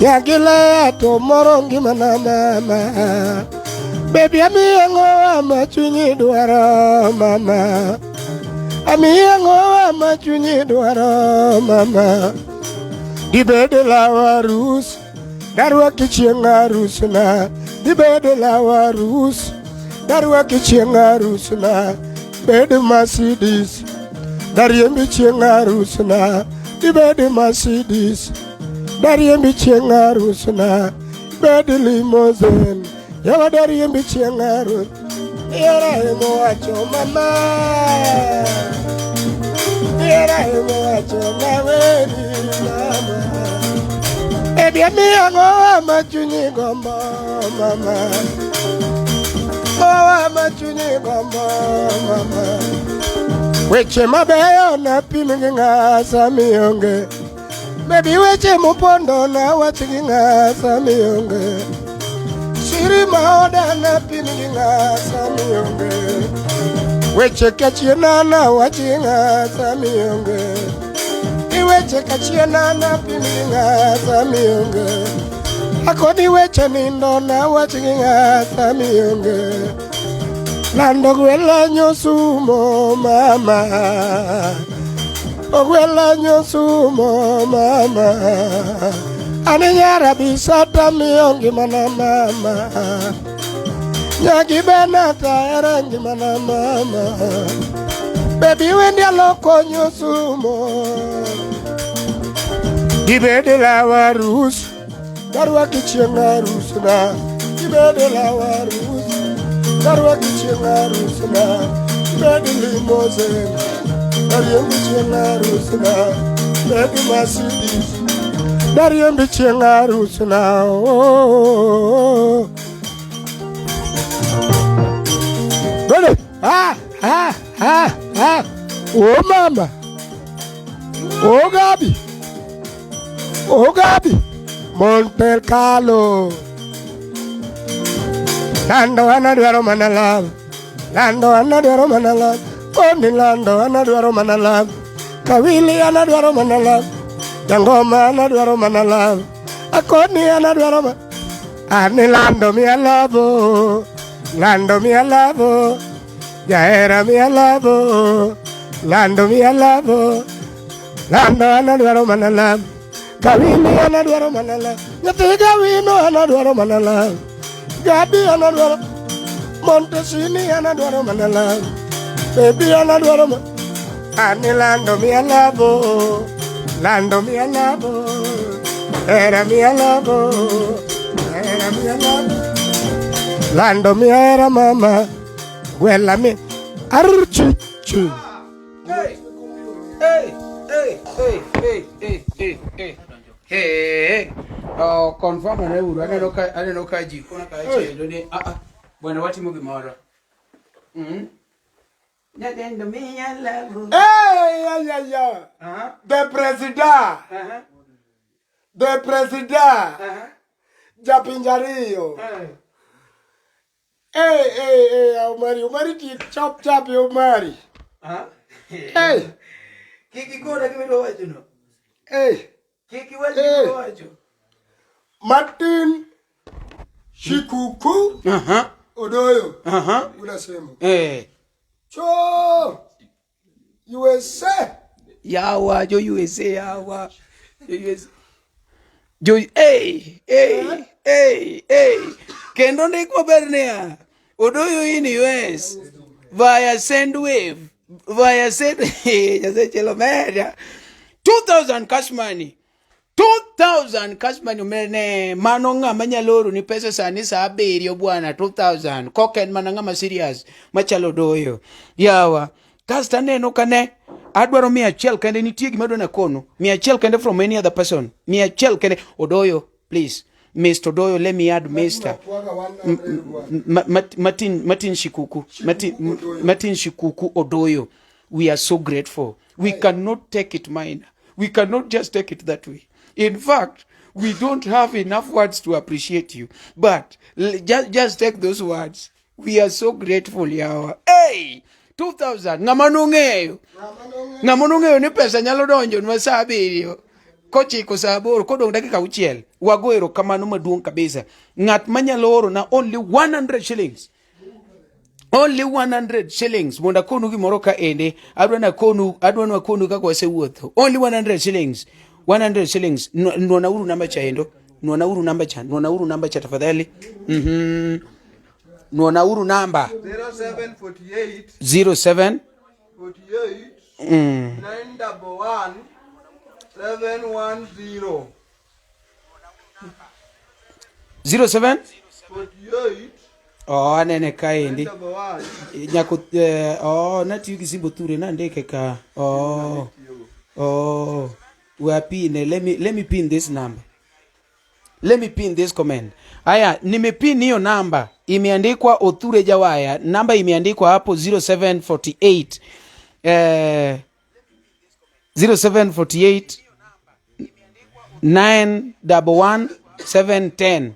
Nyagilea tomoro ngimana mama. Baby ami ango ama chunyi dwaro mama. Ami ango ama chunyi dwaro mama. Dibede lawa arus, darwaki chieng' arusna. Dibede lawa arus, darwaki chieng' arusna. Bed Mercedes, dariembi chieng' arusna. Dibed Mercedes, dariembi chieng' arusna. Bed limousine, yawa dariembi chieng' arus. Yera emo wacho mama. Yera emo wacho naweri mama. Baby ami ango ama chunyi gombo mama. Oh ama chunyi gombo mama. Weche mabeyo napim gi ng'asa mionge. Baby weche mopondo nawach gi ng'asa mionge. Siri maoda napim gi ng'asa mionge. Weche kachiena nawach gi ng'asa mionge. Iweche kachiena napim gi ng'asa mionge. Akoni weche nindo nawach gi ng'asa mionge. Lando gwela nyosumo mama. Ogwela nyosumo mama. Ani nyara bisata miyo ngimana mama. Nyagi benata era ngimana mama. Baby wendi aloko nyosumo. Gibede lawa rus. Darwaki chieng' arus na. Gibede lawa rus. Darwaki chieng' arus na. Gibede limousine. Dariembi chieng' arus na. Baby Mercedes. Dariembi chieng' arus na. Oh. Ready? Ah, ah, ah, ah. Oh mama. Oh Gabi. Oh Gabi. Monte Carlo. Lando an adwaro mana love. Lando an adwaro mana love. Oni lando an adwaro mana love. Kawili an adwaro mana love. Jangoma an adwaro mana love. Akoni an adwaro mana Ani lando miya love. oh. Lando miya love. oh. Jahera miya love. oh. Lando miya love. oh. Lando an adwaro mana love. Kawili an adwaro mana love. Nyathi Gawino an adwaro mana love. Gabi an adwaro Montesini an adwaro mana love. Baby an adwaro ma Ani lando miya love. oh. Lando miya love. oh. Era miya love. oh. Era miya love. Lando miya era mama. Gwela mi Archi chi. Hey, hey, hey, hey, hey, hey, hey, hey. Hey, oh, confirm ane uru aneno ka aneno ka ji kona ka chendo ni ah ah bwana watimo gimoro. Mhm. Nyadendo miya love. Hey, yeah, yeah, yeah. Ah The president, ah the president, ah. japinj ariyo. Eh. Hey, hey, hey, Omari, Omari ti chop chap Omari. Ah. Hey, Kik ikona gima wacho no. hey, Kik iwach Eh. gima wacho. Martin Shikuku Aha. Odoyo. Aha. Unasema. Eh. Cho USA. Yawa jo USA yawa. Jo USA. Jo hey, hey, hey, hey. Kendo ndik maber niya. Odoyo in US via Sendwave via send Nyasaye chelo media 2000 cash money 2000 cash money omerne mano ng'ama nyalo oroni pesa sani saa abiriyo bwana 2000 kok en mana ng'ama serious machalo doyo yawa kasto aneno ka ne adwaro 100 kende nitie gima adwa nakono 100 kende from any other person 100 kende odoyo please Mr. Odoyo let me add Mr. Pwaga 100 bwana. Martin Martin Shikuku Martin Odoyo. Martin Shikuku Odoyo we are so grateful we cannot take it minor we cannot just take it that way in fact we don't have enough words to appreciate you but just take those words we are so grateful yawa hey 2000 ng'ama nong'eyo ng'ama nong'eyo ni pesa nyalo donjo nwa saa abiriyo kochiko saa aboro kodong' dakika auchiel wago erokamano maduong' kabisa ng'at manyalo orona only 100 shillings only 100 shillings mondo akonu gimoro ka ende adwa nakonu adwa nakonu kaka wasewuotho only 100 shillings 100 shillings Nuonauru namba cha endo nuonauru namba cha nuonauru namba cha tafadhali nuonauru namba 0748 07 48 911 710 07 48 oh anene kaendi 911 nyako oh natiyo gi simbo thure nandike ka oh oh we are pin let me pin this number let me pin this comment haya nimepin hiyo namba imeandikwa Othure Jawaya namba imeandikwa hapo 0748 0748 911 710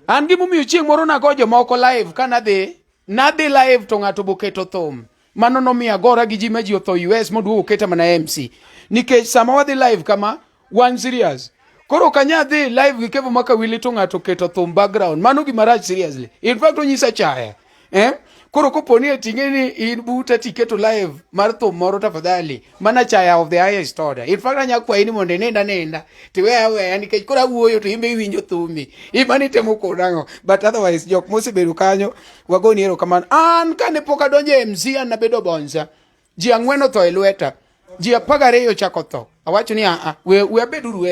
an gimomiyo chieng' moro nago jomoko live ka nadhi nadhi live to ng'ato boketo thum mano nomiyo agora gi ji ma ji otho US moduogo oketa mana MC nikech sama wadhi live kama wan serious koro kanya dhi live gi Kevo Makawili to ng'ato oketo thum background mano gima rach seriously in fact onyisa chaya eh? Koro kopo ni ating'e ni in buta tiketo live mar thum moro tafadhali, mana chaya of the highest order. In fact anya kwayi ni mondo inind aninda tiweya aweya nikech koro awuoyo to in be iwinjo thumi. Imani temo koda ang'o? But otherwise jok mosebedo kanyo wagoni erokamano. An kane pok adonjo e MC an nabedo bonza. Ji ang'wen otho e lweta. Ji 12 ochako tho. Awacho ni aa, we, we abeduru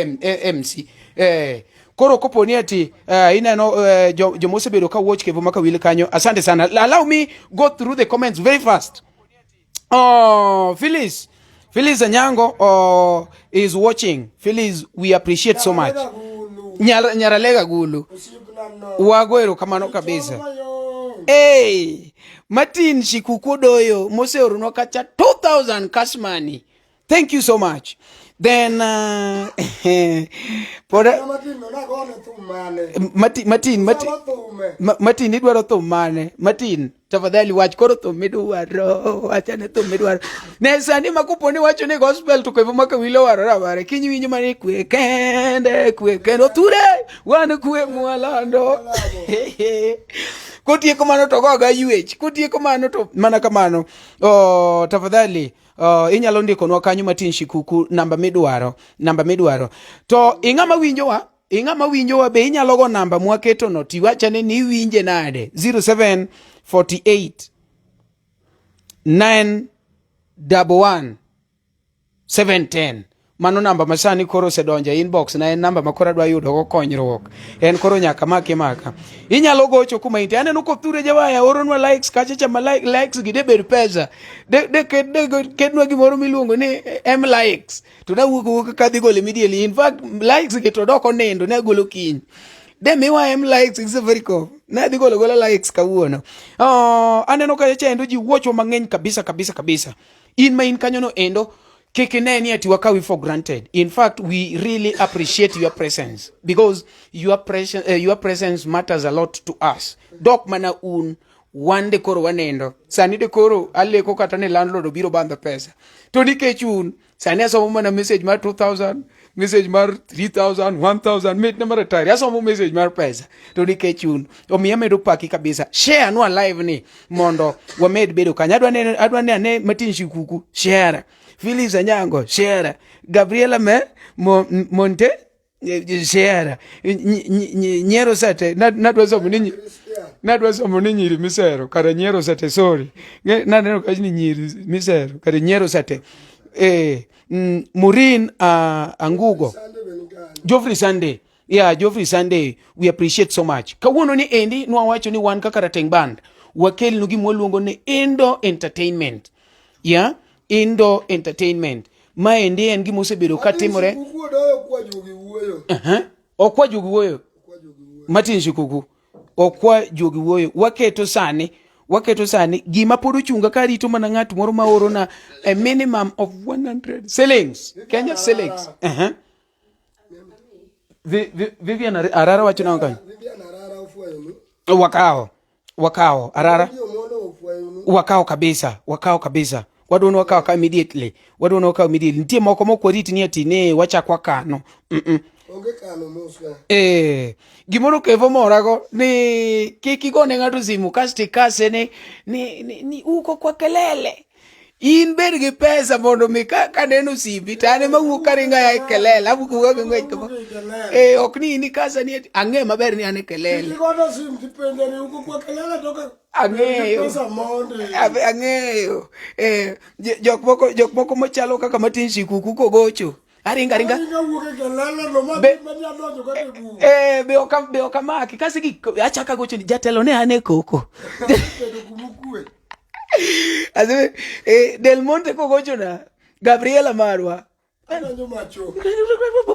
MC. Koro kopo ni ati ineno joma osebedo ka watch Kevo Makawili kanyo. Asante sana. Allow me go through the comments very fast. Oh, Phyllis. Phyllis Anyango is watching. Phyllis, we appreciate so much. Nyaralega Gulu. Wago erokamano kabisa. Hey, Martin Shikuku Doyo moseoronwa kacha 2000 cash money. Thank you so much. Then poda Martin, Martin, Martin, Martin idwaro thum mane? Martin, tafadhali wach koro thum midwaro, wachane thum midwaro. Ne sani ma kopo ni wacho ni gospel to Kevo Makawili owaro raware, kiny winjo mana ni kwe kende, kwe kende, othure, wan kwe mwalando. Kotieko mano to goga ywech, kotieko mano to mana kamano. Oh, tafadhali inyalo ndikonwa kanyo Martin Shikuku namba midwaro, namba midwaro. To ing'ama winjowa? Ing'ama winjowa be inyalo go namba mwaketo no tiwachane ni iwinje nade? 0748 911 710. Mano namba ma sani koro osedonjo e inbox na en namba ma koro adwa yudo go konyruok. En koro nyaka maki maka. Inyalo gocho kuma intie. Aneno Kopture Jawaya oronwa likes kacha cha ma likes gi de bed pesa. De de ket de ketnwa gimoro miluongo ni M likes. To nawuok wuok kadhi golo immediately. In fact likes gi to dok onindo ne agolo kiny. De miwa M likes gi Safaricom. Ne adhi golo gola likes kawuono. Oh, aneno kacha cha endo ji wuocho mang'eny kabisa kabisa kabisa. In ma in kanyo no endo kik ine ni ati wakawi for granted. In fact, we really appreciate your presence because your presence matters a lot to us. Dok mana un wan de koro wanendo. Sani de koro aleko kata ni landlord obiro bandho pesa. To nikech un sani asomo mana message mar 2000, message mar 3000, 1000, mit na mar atari. Asomo message mar pesa. To nikech un omiyo amedo paki kabisa. Share nwa live ni mondo wamed bedo kanyo. Adwa ne ane Martin Shikuku, share. Phyllis Anyango, share. Gabriela Me, Mo, Monte, share. Nyiero sete, nadwa somo ni nadwa somo ni nyiri misero, kare nyiero sete, sorry. Naneno kacha ni nyiri misero, kare nyiero sete. Maureen Angugo. Geoffrey Sunday. Yeah, Geoffrey Sunday, we appreciate so much. Kawuono ni endi nwawacho ni wan kaka Rateng Band wakelnu gima waluongo ni Indoor Entertainment. Yeah, Indoor Entertainment. Maendi en gima osebedo ka timore. Okwa juogi wuoyo. Martin Shikuku. Okwa juogi wuoyo. Waketo sani, waketo sani gima pod ochunga ka rito mana ng'at moro ma orona a minimum of 100 shillings. Kenya shillings. Vivian Arara wacho nang'o kanyo? Vivian Arara ofwayonu. Wakawo. Wakawo Arara. Wakawo kabisa, wakawo kabisa. Wadwa ni wakawo ka immediately. Wadwa ni wakawo immediately. Nitie moko mok warit ni ati ne wachak wakano. Onge kano mos ka. Gimoro Kevo morago ni kik igone ng'ato simu kasto ikase ni uko kwa kelele. In bed gi pesa mondo mi kaneno simbi to an ema awuok karingo aya e kelele, awuok awuoka gi ng'wech kama. Ok ni in ikasa ni ati, ang'eyo maber ni an e kelele. Kik igono sim tipenjo ni uko kwa kelele to ka Ang'eyo. Pesa mondi. Ang'eyo. Jok moko machalo kaka Martin Shikuku kogocho. Aringa, aringa. Aringa wuok e kelele no, ma Be ma nya donjo kata e bur. Be ok amaki. Kasi gi, achako agocho ni jatelo ne an e koko. Bedo kuma okwe. Aseme, Del Monte kogocho na, Gabriela Marwa. Adonjo macho.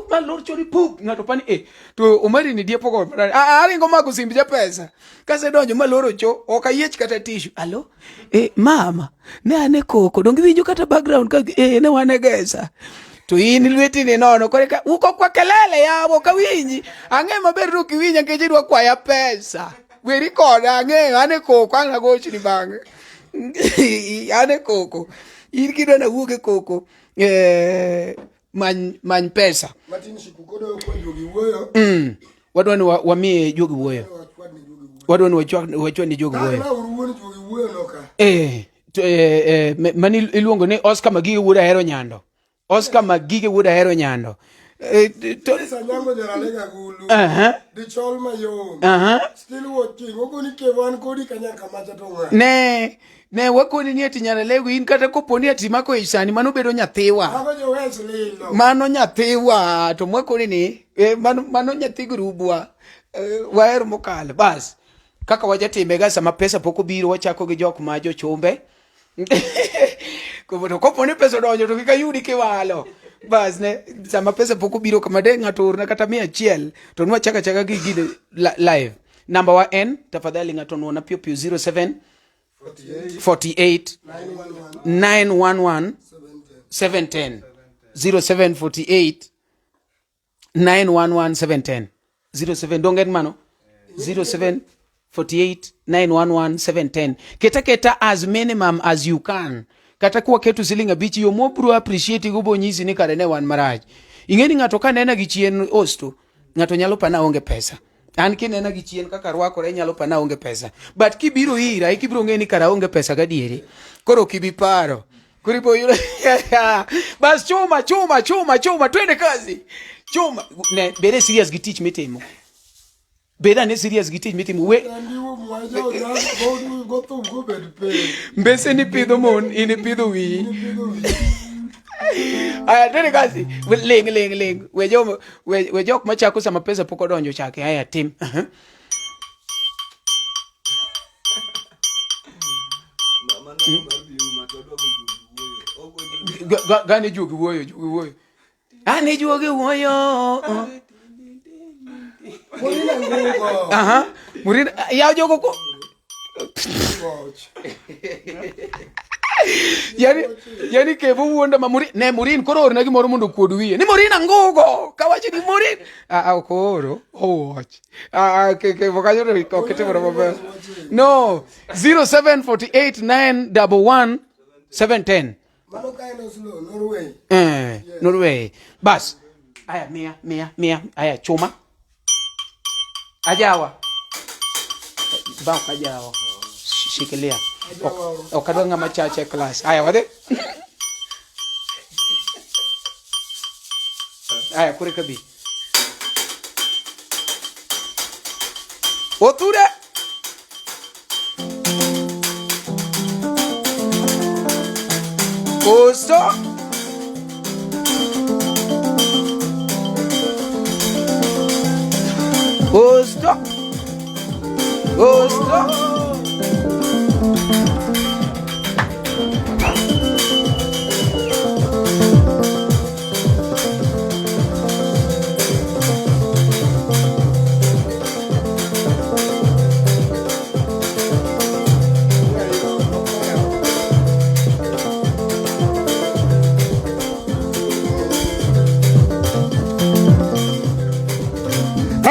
Malor chori puk, ng'ato pani, to Omari ni diepo go. Aringo mako simb ja pesa. Kasedonjo maloro cho, ok ayiech kata tissue. Alo? Mama, ne ane koko. Donge iwinjo kata background ka, ne wan e gesa. To in lweti ni nono, kore ka, uko kwa kelele yawo, ok awinji. Ang'e maber ni ok iwinja nikech idwa kwaya pesa. Weri koda, ang'eyo, an e koko, ang' agochni bang'e. An e koko. In kidwa nawuog e koko, many pesa. Martin Shikuku odoyo kwa juogi wuoyo. Wadwa ni wamiye juogi wuoyo. Wadwa ni wachwak ni juogi wuoyo. Ka uru wuon juogi wuoyo. wuoyo no ka. Eh, to, eh, eh, mani iluongo ni Oscar Magige wuod Ahero Nyando. Oscar Magige wuod Ahero Nyando. Eh, to, Sanyango Jaralega Gulu. Aha. Dichol mayom. Aha. Still watching. Ogoni kewan kodi kanyaka macha to ng'a. Ne, ne wakoni ni ati Nyaralego in kata kopo ni ati mako ich sani mano bedo nyathiwa. Mago jo Wesley lo. Mano nyathiwa to mwakoni ni eh, mano, mano nyathi grubwa eh, wahero mokalo bas kaka wajatimega sama pesa pok obiro wachako gi jok ma jochumbe to kopo ni pesa odonjo to kik ayudi kiwalo bas ne sama pesa pok obiro kama de ng'ato orna kata 100 to nwachako achaka gi gine live namba wa en tafadhali ng'ato nuona piyo piyo 07 48 911 710 0748 911 710 07 donge en mano 07 48 911 710 keta keta as minimum as you can kata kwa keto siling abich yo mobro appreciate go bonyisi ni kare ne wan marach ing'e ni ng'ato ka nena gi chien osto ng'ato nyalo pana onge pesa an kinena gi chien kaka rwakore inyalo pana onge pesa but kibiro ira ikibiro ng'e ni kara onge pesa gadieri koro ok ibi paro koro ibo yudo bas chuma chuma chuma chuma twende kazi chuma ne bede serious gi tich mitimo bed ane serious gi tich mitimo we mbese ni pidho mon in ipidho wiyi aya twende kazi ling ling ling we jo we jok machako sama pesa pok odonjo chake aya tim Gani juogi wuoyo juogi wuoyo Ani juogi wuoyo. Murina ngugo. Aha. Murina yaw jogo ko. Yani yani kevo wuonda ma Murin ne Murin koro orna gimoro mondo okuod wiye. Ni Murina ngugo. Kawacho ni Murin. Ah ah ok ooro. Owach. Ah ah ke kevo kanyo to ok itimore maber. No 0748 911 710. Mano ka en Oslo, Norway. Eh, Norway. Bas. Aya, mia, mia, mia. Aya, chuma. Ajawa. Ba ok ajawa. Shikilia. Ok ok adwa ng'ama chache e class. Aya, wadhi. Aya, kore kabi. Oture. Koso. Koso. Koso.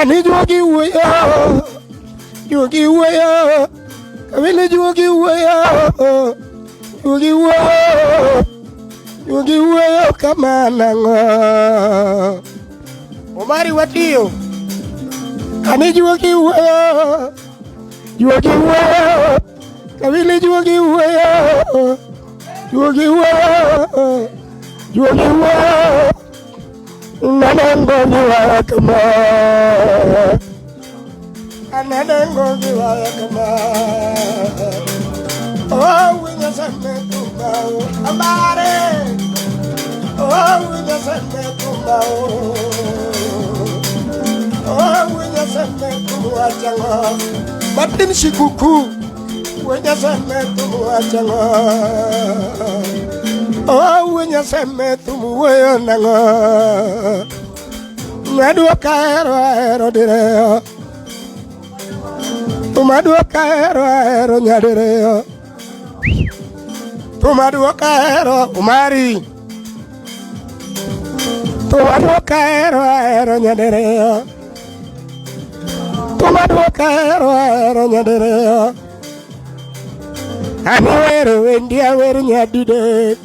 Ani juogi wuoyo, juogi wuoyo, kawile juogi wuoyo, juogi wuoyo, juogi wuoyo kama nang'o. Omari watiyo, ani juogi wuoyo, juogi wuoyo, kawile juogi wuoyo, juogi wuoyo, juogi wuoyo. Nanengo giwaya kama. Ananengo giwaya kama. Oh, winya seme kumba amare. Oh, winya seme kumba. Oh, winya seme kumba chango. Matin shikuku. Winya seme kumba chango. Oh, winya seme tumuwe nango. Maduoka ahero ahero diriyo. Tumaduoka ahero ahero nyadiriyo. Tumaduoka ahero umari. Tumaduoka ahero ahero nyadiriyo. Tumaduoka ahero ahero nyadiriyo. Ani wero wendi awer nyadidek.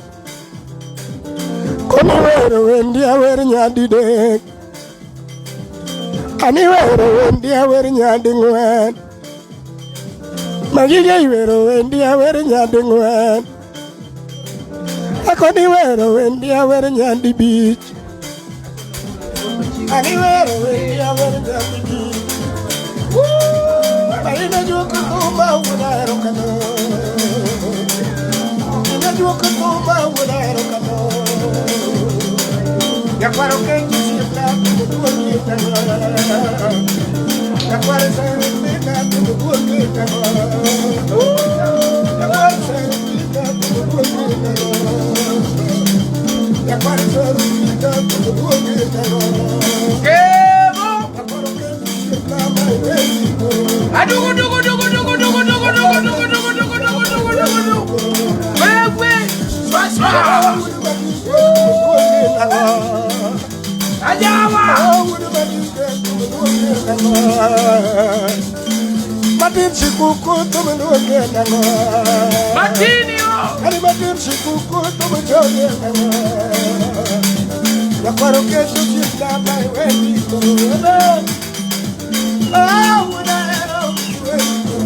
Koni wero wendi awer nyadidek. Ani wero wendi awer nyading'wen. Magige iwero wendi awer nyadi ng'wen. Akoni wero wendi awer nyadi bich. Ani wero wendi awer nyadi bich. Marina juok thuma wuoda erokamano. Ina juok thuma wuoda erokamano. Nyakwaro kecho osiepna duogi Nyakwaro osiepna duogi Nyakwaro osiepna duogi Nyakwaro osiepna duogi Kevo. Nyakwaro kecho osiepna maiwendiko. Adugu dugu dugu dugu dugu dugu dugu dugu dugu dugu dugu dugu dugu dugu. Wewe. Swa swa. Ajawa. Matin sikuku to meluonge nang'o? Matini o. Ani matin sikuku to meluonge nang'o? Nyakwaro kecho osiepna ma iwendiko. Ah, wuoda hero iwendiko.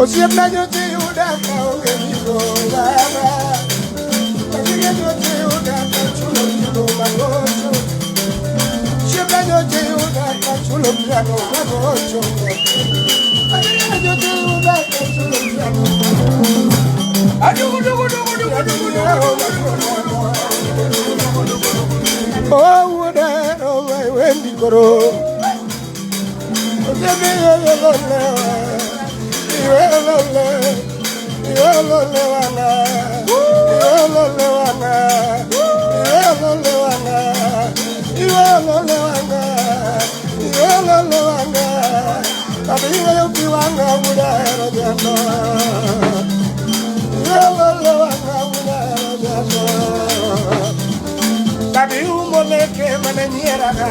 Osiepna nyocha iyuda ka onge gigo baba. Magige nyocha iyuda ka chulo gigo magocho. Osiepna nyocha iyuda ka chulo piano magocho. Magige nyocha iyuda ka chulo piano magocho. Adugu dugu dugu dugu dugu dugu. Oh, wuoda hero ma iwendi koro. Osiepe iwelole, iwelole, iwelole wanga, iwelole wanga, iwelole wanga, iwelole wanga, iwelole wanga. Kata iweyo pi wanga wuoda hero jando. Iwelole wanga wuoda hero jando. Tabi umo leke mane nyiera ga.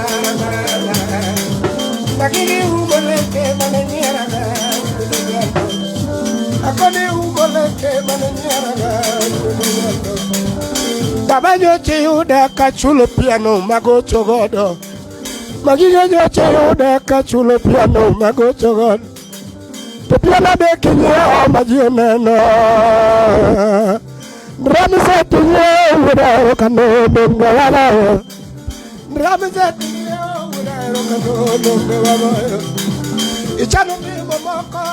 Magigi umo leke mane nyiera ga. Akoni umo leke mane nyiera ga. Baba nyocha yuda kachulo piano magocho godo. Magigi nyocha yuda kachulo piano magocho godo. To piano adek inyiewo ma ji oneno. Drum set inyiewo wuoda erokamano donge wabayo. Drum set inyiewo wuoda erokamano donge wabayo. Ichano timo moko,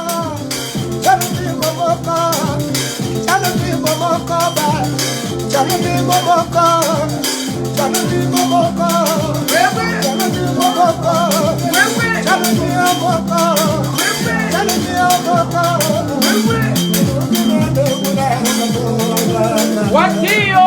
ichano timo moko, ichano timo moko ba, ichano timo moko, ichano timo moko, Wewe. ichano timo moko, Wewe. ichano timo moko, Wewe. ichano timo moko. Wewe. Watio.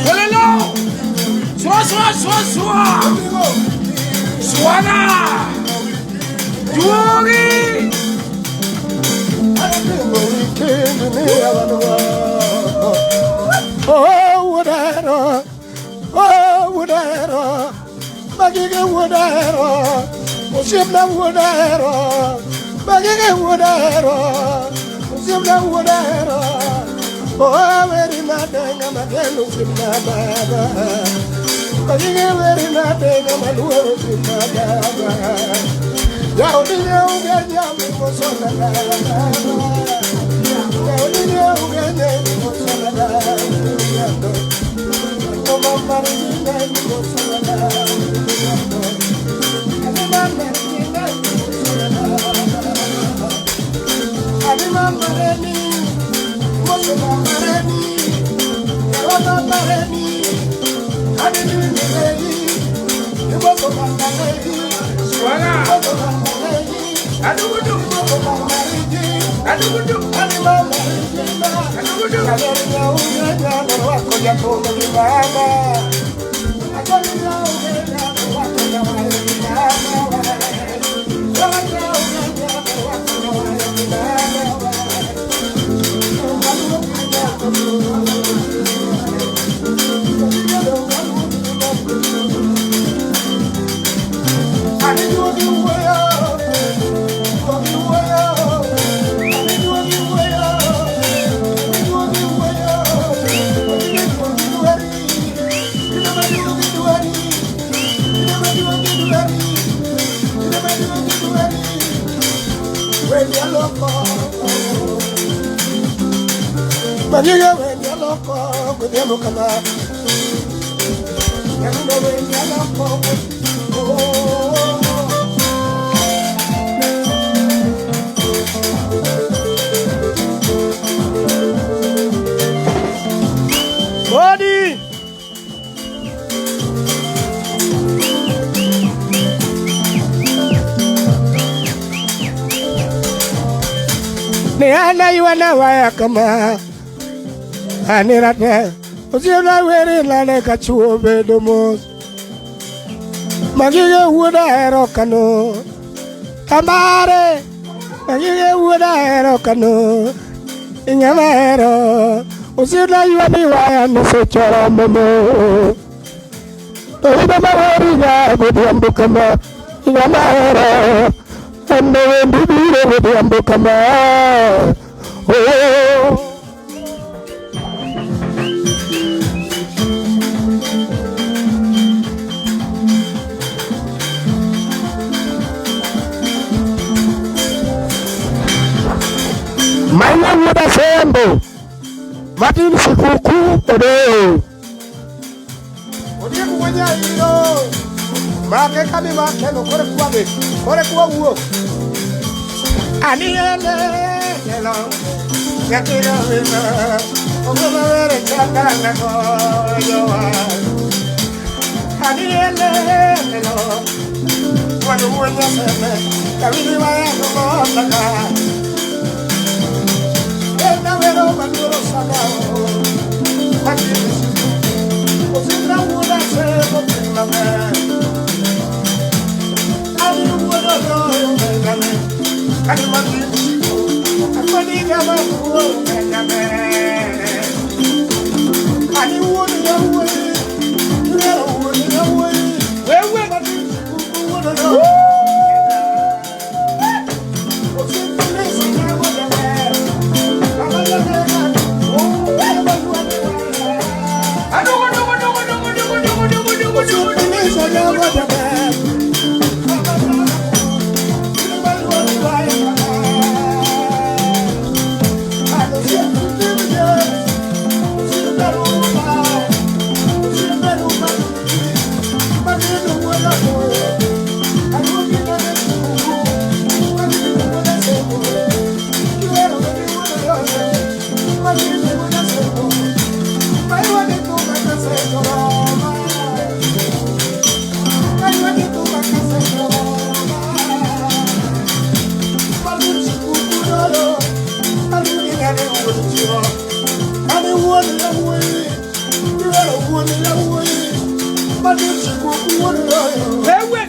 Olelo. Swa swa swa swa. Swaga. Juogi. Oh, whatever. Oh, whatever. Magige whatever. Osiepna whatever. Magige whatever. Osiepna whatever. Oh, very madenga mageno osiepna baba. Magige very madenga maluoro osiepna baba. Jaodine ugenya mimosona baba. Jaodine ugenya mimosona baba. Swaga. Adugu dugu. Adugu dugu. Body! Ne ana yuana waya kama anirate osiepna weri lane ka chuo bedo mos magige wuoda ahero kano tambare magige wuoda ahero kano ing'ama ahero osiepna ywani waya nosechoro momo to ina maweri nya godhiambo kama ing'ama ahero endo wendi biro godhiambo kama oh. Maina wuoda sembo matin sikuku odeyo Odiek wuod Nyairo make kami makeno kore kwa dhi kore kwa wuok Aniele lelo nyakiro wima ogoma were chandana goyowa Aniele lelo wanu wuod Nyasembe kawini waya gomotaka ena wero maluoro sagao matin sikuku osindra wuoda sembo piny maber ani wuodo doyo megane ani matin sikuku akoni ng'ama wuoro megane ani wuod yawuoyi iwero wuod yawuoyi Wewe. matin sikuku wuodo doyo Adugo, dugo, dugo, dugo, dugo, dugo, dugo, dugo, dugo, dugo, dugo. Wewe.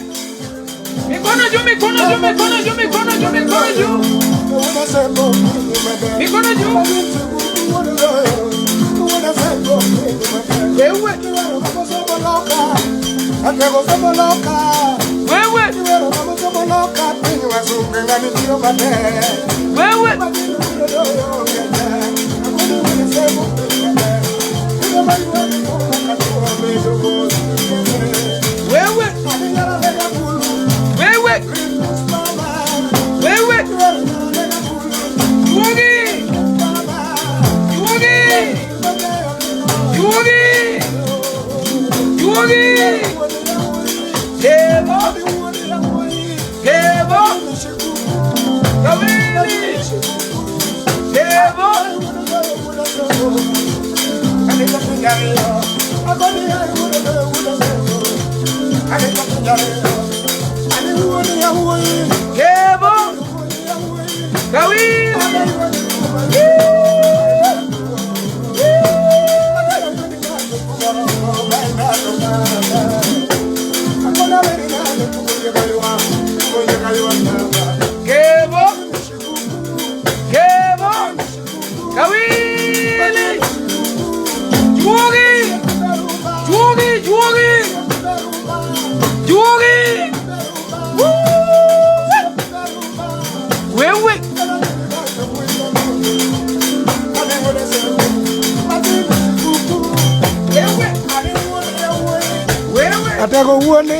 Mikono juu, mikono juu, mikono juu, mikono juu, mikono juu. Mikono juu. Wewe. Wewe. Wewe. Wewe. Wewe. Wewe. Yuogi. Yuogi. Yuogi. Yuogi. Kebo. Kebo. Kawili. Kebo. Kebo. Kawili.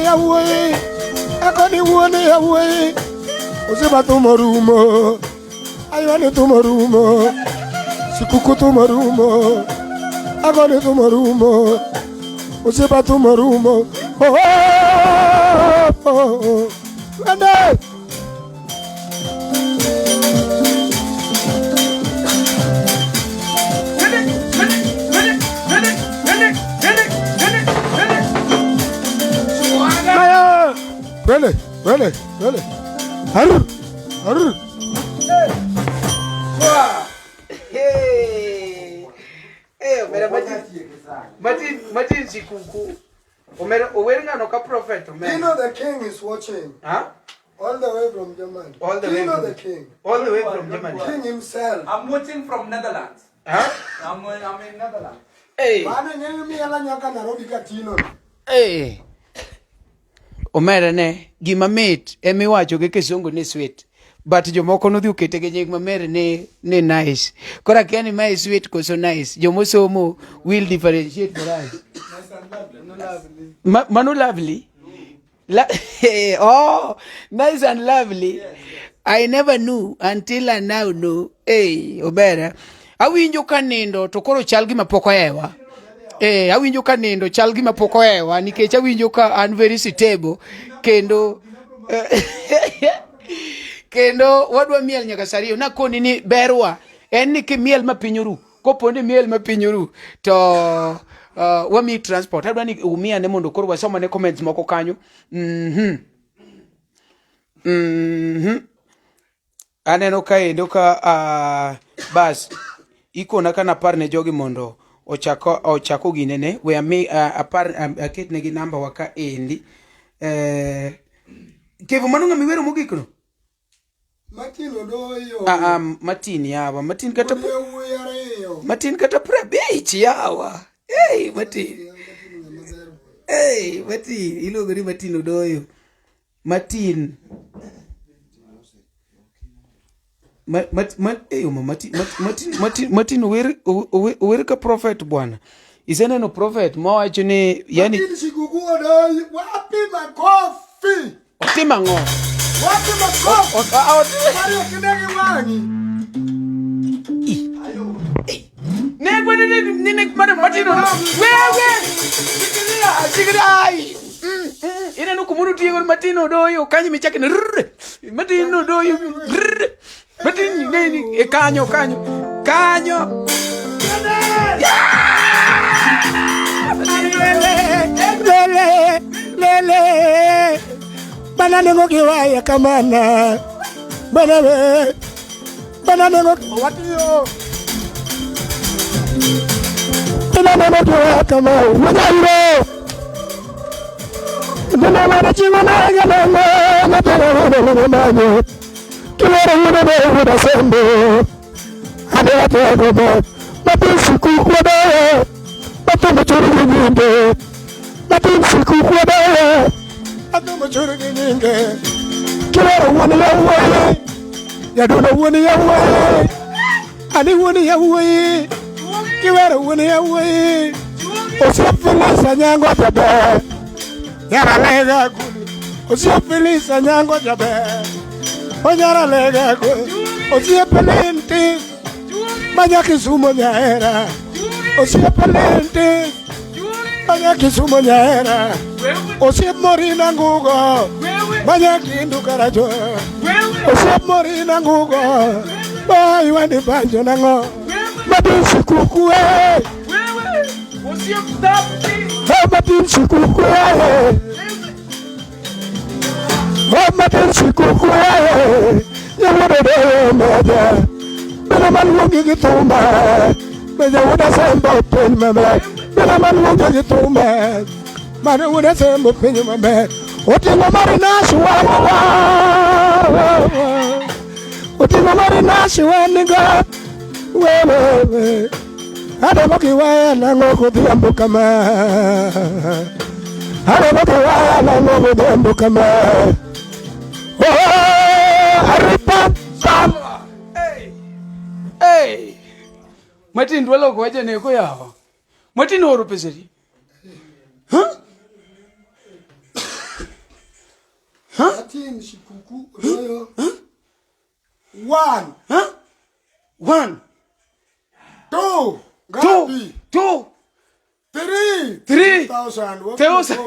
yawuoyi, akoni wuon yawuoyi, osiepa thum orumo, aywani thum orumo, sikuku thum orumo, agoni thum orumo, osiepa thum orumo. Oh, oh, oh, oh. Twende! Twende, twende, twende. Arr, arr. Hey. Hey, omera Martin. Martin, Martin sikuku. Omera ower ng'ano ka prophet omera. You know the king is watching. Huh? All the way from Germany. All the way Kino from the king. All the way from Germany. King himself. I'm watching from Netherlands. Huh? I'm in Netherlands. Hey. Mano ng'eyo miela nyaka Nairobi ka Tino. Hey. Omera ne gima mit emiwacho gi kisungu ni sweet but jomoko nodhi okete gi nying mamer ni nice. Koro akia ni mae sweet koso nice. Jomosomo will differentiate for us. Mano lovely. Oh, nice and lovely. I never knew until I now know. Hey, Obera. Awinjo ka nindo to koro chal gima pok ohewa. Eh, awinjo ka nindo chal gima pok ohewa nikech awinjo ka an very stable kendo kendo wadwa miel nyaka saa ariyo. Nakoni ni berwa en ni kimiel ma piny oru. Kopo ni miel ma piny oru to wamiyi transport. Adwa ni umiyane mondo koro wasomane comments moko kanyo. Aneno kaendo ka bas ikona ka napar ne jogi mondo ochako ochako ginene we ami apar aketnegi namba wa ka endi. Kevo mano ng'ama iwero mogik no? Martin Odoyo. Ah, ah, Martin yawa, Martin kata Wuod yawuoyi ariyo. Martin kata 50 yawa. Hey, Martin. Hey, Martin, iluongo ni Martin Odoyo. Martin. Ma, ma, ma, eh, oma, Martin, Martin, Martin, Martin ower, ower, ower ka prophet bwana. Iseneno prophet mawacho ni yani Martin Sikuku Odoyo. Wapi makofi? Otim ang'o? Wapi makofi? Mario kinegi wang'i. Ne gwene ne ne ne mane Martin Odoyo. Wewe! Shikilia, shikilia. Ai. Ineno kumoro tiego Martin Odoyo kanyo michake ni rrr. Martin Odoyo. Rrr. Martin ne ni e kanyo kanyo. Kanyo. Lele, lele, bana nengo kiwaya kamana, bana we, bana nengo watiyo, bana nengo kiwaya kamana, wajayiro, bana wana chiwa na galama, na pera wana wana manyo, kiwara wana wana sembo, ane wate gobo, mapisi kukwadayo, matumbo churu nyinde. Matin sikuku odoyo, Aduma churu gi nyinge. Kiwero wuon yawuoyi, jadundo wuon yawuoyi, ani wuon yawuoyi, kiwero wuon yawuoyi, osiep Phyllis Anyango jaber, nyara lega kuni, osiep Phyllis Anyango jaber, onyara lega kuni, osiep Linti, manya Kisumo nyahera, osiep Linti, manya Kisumo nyahera, osiep Morina Ngugo, manya Kindu Karacho, osiep Morina Ngugo, bai wani banjo nang'o, matin sikuku e, oh matin sikuku e, oh matin sikuku e, yawuodo doyo meja, bena maluongi gi thumba, meja wuoda sembo piny maber, bena maluongi gi thumba, mane wuoda sembo piny maber, oting'o marinas wan oting'o marinas wan go, wewewe, ademo kiwaya nang'o godhiambo kama, ademo kiwaya nang'o godhiambo kama, oh, aripa pam. Hey. Martin dwa loko wache neko yawa. Martin oro pesa di. Huh? Martin Shikuku Odoyo. One. Huh? One. Two. Two. Ngapi? Two. Three. Three. Thousand. Thousand.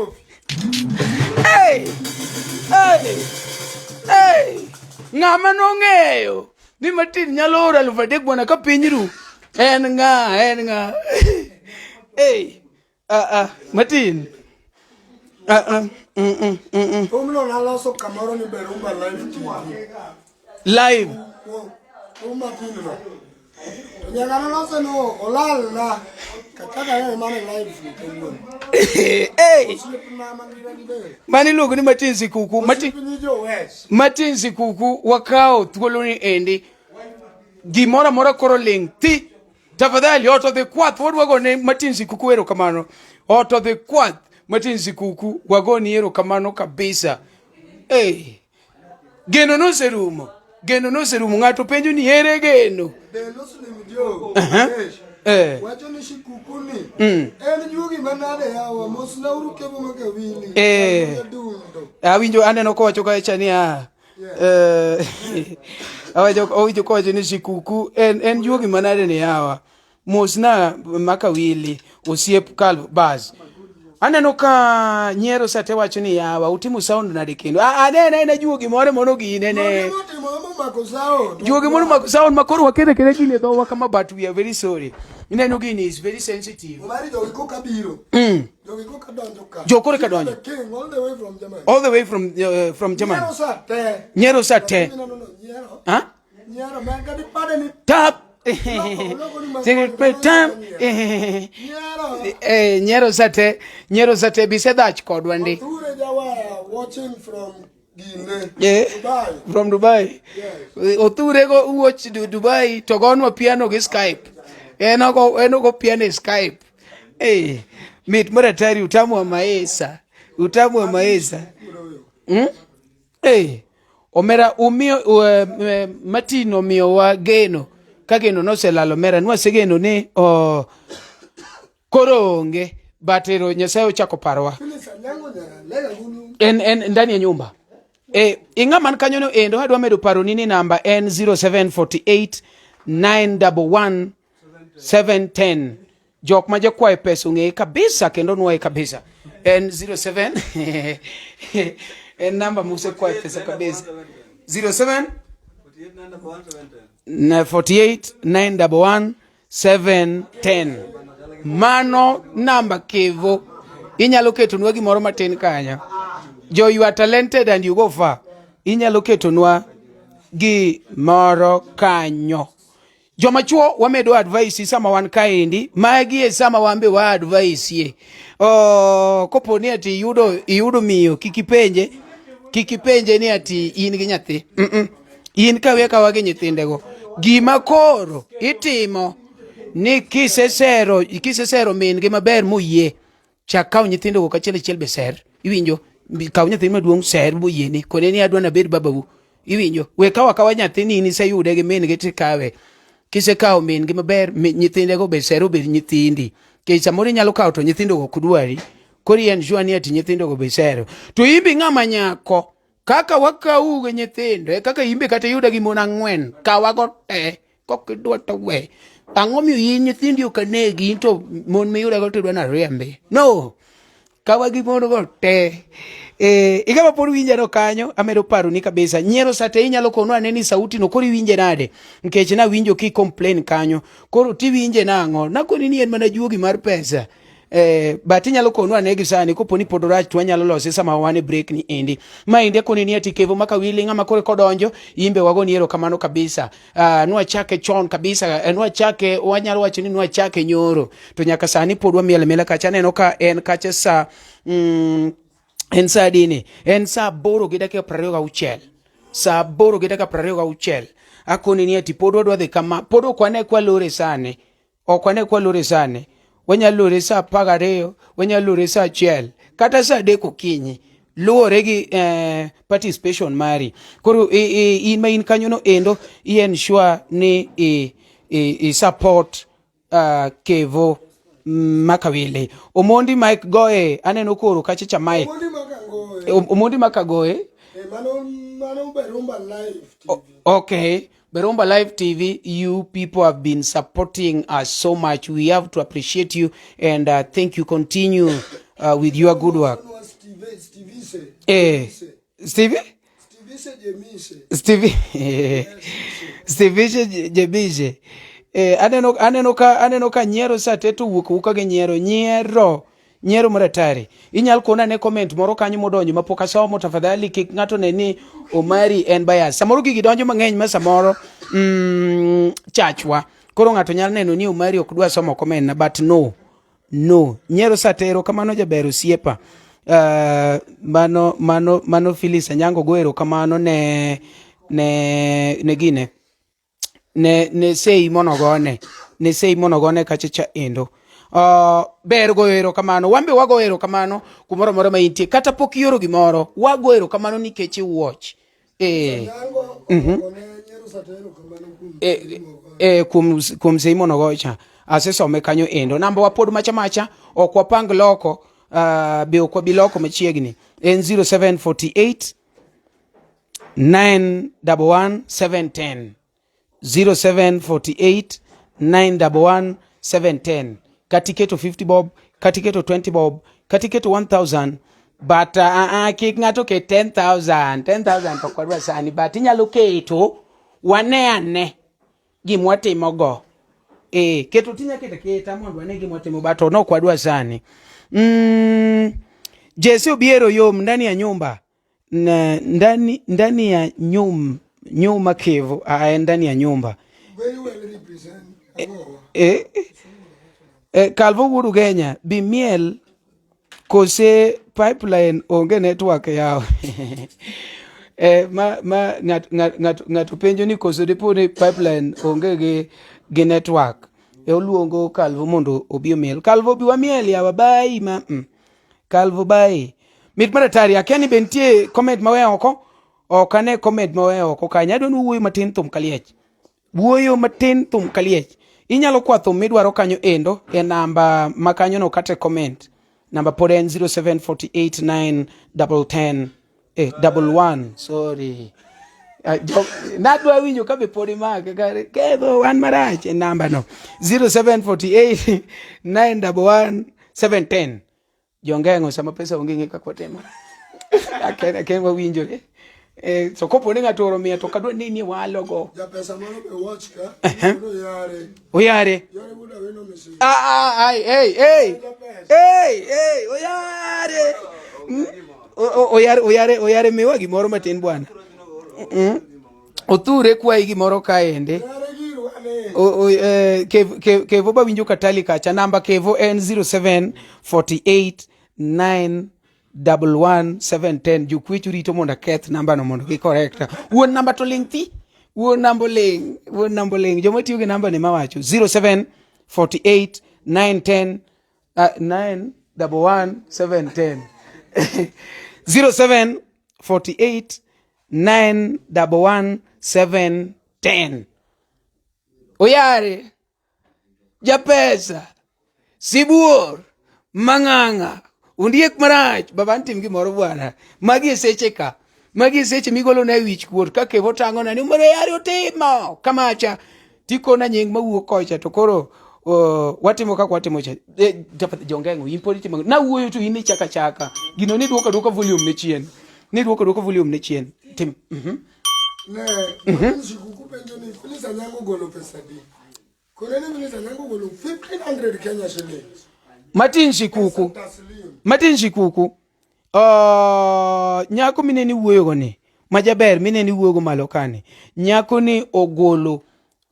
Hey! Hey! Hey! Ng'ama nong'eyo ni Martin nyalo oro 3,000 bwana ka piny ru. En ng'a? En ng'a? Hey! Ah ah, Martin. Ah ah. Thumno naloso kamoro ni Berumba Live TV. Live. Thum matin no. To nyaka nalose no olalna. Kaka ne mana live kawuono. Hey! Osiepna mangima gi del. Mano iluongo ni Martin Sikuku. Martin Osiepni jo West. Martin Sikuku wakawo thuoloni endi. Gimoro amora koro ling' thi. Tafadhali ot odhi kwath wadwa gone Martin Sikuku erokamano. Ot odhi kwath Martin Sikuku wagoni erokamano kabisa. Hey. Geno noserumo. Geno noserumo. Ng'ato penjo ni ere geno? Del Muslim jo. Eh. Wacho ni Shikuku ni. En juogi manade yawa mosnauru kebo makawili. Eh. Dundo. Awinjo aneno kowacho kacha niya eh, awacho owinjo kowacho ni sikuku en juogi manade ni yawa mosna makawili osiep kal bas aneno ka nyiero sate wacho ni yawa utimo sound nade kendo ah anene en juogi moro mono gine ne Gimotimo momako sound. juogi moro mako sound ma koro wakete kete gini e dhowa kama but we are very sorry ineno gini is very sensitive Omari jogi koka biro. Jogi koka donjo ka. Jo koro ka donjo. The king all the way from Germany. All the way from Germany. Nyiero sa te. Nyiero sa te. No, no, no, nyiero. Huh? Nyiero man kadi pade ni Tap. Loko, Tap. nyiero. Eh, nyiero sate, nyiero sate bisedhach kodwa ndi. Ture Jawara watching from Guinea. Eh, Dubai. From Dubai. Yes. Othure go watch Dubai to gonwa piano gi Skype. En ogo piano e Skype. Eh, mit mar atari utamu wa maesa. Utamu wa maesa. Eh, omera umiyo Martin omiyowa geno. Ka geno noselalo omera nwasegeno ni koro onge but ero Nyasaye ochako parowa. Phyllis Anyango nyara lega gulu. En ndani ya nyumba. Ing'a man kanyo no endo adwa medo paroni ni namba en 0748 911 710. Jok ma jakwayo pesa ong'eye kabisa kendo nwaye kabisa. En 07 en namba musekwayo pesa kabisa. 07 48 911 710. Mano namba kevo. Inyalo ketonwa gimoro matin kanyo. Jo, you are talented and you go far. Inyalo ketonwa gimoro kanyo. Joma chuo wamedo advice sama wan kaendi, magi e sama wan be wa advice ye. Oh, kopo ni ati iyudo miyo, kik ipenje ni ati in gi nyathi. In kawe kawa gi nyithindego. Gima koro itimo ni kisesero min gi maber moyie, chak kaw nyithindogo kachiel achiel be ser. Iwinjo? Kaw nyathi maduong' ser moyieni, kone ni adwa nabed babau. Iwinjo? We kaw akawa nyathi ni in iseyude gi min gi tikawe. Kisekawo min gi maber, nyithindego be ser obed nyithindi. Nikech samoro inyalo kawo to nyithindogo ok dwari. Koro i ensure ni ati nyithindogo be sero. To in be ng'ama nyako, kaka wakawu gi nyithindo, e kaka in be kata iyuda gi mon 4, kawago te, kok idwa to we. Ang'o miyo in nyithindi ok anegi, in to mon miyudago to idwa nariembi? No! Kawa gi mon go te. Igama pod winja no kanyo, amedo paroni kabisa. Nyiero sate inyalo kono ane ni sauti no koro iwinje nade? Nikech nawinjo ki complain kanyo. Koro tiwinje nang'o? Nakoni ni en mana juogi mar pesa. But inyalo kono ane gi sani kopo ni pod orach to wanyalo lose sama wan e break ni endi. Ma endi akoni ni ati kevo makawili ng'ama koro kodonjo imbe wagoni erokamano kabisa. Nwachake chon kabisa, nwachake, wanyalo wacho ni nwachake nyoro to nyaka sani pod wamiel amiela kacha. Aneno ka en kacha sa en sa dini, en sa 8:26. Sa 8:26. Akoni ni ati pod wadwa dhi kama, pod ok wane kwa lore sani. Ok wane kwa lore sani. Wanyalo lore sa 12, wanyalo lore sa 1, kata sa 3 okinyi. Luwore gi participation mari. Koro in ma in kanyo no endo, i ensure ni i support Kevo Makawili. Omondi Mike Goe, aneno koro kacha cha Mike. Omondi Mike Goe. Omondi Mike Goe. Mano mano Berumba Live TV. Okay, Berumba Live TV, you people have been supporting us so much. We have to appreciate you and thank you. Continue with your good work. Mano Steve Steve se. Eh, Stevie? Steve se Jemise. Stevie Stevie Jebije. Eh, aneno ka nyiero sa te to wuok wuoka gi nyiero nyiero nyiero maratari. Inyal kona ne comment moro kanyo modonjo mapok asomo tafadhali kik ng'ato ne ni Omari en bias. Samoro gigi donjo mang'eny ma samoro chachwa. Koro ng'ato nyalo neno ni Omari ok dwa somo comment na but no. No, nyiero satero kamano jaber osiepa. Mano Phyllis Anyango go erokamano ne gine ne sei monogone ne sei monogone kacha cha endo. Ber goyo erokamano wan be wago erokamano kumoro amora ma intie kata pok ioro gimoro wago erokamano nikech iwatch Nyango ogone nyiero satero kamano kuom kuom sei monogocha asesome kanyo endo namba wa pod macha macha ok wapang loko be ok wabi loko machiegni en 0748 911 710 0748 911 710 kata iketo 50 bob kata iketo 20 bob kata iketo 1000 but kik ng'ato ket 10000 10000 to ok wadwa sani but inyalo keto wane ane gimwatimogo keto tinya keto aketa mondo wane gimwatimo but ono ok wadwa sani Jesse Obiero yom ndani ya nyumba na ndani ya nyuma kevo ndani ya nyumba Very well represent. Agowa. Calvo wuod Ugenya bi miel kose pipeline onge network yawo ma ng'ato penjo ni koso dipo ni pipeline onge gi network oluongo Calvo mondo obi omiel Calvo bi wamiel yawa bai ma Calvo bai mit mar atari akia ni be nitie comment maweyo oko ok ane comment maweyo oko kanyo adwa ni wuoyo matin thum kaliech wuoyo matin thum kaliech inyalo kwa thum midwaro kanyo endo e namba ma kanyo no kata e comment namba pod en 0748 9 11 sorry nadwa winjo ka be pod imake kare kedho wan marach e namba no 0748 911 710 jongeng'o sama pesa onge ng'e kaka watimo aken wawinjore so kopo ni ng'ato oro mia to kadwa ni walogo Japesa moro be watch ka. Koro yare. Oyare Yare buda weno message. Ah, ah, ai, hey, hey. Hey, hey, oyare. Oyare, oyare, oyare miwa gimoro matin bwana. Othure kwayi gimoro kaende. Yare girwa ne. Kevo ba winjo katali kacha namba Kevo en 0748 9 11 710 jokwecho rito mondo aketh namba no mondo gikorekta wuon namba to ling thi wuon namba oling wuon namba oling joma tiyo gi namba ni mawacho 07 48 9 10 9 11 7 10 07 48 9 11 7 10 oyare japesa sibuor mang'ang'a ondiek marach baba ntim gimoro bwana magi e seche ka magi e seche migolo na e wich kuot ka kevo tang'ona ni umoro yare otimo kamacha tikona nying mawuok kocha to koro watimo kaka watimo cha jongeng'o in pod itimo nawuoyo to in ichaka chaka gino ni duoka duoka volume ne chien ni duoka duoka volume ne chien tim Ne, mm Shikuku penjo ni Phyllis Anyango golo pesa di. Koro ni Phyllis Anyango golo 1500 Kenya shillings. Martin Shikuku Taslim. Martin Shikuku nyako mineni wuoyogo ni majaber mineni wuoyogo malo kani nyako ni ogolo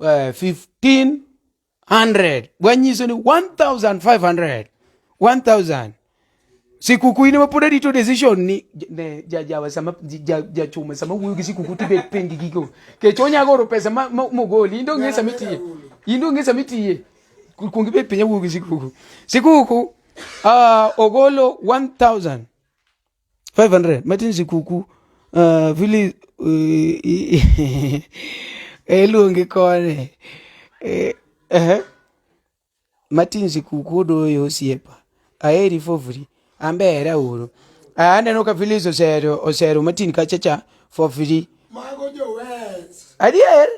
1500 wanyiso ni 1500 1000 Sikuku in ema pod arito decision ni ne jajawa sama jachuma sama wuoyo gi sikuku tibet piny gi gigo kech onya goro pesa mogoli in dong' sama itiye in dong' sama itiye kuong ibet piny awuoyo gi sikuku sikuku ogolo 1500 matin sikuku vili iluongi kone Martin Sikuku odoyo osiepa aheri for free ambe ahera uru aneno ka Phyllis osero Martin kacha cha for free. Mago jo West. Adier?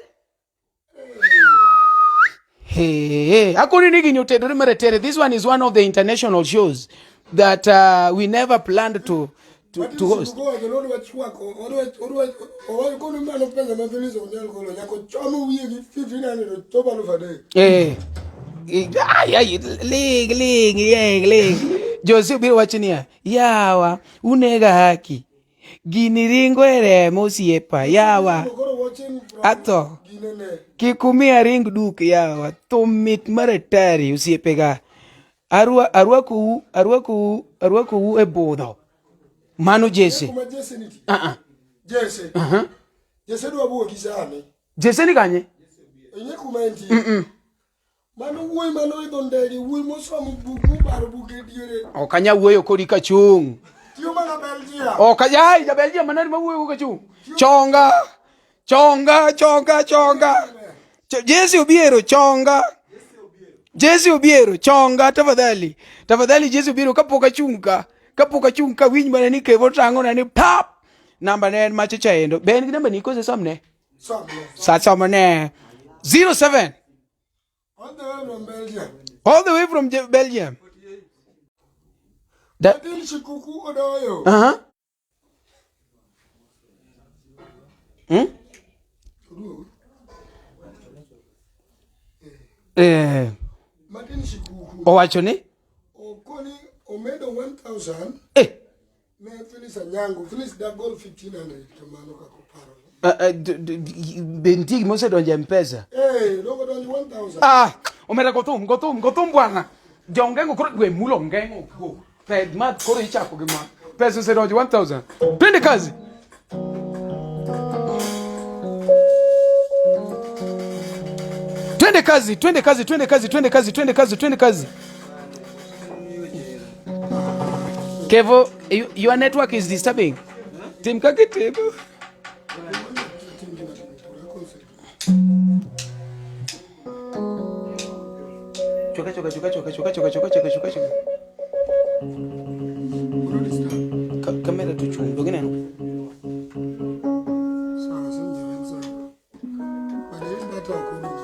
Hey, hey. Akoni ni gini otedore maretere. This one is one of the international shows that we never planned to host. Eh. Ay, ay, ling, ling, ling, ling. Jose biro wacho niya, yawa, unega haki. Gini ringo e remo osiepa, yawa. Atho. Kik umiya ring duk yawa. Thum mit mar atari osiepega. Arwakou, arwakou, arwakou e budho. Mano Jesse. Kuma Jesse nitie. Ah ah. Jesse. Uh-huh. Jesse dwa wuogi sani. Jesse ni kanye? Ing'e kuma entie. Mano wuoyi mano idho ndege, wuoyi mosomo buk mobaro buk e diere. Ok anyal wuoyo kodi kachung'. Tiyo mana Belgium. Ok anyal, ja Belgium manadi ma wuoyo kachung'. Chonga. Chonga, chonga, chonga. Jesse Obiero chonga. Jesse Obiero chonga tafadhali. Tafadhali Jesse Obiero kapok achung' ka. Kapok achung' ka winj mana ni Kevo tang'o na ni pap. Namba ne en macha cha endo. Be en gi namba ni kose somne? Somne. Sa somne. 07. All the way from Belgium. All the way from Belgium. Da Adil Shikuku Odoyo. Uh-huh. Hmm? Eh. Martin Shikuku. Owacho ni? Okoni omedo 1000. Eh. Ne Phyllis Anyango. Phyllis dagol 1500 kamano kaka oparo. Be nitie gima osedonjo e M-Pesa? Eh, doko donjo 1000. Ah, omera go thum, go thum, go thum bwana. Jongengo koro we mulo ngengo go. Ped ma koro ichako gi ma. Pesa osedonjo 1000. Twende kazi. Twende kazi, twende kazi, twende kazi, twende kazi, twende kazi, twende kazi. Kevo, your network is disturbing. Tim kaka itimo. Choka choka choka choka choka choka choka choka choka choka. Kamera to chung, dogi neno. Sawa, sinjo en sawa. But in data ok owinjo.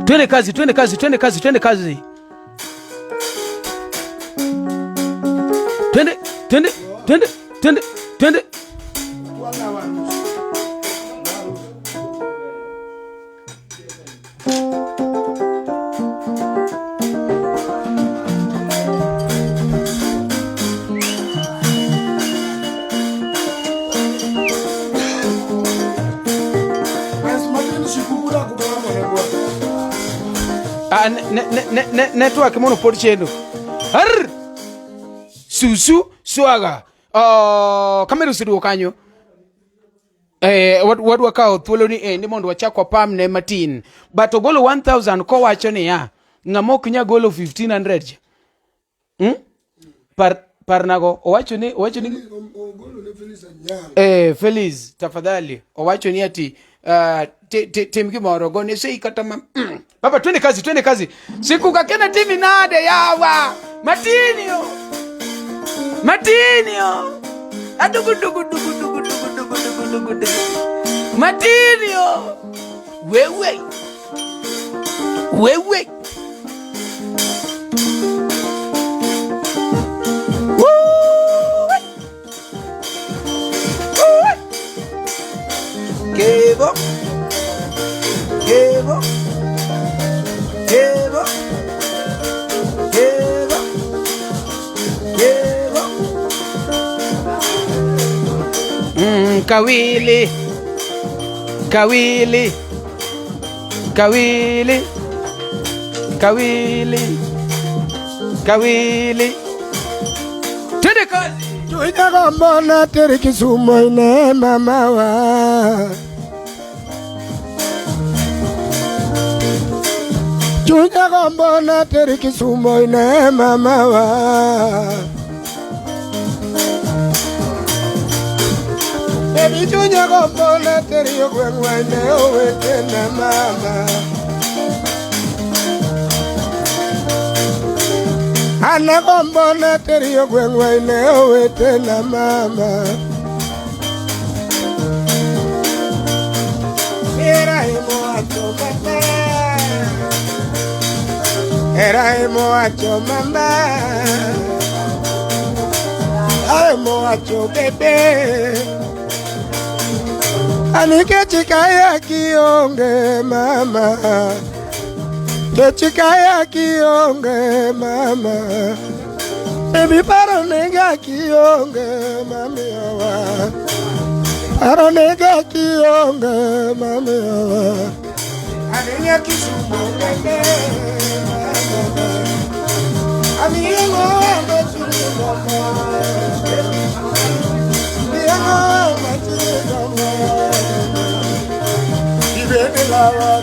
Twende kazi, twende kazi, twende kazi, twende kazi. Twende, twende, twende, twende, twende. Wala warus. Pes matin Shikuku dak bamo ne gwa. Ah, network mono pod chendo. Arr! Susu swaga. Oh, kamera oseduogo kanyo. Eh, wadwa kawo thuolo ni endi mondo wachak wapam ne matin. But ogolo 1000 kowacho niya, ng'ama ok nya golo 1500 cha. Hmm? Parnago owacho ni Ogolo ne Phyllis Anyango. Eh, Feliz, tafadhali. Owacho ni ati tim gimoro gone sei kata ma Baba twende kazi, twende kazi. Siku kakena timi nade yawa. Matinio. Matinio. Adugu dugu dugu dugu dugu dugu dugu dugu dugu. Matinio. Wewe. Wewe. Woo! Kevo. Kevo. Kevo. Kevo. Kevo. Kawili. Kawili. Kawili. Kawili. Kawili. Twende kazi. Chunya ter Kisumo ine mama wa. Chunya gombona ter Kisumo ine mama wa. Baby chunya gombona ter yogweng' ine owetena mama. An agombo nateri e gweng'wa ine owetena mama. Era emowacho mama. Era emowacho mama. Emowacho bebe. Anikech kaya kionge mama. Kech kaya kionge mama. Baby paro nega kionge mami owa. Paro nega kionge mami owa. Aninya Kisumo bebe mama. Amigo amachiri mama. Amigo amachiri mama. Ibene lawa.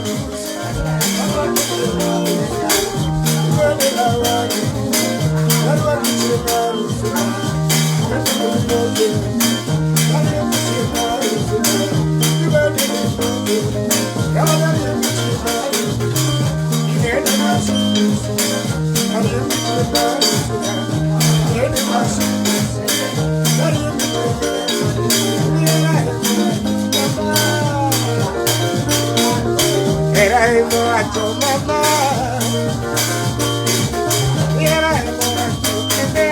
Era emowacho mama. Era emowacho bebe.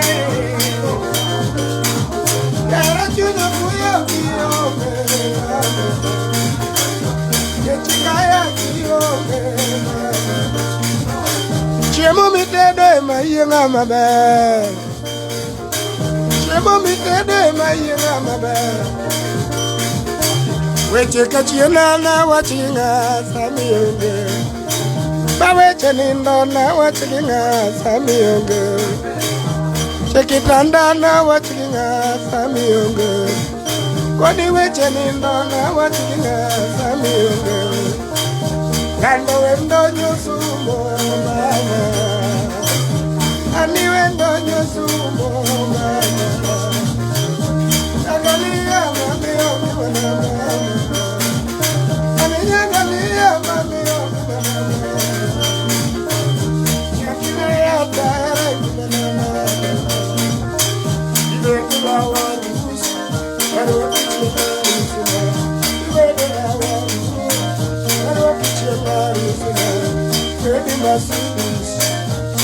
Era chunya kuyo kionge mama. Kechikaya kionge mama. Chiemo mitedo ema yieng'a maber. Chiemo mitedo ema yieng'a maber. Weche ka chien na wach gi ng'a sami onge. Ba weche nindo na wach gi ng'a sami onge. Che kitanda na wach gi ng'a sami onge. Kodi weche nindo na wach gi ng'a sami onge. Lando wendo nyosumo mama. Ani wendo nyosumo mama. Angalia mami omi wana mama. Ani angalia mami omi wana mama. Yakina ya tara wana mama. Ibe kulawa rusi. Karo kichena rusina. Ibe kulawa rusi. Karo kichena rusina. Baby masudus.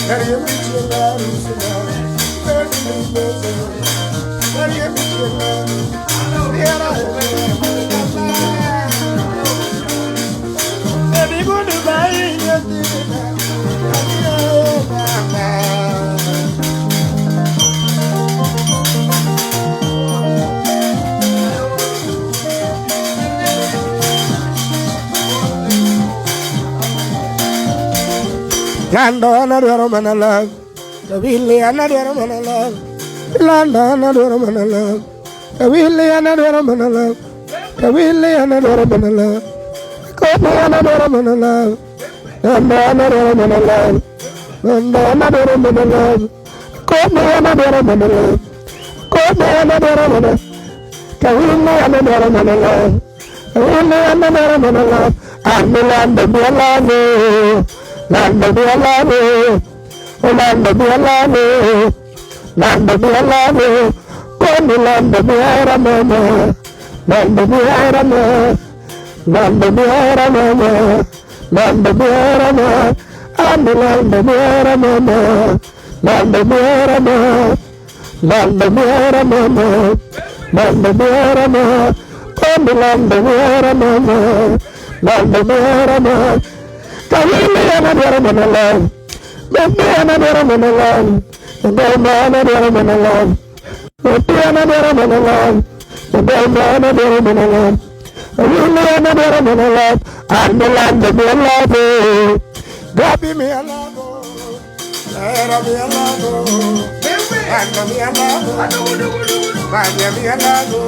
Karo kichena rusina. Baby mbeze. Karo kichena. Baby goodbye nyathina. Adio mama. Lando anadwaro mana love. Kawili anadwaro mana love. Lando anadwaro mana love. Kawili anadwaro mana love. Kawili anadwaro mana love. Koni anadwaro mana love. Lando anadwaro mana love. Lando anadwaro mana love. Koni anadwaro mana love. Koni anadwaro mana. Kawili anadwaro mana love. Kawili anadwaro mana love. Amilando milano. Lando milano. Lando milano. Lando milano. Koni lando miera mama. Lando miera mama. Lando miera mama. Lando miera mama. Lando miera mama. Lando miera mama. Lando miera mama. Lando miera mama. Koni lando miera mama. Lando miera mama. Kawili anadwaro mana love. Baby anadwaro mana love. Ngoma anadwaro mana love. Baby anadwaro mana love. Ngoma anadwaro mana love. Kawili anadwaro mana love. Amilando mi love. Gabi mi love. Era mi love. Ando mi love. Manya mi love.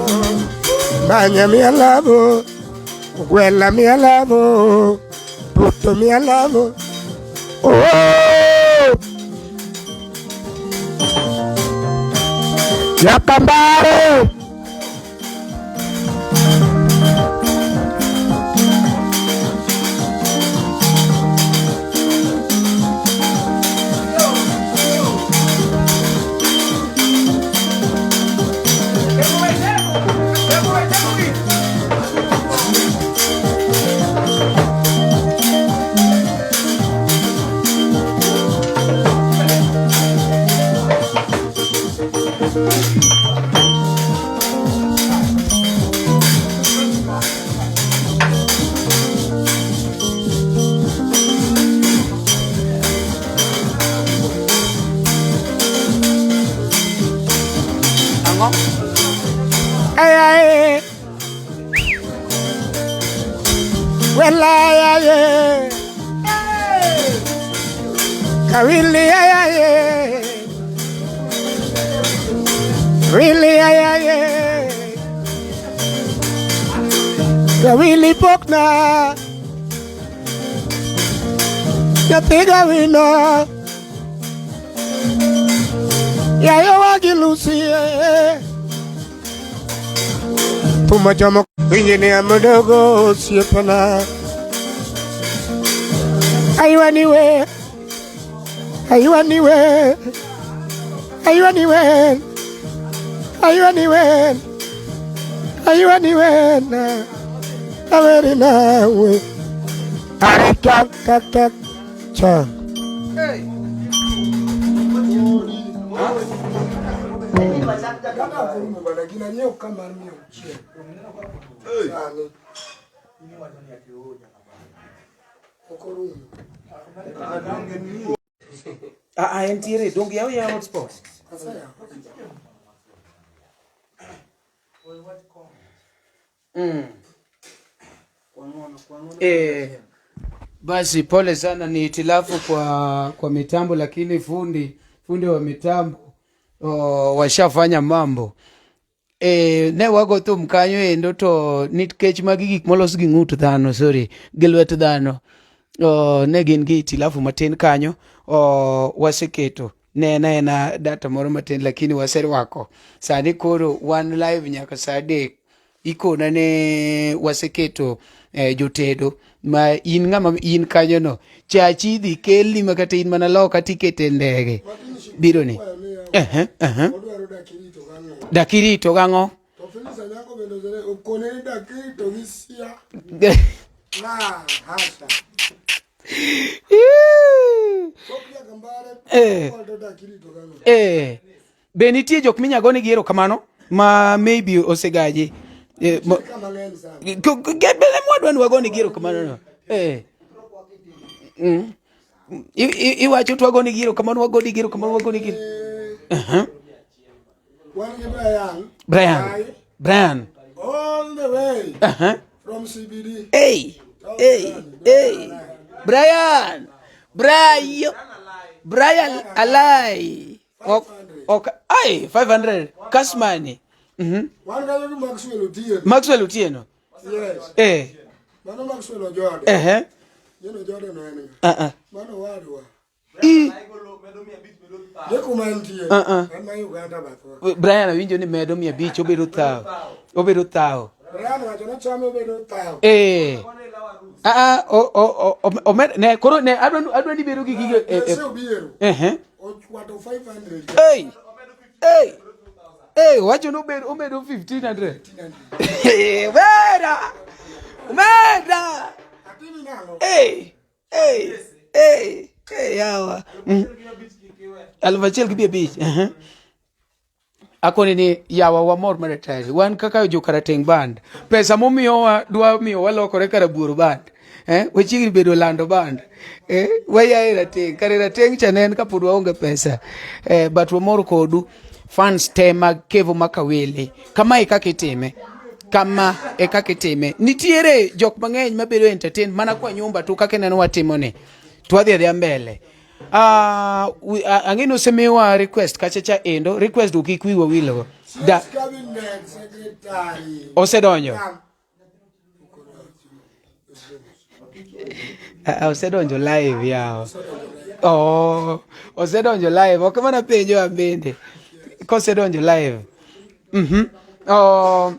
Manya mi love. Gwela mi love. Puto mi love. Oh! Yakambare! Ayaye. Wela ayaye. Kawili ayaye. Really ayaye. Kawili pokna. Nyathi gawino. Yayo wagi Lucy. Puma jomo injinia mdogo osiepana. Aiwaniwe. Aiwaniwe. Aiwaniwe. Aiwaniwe. Aiwaniwe na. Aweri nawe. Are tak tak tak. Cha. Kata kurumo bana gina nyiew ka mar mia auchiel. Sani. Ok orumo. Ah, ah, entiere donge yaw yaw hotspot. Aseyawo. Eh, basi pole sana, ni hitilafu kwa mitambo, lakini fundi wa mitambo oh, washafanya mambo e, ne wago thum kanyo endo to nikech magi gik molos gi ng'ut dhano, sorry, gi lwet dhano oh, ne gin gi hitilafu matin kanyo oh, waseketo ne en aena data moro matin lakini waserwako sani koro wan live nyaka saa 3 ikona ne waseketo jotedo ma in ng'ama in kanyo no chachi idhi kelni ma kata in mana loka tikete ndege biro ni ehe ehe Odwaro dak irito gang'o. dak irito gang'o To Phyllis Anyango bende osere okone ni dak irito gi sia. La hasha. Pok nyaka mbare. To dak irito gang'o. Be nitie jok minyago nigi erokamano ma maybe osegaji Ka mang'eny sana. Bende mwadwa ni wago nigi erokamano no. Iwacho to wago nigi erokamano, wago nigi erokamano, wago nigi Wan gi Brian. Brian. Brian. All the way from CBD. Hey, hey, hey. Brian. Brian. Brian Alai. Ok, ai 500 cash money. Wan kanyo gi Maxwell Otieno. Maxwell Otieno. Yes. Mano Maxwell Ojode. Gino Ojode no en ng'a? Ah ah. Mano wadwa. I Ne kuma entie. Ah, ah. En ma Uganda bathwa. Brian awinjo ni medo 500 obedo thao. Obedo thao. Brian wacho nochame obedo thao. Ah ah o o o omed ne koro ne adwa ni bedo gi gigo Ese obiero. Ochwato 500. Hey. Hey. Hey, wacho no obedo omedo 1500. Omera. Omera. Atimi nang'o? Hey. Hey. Hey. Hey, yawa. 1500. Akoni ni yawa wamor maratari. Wan kaka jo Karateng band. Pesa momiyowa dwa miyo walokore Karabuor band. Wachiegni bedo Lando band. Waya e Rateng. Kare Rateng cha ne en kapod waonge pesa. But wamor kodu fans te mag Kevo Makawele. Kama e kaka itime. Kama e kaka itime. Nitiere jok mang'eny mabedo entertain mana kwa nyumba tu kaka ineno watimo ni. To wadhi adhiya mbele. Ang'e ni osemiwa request kacha cha endo. Request do kik wiwa wilgo. Da. Cabinet secretary. Osedonjo. Osedonjo live yawa. Oh, osedonjo live. Ok mana penjo an bende. Kosedonjo live. Oh,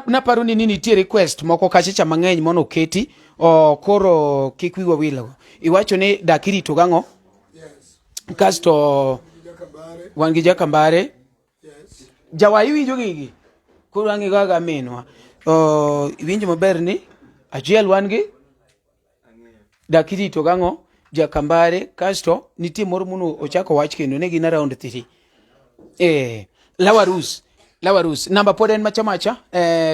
naparo ni nitie request moko kacha cha mang'eny mono oketi. Oh, koro kik wiwa wilgo. Iwacho ni dak irito gang'o? Yes. Kasto wan gi Jakambare. Yes. Jawa iwinjo gigi? Koro ang' igaga minwa. Oh, iwinjo maber ni achiel wan gi dak irito gang'o? Jakambare. Kasto nitie moro mono ochako wach kendo ne gin around 3. Lawarus. Lawarus. Namba pod en macha macha.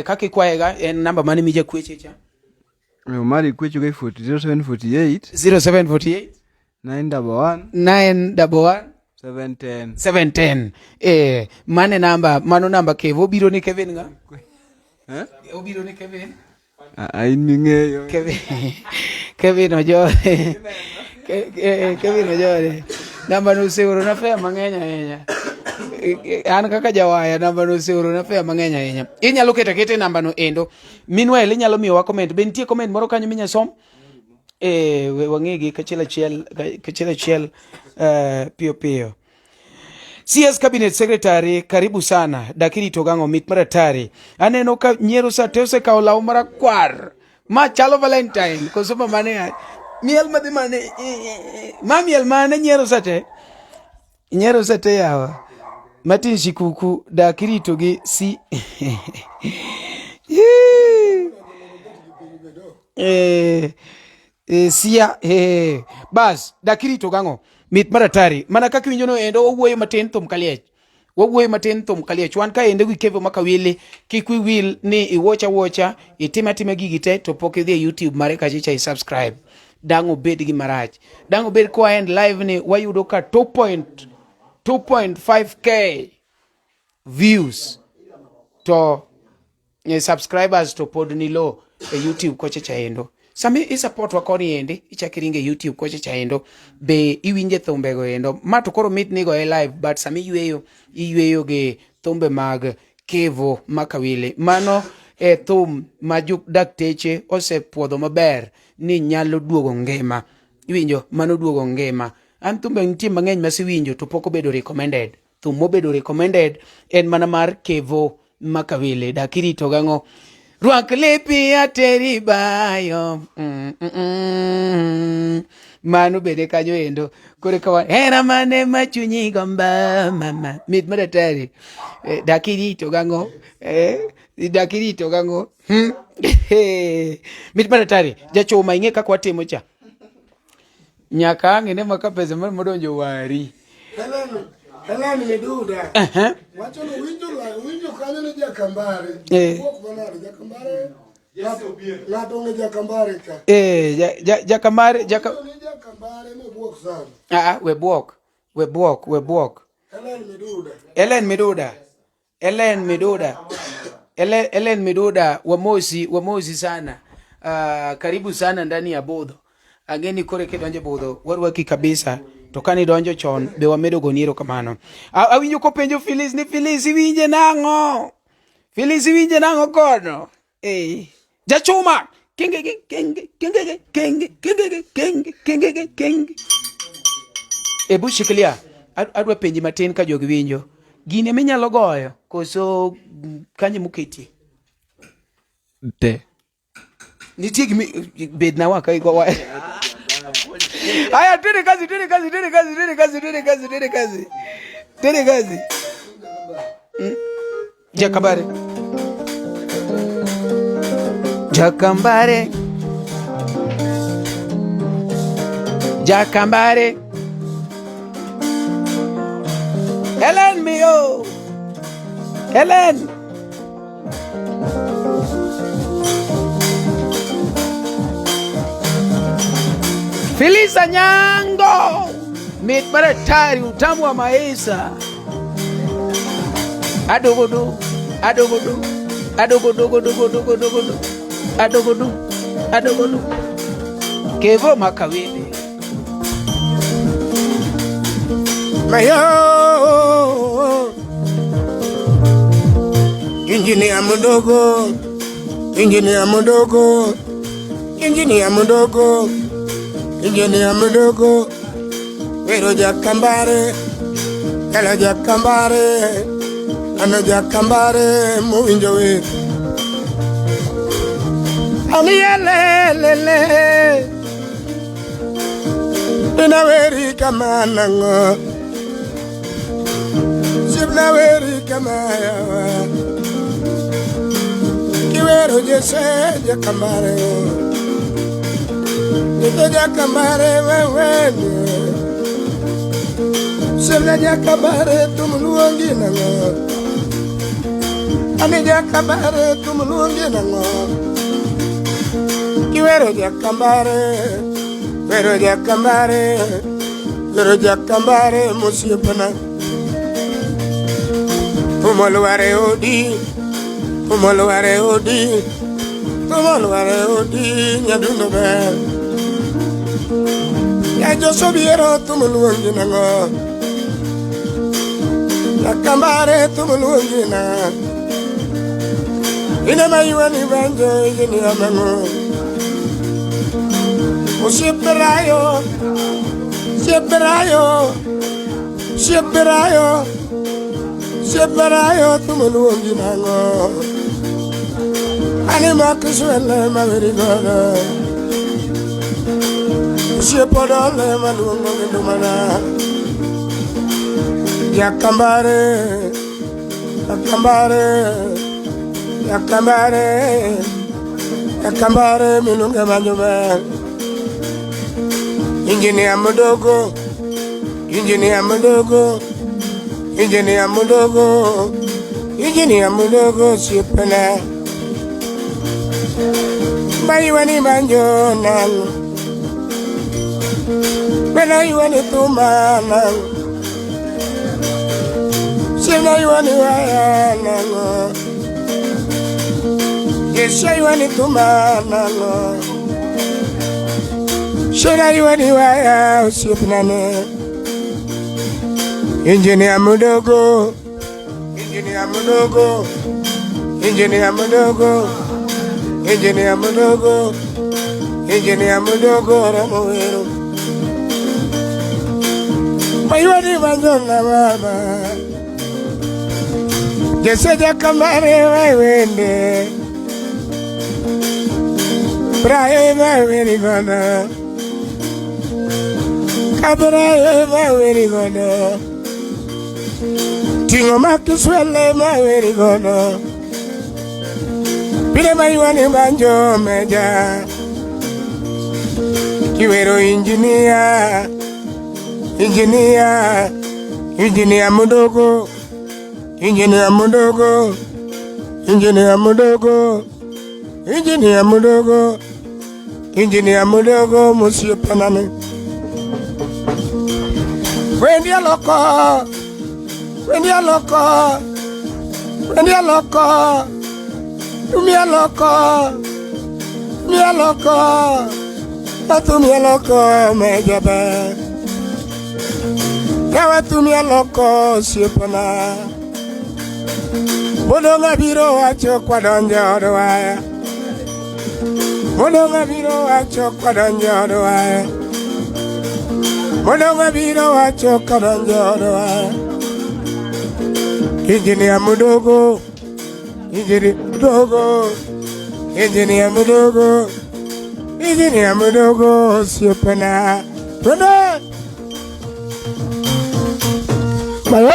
Kaka ikwayega en namba mane mija kweche cha? Mari kwecho ga 0748 0748 911 911 710. 710. Mane namba, mano namba Kevo obiro ni Kevin ng'a? Eh? Obiro ni Kevin. Ah, in ming'eyo. Kevin Kevin Ojore. Kevin Ojore. Namba no oseoro na fea mang'eny ahinya. An kaka jawaya namba no oseoro na fea mang'eny ahinya. Inyalo keto aketa e namba no endo. Meanwhile inyalo miyowa comment. Be nitie comment moro kanyo minya som? We wang'egi kachiel achiel kachiel achiel piyo piyo. CS Cabinet Secretary, karibu sana. Dakiri Togango mit maratari. Aneno ka nyiero sa te osekawo law marakwar. Ma chalo Valentine koso ma mane miel madhi mane ma miel mane nyiero sa te. Nyiero sa te yawa. Martin Shikuku dakiri to gi si. Sia bas dakiri to gang'o mit maratari mana kaka iwinjo no endo wawuoyo matin thum kaliech wawuoyo matin thum kaliech wan ka endo gi Kevo Makawili kik wi wil ni iwocha wocha itim atima gigi te to pok idhi e YouTube mare kacha cha i subscribe dang' obed gi marach dang' obed kwa end live ni wayudo ka 2.5k views to subscribers to pod ni low e YouTube kocha chaendo. Sami i support wa koni endi, ichak iringe YouTube kocha chaendo, be iwinje thumbego endo. Ma to koro mit nigo e live, but sami iyweyo, iyweyo gi thumbe mag Kevo Makawili. Mano e thum ma dakteche osepuodho maber ni nyalo duogo ngima. Iwinjo, mano duogo ngima. An thumbe nitie mang'eny masewinjo to pok obedo recommended. Thum mobedo recommended en mana mar Kevo Makawili. Dak irito gang'o? Rwak lepi ateri bayo. Mano bende kanyo endo. Koro ka wan hera mane ma chunyi gomba mama. Mit maratari. Dak irito gang'o? Dak irito gang'o? Mit maratari. Jachuma ing'e kaka watimo cha. Nyaka ang' ine maka pesa mar modonjo wari. Helen, Helen Miduda. Wacho ni winjo la winjo kanyo ni Jakambare. Wuok manade Jakambare? Ng'ato ong'e Jakambare ka. Jakambare, jaka Winjo ni Jakambare mobwok sana. Ah, we bwok. We bwok, we bwok. Helen Miduda. Helen Miduda. Helen Miduda. Helen Miduda, wamosi, wamosi sana. Karibu sana ndani ya budho. Angeni kore kidonjo budho, warwaki kabisa. To kani donjo chon, be wamedo goni erokamano. Awinjo kopenjo Phyllis ni Phyllis iwinje nang'o? Phyllis iwinje nang'o kono? Jachuma! Kenge kenge kenge kenge kenge kenge kenge kenge. Ebu shikilia. Adwa penji matin ka jogi winjo. Gini minyalo goyo koso kanye muketie? Te. Nitie gimi bed na waka iko wa. Haya twende kazi, twende kazi, twende kazi, twende kazi, twende kazi, twende kazi. Twende kazi. Jakambare. Jakambare. Jakambare. Helen mio. Helen. Felisa Nyango. Mit maratari utamu wa maisha. Adogodo, adogodo, adogodo, dogo, dogo, dogo, adogodo, adogodo. Kevo Makawili. Mayo, injinia mdogo, injinia mdogo, injinia mdogo, injinia mdogo, wero Jakambare, kala Jakambare, ano Jakambare, mowinjo wer. Anielelele, inaweri kama nang'o, sibnaweri kama yawa, kiwero jese Jakambare, jese Jakambare weweni, sibna Jakambare tumluongi nang'o, ani Jakambare tumluongi nang'o, kiwero Jakambare, wero Jakambare, Pero jakambare mosiepna. Thumolware odi, thumolware odi, thumolware odi, nyadundo ber. Ya josobiero thumoluongi nang'o? Jakambare thumoluongi na. Ine mayuani banjo igini amang'o. Osieperayo, osieperayo, osieperayo. Osieperayo thumoluongi nang'o? Ani makiswele maweri godo. Osiepodole maluongo gi ndumana. Jakambare, jakambare, jakambare, jakambare miluonge manyo ber. Injinia mdogo, injinia mdogo, injinia mdogo, injinia mdogo osiepna. Maywani banjo nang'o? Bena ywani thuma nang'o? Siena ywani waya nang'o? Yesu ywani thuma nang'o? Shena ywani waya osiepna ne. Injinia mdogo, injinia mdogo, injinia mdogo, injinia mdogo, injinia mdogo romo wero. Maywani banjo na baba. Jese jakambare wewende. Brayo maweri gono. Kabrayo maweri gono. Tingo makiswele maweri gono. Pile maywani banjo meja. Kiwero injinia, injinia, injinia mdogo, injinia mdogo, injinia mdogo, injinia mdogo, injinia mdogo musiepanane. Wendi aloko, wendi aloko, wendi aloko, tumia loko, tumia loko, atumia loko mejabe. Kawa tumia loko osiepna. Modong' abiro wacho kwadonjo od waya. Modong' abiro wacho kwadonjo od waya. Modong' abiro wacho kwadonjo od waya. Injinia mdogo, injinia mdogo, injinia mdogo, injinia mdogo osiepna. Twende! Mayo,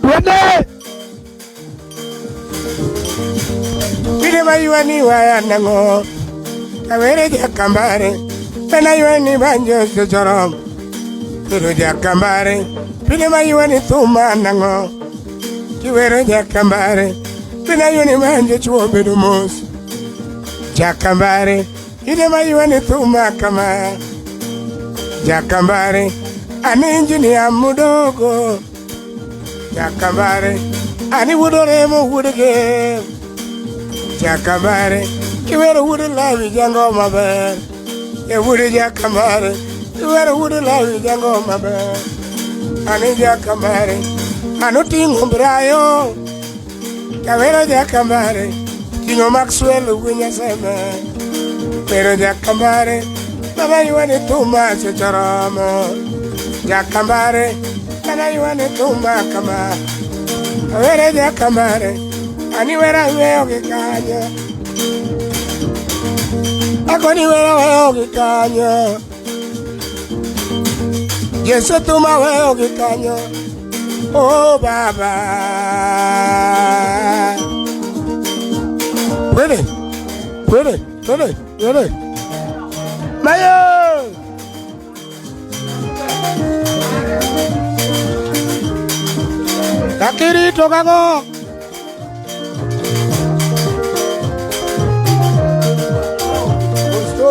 twende! Pile maywani waya nang'o? Kawere jakambare, pena ywani banjo chochorom. Turu jakambare, pile maywani thuma nang'o? Kiwero jakambare, pena ywani banjo chuo bedo mos. Jakambare, pile maywani thuma kama. Jakambare, ani injinia mdogo. Jakambare, ani wudoremo wudige. Jakambare, kiwero wude lawi jango maber. E wude jakambare, kiwero wude lawi jango maber. Ani jakambare, anu ting'o brayo. Kawero jakambare, ting'o Maxwell winyaseme. Pero jakambare, baba ywani thuma sechoromo. Jakambare, baba ywani thuma kama. Kawere jakambare, ani wera weyo gi kanyo. Akoni wera weyo gi kanyo. Yesu thuma weyo gi kanyo. Oh baba. Twende, twende, twende, twende. Mayo! Kakirito kang'o? Gusto.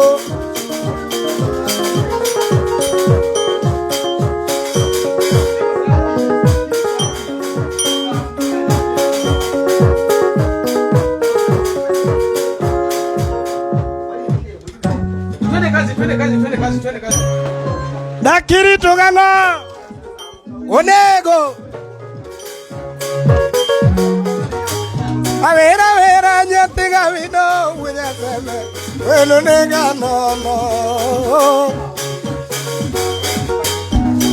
Chakirito gang'o? Onego. Awera wera nyathi gawino wunyaseme welo nega nono.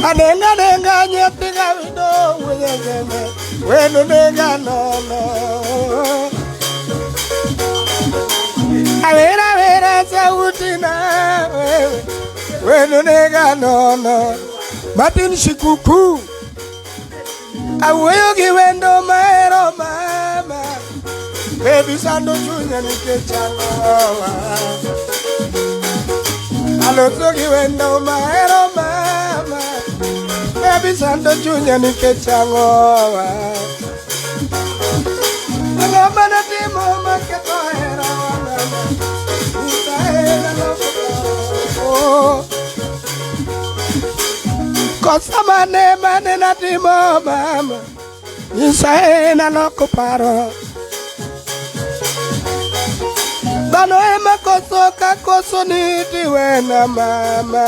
Adenga denga nyathi gawino wunyaseme welo nega nono. Awera wera sauti na wewe welo nega nono. Martin Shikuku. Awuoyo gi wendo mahero mama. Baby sando chunya nikech ang'owa. Aloso gi wendo mahero mama. Baby sando chunya nikech ang'owa. Ang'o manatimo maketho herawa mama. Nyisa hera loko. Kosa mane mane natimo mama. Nyisa hera loko paro. Dhano ema koso ka koso ni tiwena mama.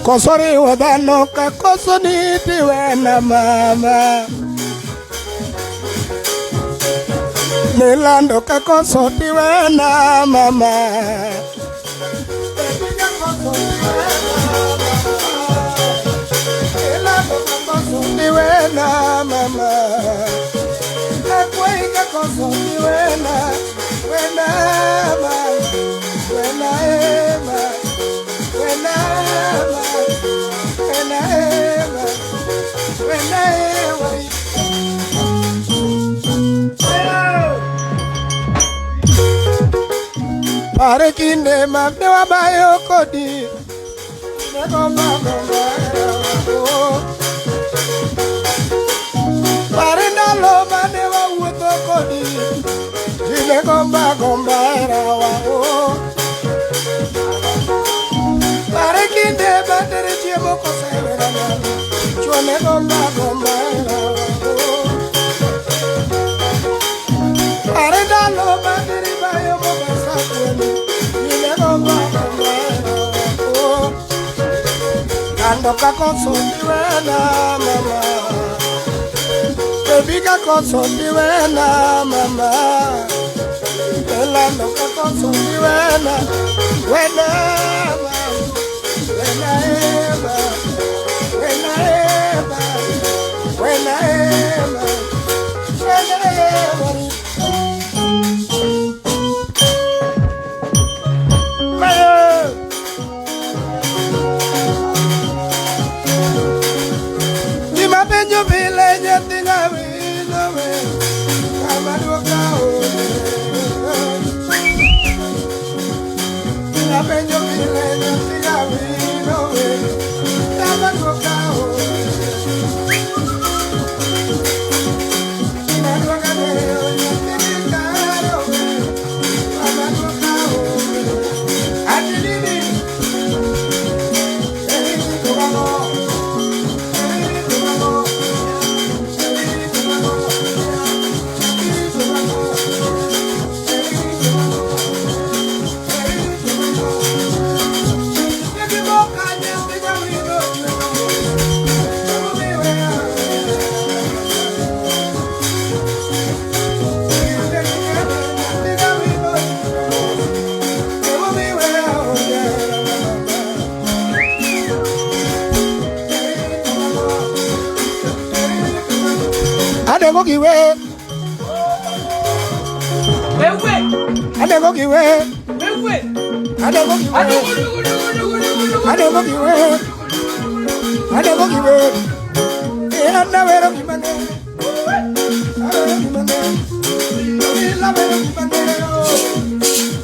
Koso riwo dhano ka koso ni tiwena mama. Nilando ka koso tiwena mama. Nilando ka koso tiwena mama. Akwayi ka koso tiwena, wena mama, wena ema, wena mama, wena ema, wena ewa. Pare kinde ma ne wabayo kodi, ne gomba gomba herawa. Pare ndalo mane wawuotho kodi, ji ne gomba gomba herawa. Pare kinde matere chiemo kosewera nyalo, chwo ne gomba gomba herawa. Pare ndalo matere bayo Mombasa kweni, ji ne gomba gomba herawa. Kando ka koso tiwena mama. Baby ka koso tiwena mama. Elando ka koso tiwena, wena mama, wena ema, wena ema, wena ema, wena ema. Mayo. Gima penjo pile nyathi ng'awino we, kama duoka onge. Gima penjo pile nyathi ng'awino we, kama duoka onge. Gima duoka ng'eyo nyathi gikaro we, kama duoka onge. Ati nini? Eri tugago. Eri tugago. Eri tugago. Eri tugago. Eri tugago. Eri tugago. Adengo giwe, Wewe, adengo giwe, wewe. adengo giwe, adengo giwe, adengo giwe. Eh, anawero gimane, awero gimane, awero gimane,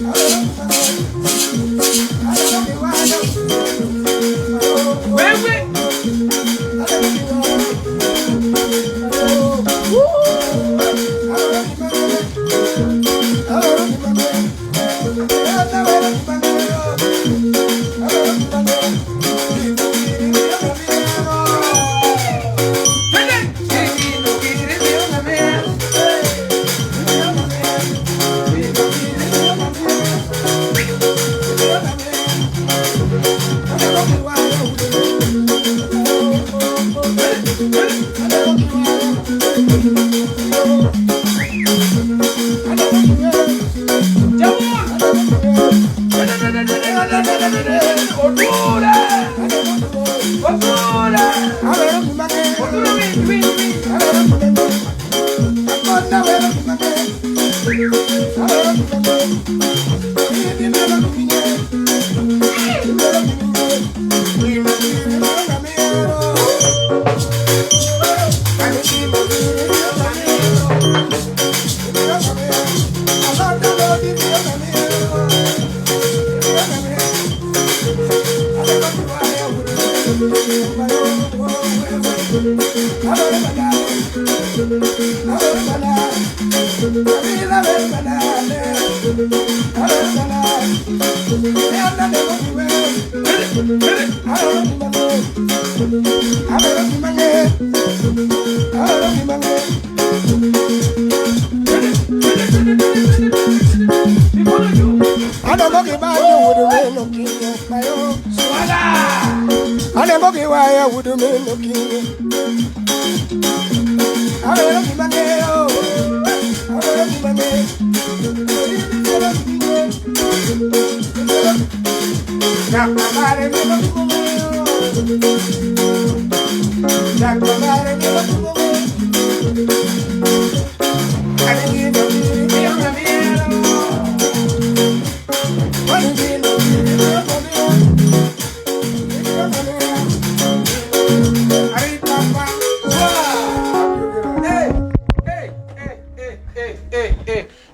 awero gimane, adengo giwe, Wewe. adengo giwe. Twende.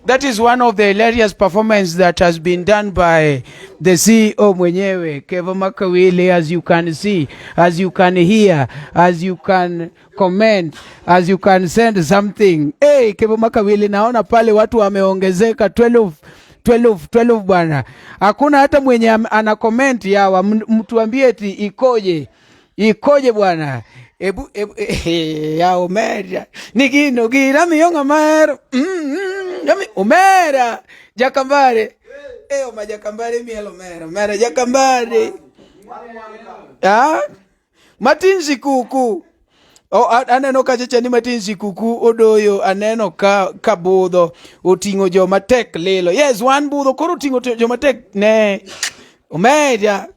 That is one of the hilarious performance that has been done by the CEO mwenyewe Kevo Makawili, as you can see, as you can hear, as you can comment, as you can send something. Hey, Kevo Makawili, naona pale watu wameongezeka 12 12 12 bwana. Hakuna hata mwenye ana comment yawa, mtuambie eti ikoje? Ikoje bwana? Ebu, ebu ya omera nikino gira miyonga maero yami omera jakambare oma jakambare miel omera omera jakambare ah matin sikuku o aneno kacha cha ni matin sikuku odoyo aneno ka budho oting'o joma tek lilo. Yes, wan budho koro oting'o joma tek ne omera.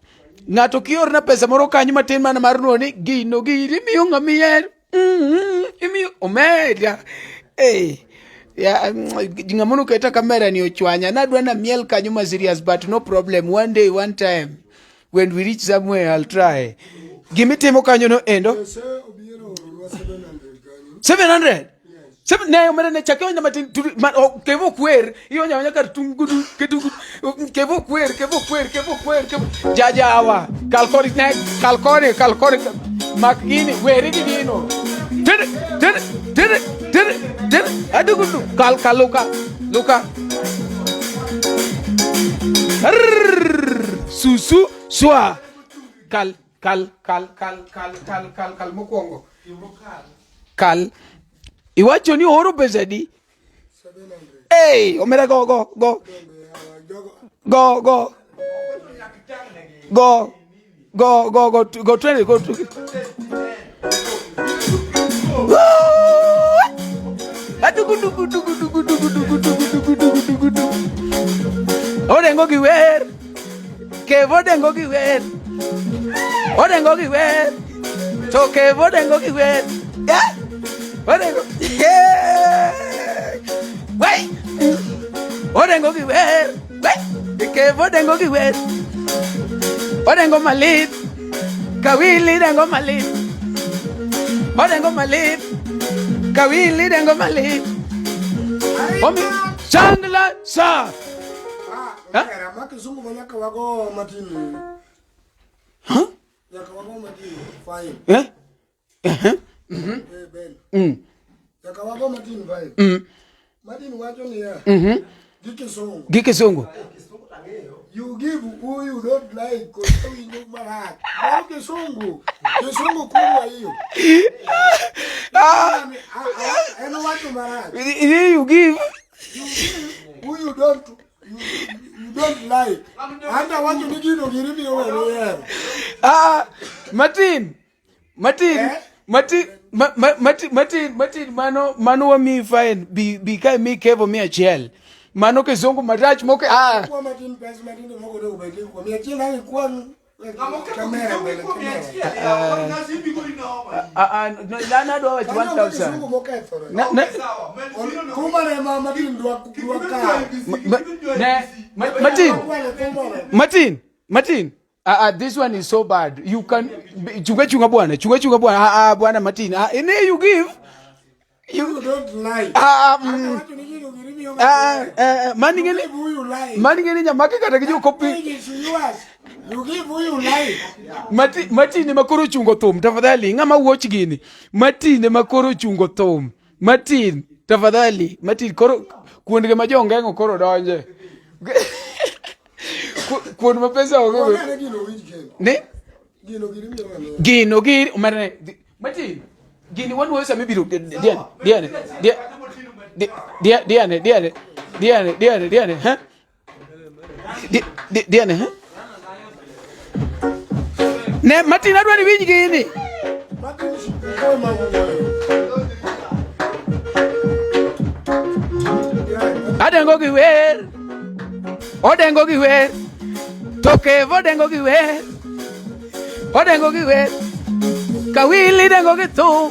Ng'ato kiorna pesa moro kanyo matin mana mar nuo ni gino giri imiyo ng'ama ihero imiyo omera. Ya ng'ama noketa kamera ni ochwanya nadwa namiel kanyo ma serious, but no problem, one day, one time when we reach somewhere I'll try. Gimitimo kanyo no endo 700 7 ne omera ne chake onya matin kevo kwer ionya onya kar tungudu ketugu kevo kwer kevo kwer kevo kwer kevo jajawa kalkori ne kalkori kalkori mak gini weri gi gino tere tere tere tere tere adugudu kal kaluka luka susu swa kal kal kal kal kal kal kal kal mokwongo kal iwacho ni oro pesa di 700. Hey, omera go go go go go go go go go go 20 go to adugu dugu dugu dugu dugu dugu dugu dugu dugu dugu dugu orengo gi wer kevo dengo gi wer orengo gi wer to kevo dengo gi wer yeah. Orengo yeah. Wait. Orengo gi wer wait. Kevo dengo gi wer orengo malit kawili dengo malit orengo malit kawili dengo malit omi changla sa. Ah, ma kizungu ma nyaka wago matin. Huh? Nyaka wago matin. Fine. Eh? Eh, Ben. Nyaka wago matin fine. Matin wacho niya. Gi kisungu. Gi kisungu. You give who you don't like koso winjo marach. Mano kisungu. Kisungu kubwa hiyo. Ah, En wacho marach. you give You give who you don't you don't like. Anta wacho ni gino giri miyo ng'ano ihero. Ah, Martin. Martin. Eh? Martin. Martin, Martin, Martin, mano, mano wamiyi fine, bi, bi ka imi kevo 100. Mano kizungu marach moke, ah. Kwa matin pesa matindo moko onego bed ni kuom 100 ang' ikwan kamera mbele kamera. Ah, ah, no, an adwa wacho Kanyo onge 1000. kisungu mokethore. Na, na, Thumane ma Martin dwa dwa kawo. ne, Martin, Kwalo thumane. Martin, Martin. Ah, ah, this one is so bad. You can chunga chunga bwana, chunga chunga bwana. Ah, ah, bwana Martin. Ah, ine you give. You don't lie. Ah, Awacho ni gino giri miyo ah, ng'ato. eh, mani ngene You give who you like. mani ngene nyamake kata gi jokopi. It is yours. You give who you like. Martin, Martin ema koro ochungo thum tafadhali ng'ama wuoch gini Martin ema koro ochungo thum Martin tafadhali Martin koro kuondge ma jongeng'o koro donje Kuond ma pesa onge go. Wang'ane gino winj kendo. Ne Gino giri miyo ng'ato. gino giri omerne Martin gini wanuoyo sama ibiro diane diane diane diane diane diane diane ha diane ha ne Martin adwa ni winj gini Martin koe ma wuoyo. Adengo gi wer odengo gi wer to Kevo dengo gi wer odengo gi wer Kawili dengo gi thum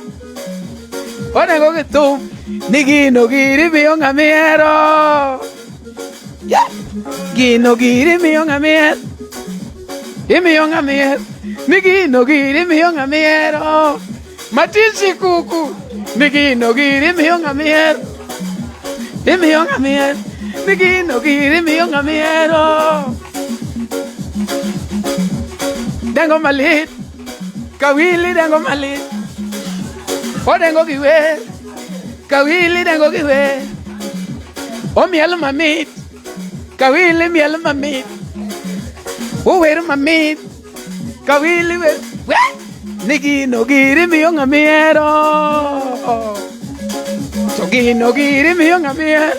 odengo gi thum ni gino giri miyo ng'ama ihero Yeah. Gino giri miyo ng'ama ihero imiyo ng'ama ihero ni gino giri miyo ng'ama ihero Matin sikuku ni gino giri miyo ng'ama ihero imiyo ng'ama ihero ni gino giri miyo ng'ama ihero dengo malit Kawili dengo malit odengo gi wer Kawili dengo gi wer omiel mamit Kawili miel mamit ower mamit Kawili wer we ni gino giri miyo ng'ama ihero to gino giri miyo ng'ama ihero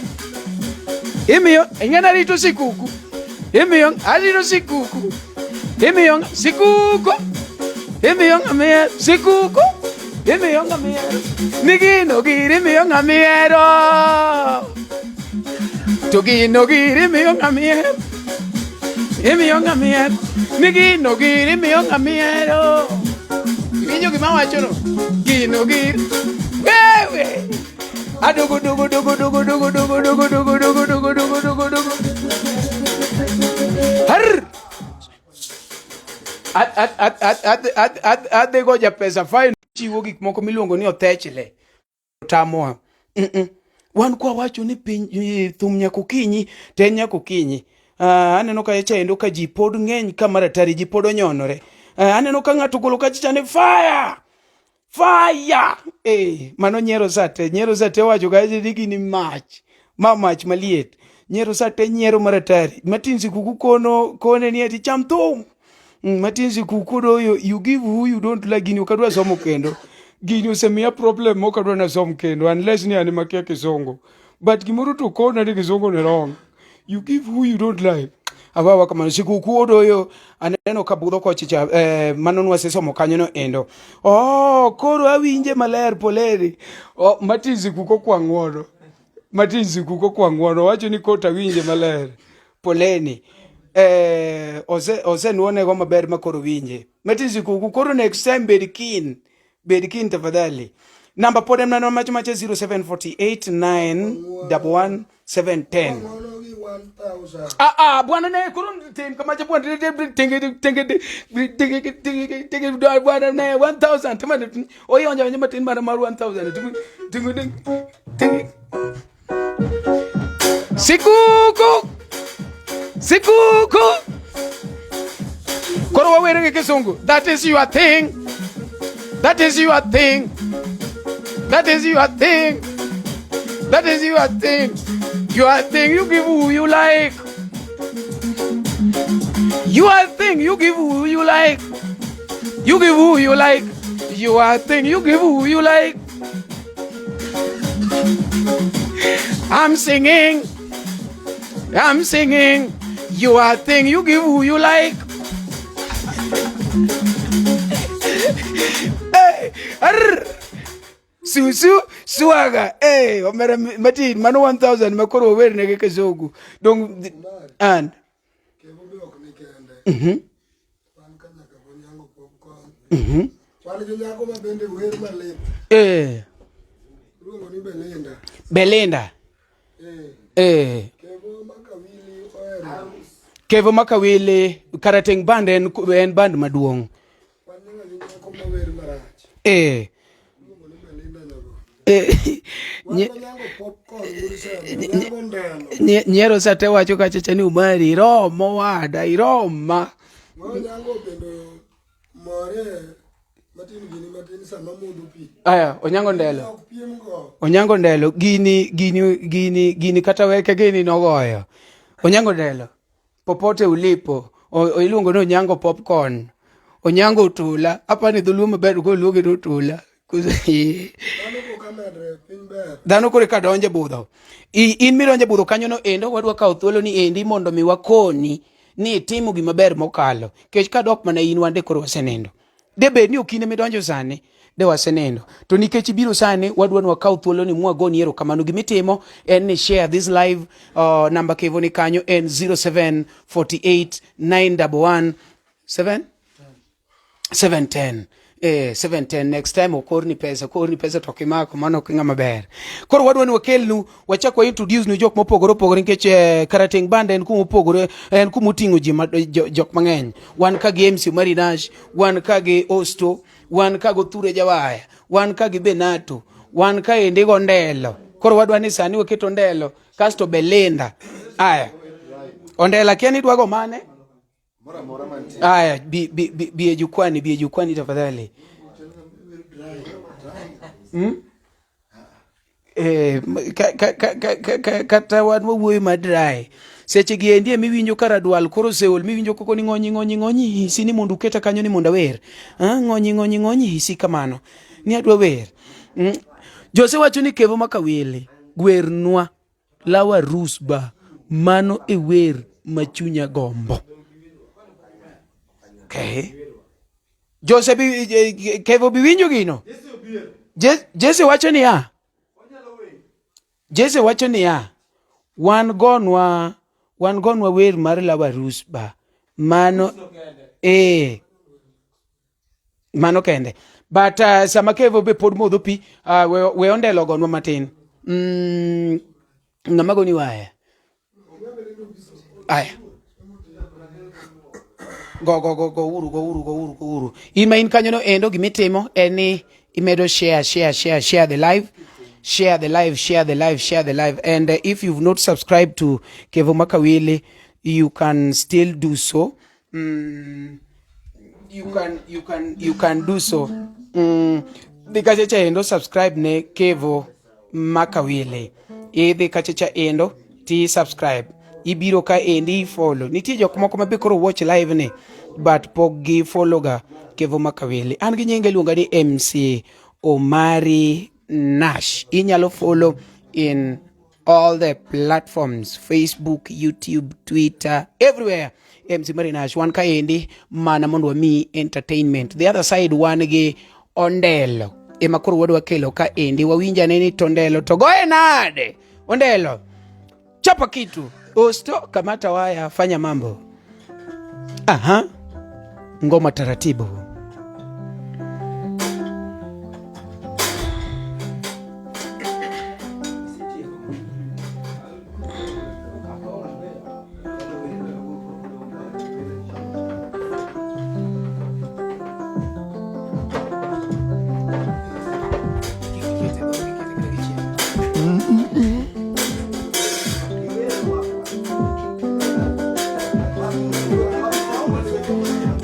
imiyo ing'e narito sikuku imiyo arito sikuku imiyo sikuku imiyo ng'ama ihero sikuku imiyo ng'ama ihero ni gino giri miyo ng'ama ihero to gino giri miyo ng'ama ihero imiyo ng'ama ihero ni gino giri miyo ng'ama ihero iwinjo gima awachono gino giri wewe adugu dugu dugu dugu dugu dugu dugu dugu dugu dugu dugu dugu dugu har adhi go japesa fine chiwo gik moko miluongo ni othechle tamowa Wan kwa wacho ni piny thum nyaka okinyi to en nyaka okinyi. Aneno ka chaendo ka ji pod ng'eny ka maratari ji pod onyonore. Aneno ka ng'ato ogolo kacha cha ni fire fire mano nyiero sate nyiero sate wacho kacha ni gini mach ma mach maliet nyiero sate nyiero maratari Martin Sikuku kono kone ni ati cham thum. Martin Sikuku doyo you give who you don't like gini ok adwa somo kendo gini osemiya problem mok adwa nasom kendo unless ni an ema akia kisungu but gimoro to kona ni kisungu ni wrong you give who you don't like awawa kamano Sikuku odoyo aneno ka budho kochicha mano nwasesomo kanyo no endo oh koro awinje maler poleri oh, Martin Sikuku okwa ng'uono Martin Sikuku okwa ng'uono wacho ni kota winje maler poleni osenuonego maber ma koro winje Martin Sikuku koro next time bed keen bed keen tafadhali namba pod en mana macho macho 0748 911 710 Ng'uono gi 1000. Ah, ah, bwana ne koro tim kamacha bwana tenge tenge tenge tenge tenge bwana ne 1000 tima oyonja onja matin mana mar 1000 tenge tenge tenge Sikuku Sikuku koro wawere gi kisungu that is your thing that is your thing that is your thing that is your thing your thing you give who you like your thing you give who you like you give who you like your thing you give who you like I'm singing I'm singing your thing you give who you like hey, arr. Susu swaga. Eh, omera matin mano 1000 ma koro wawer negi kizungu. Dong an. Kevo be ok ni kende. Wan ka nyaka Onyango popcorn. Wan gi nyako ma bende wer malit. Iluongo ni Belinda. Belinda. Eh. Kevo Makawili ohero. Kevo Makawili Karateng band en band maduong'. Wan nyaka gi nyako ma wer marach. Iluongo ni Belinda Nyago. Wan Onyango popcorn wuod Onyango Ndelo. Nyiero sate wacho kacha cha ni Umari iromo wada iroma. Onyango bende more matin gini matin sama modho pi. Aya, Onyango Ndelo. Ok piem go. Onyango Ndelo gini kata weke gini nogoyo. Onyango Ndelo popote ulipo iluongo ni Onyango popcorn. Onyango Otula, apa ni dholuo maber ko luonge ni Otula. Dhano koka medre piny ber. Dhano koro eka donje budho. In midonje budho kanyo no endo wadwa kawo thuolo ni endi mondo mi wakoni ni itimo gima ber mokalo. Kech kadok mana in wande koro wasenindo. De bed ni ok in midonjo sani, de wasenindo. To nikech ibiro sani, wadwa ni wakaw thuolo ni mwagoni erokamano. Gimitimo en ni share this live namba Kevo ni kanyo en 0748 911 7 710. 710 next time okorni pesa, okorni pesa to kimako mano ok ng'ama ber. Koro wadwa ni wakelnu, wachak wa introduce nu jok mopogore opogore nikech Karateng band en kuma opogore, en kuma oting'o ji jok mang'eny. Wan ka gi MC Omari Nash, wan ka gi Osto, wan ka go Thure Jawaya, wan ka gi Benato, wan ka endi go Ndelo. Koro wadwa ni sani waketo Ndelo kasto Belinda. Aya. Ondelo akia ni idwa go mane? Aya, bi e jukwani, bi e jukwani tafadhali. Kata wan wawuoyo ma dry. Seche gi endi emiwinjo ka radwal koro oseol, miwinjo koko ni ng'onyi ng'onyi ng'onyi hisi ni mondo uketa kanyo ni mondo awer. Ng'onyi ng'onyi ng'onyi hisi kamano. Ni adwa wer. Jose wacho ni Kevo Makawili, gwernwa lawa rusba, mano e wer ma chunya gombo. Okay. Jose bi Kevo bi winjo gino? Jesse wacho niya. Jesse wacho niya, wan gonwa wer mar lawa rusba. Mano mano kende. But sama Kevo be pod modho pi, we Ondelo gonwa matin. Ng'ama goni waya? Aya. Go go go go uru go uru go uru go uru. In ma in kanyo no endo gimitimo en ni imedo share share share share the live. Share the live, share the live, share the live. And if you've not subscribed to Kevo Makawili, you can still do so. You can do so. Dhi kacha cha endo subscribe ne Kevo Makawili. Idhi kacha cha endo ti subscribe. Ibiro ka endi follow. Nitie jok moko ma be koro watch live ni, but pok gi follow ga Kevo Makawili. An gi nyinge iluonga ni MC Omari Nash. Inyalo follow in all the platforms, Facebook, YouTube, Twitter, everywhere. MC Omari Nash. Wan ka endi mana mondo wami entertainment. The other side wan gi Ondelo. Ema koro wadwa kelo ka endi. Wawinja ne ni to Ondelo to goye nade? Ondelo. Chapa kitu. Osto kamata waya, fanya mambo. Aha. Ngoma taratibu.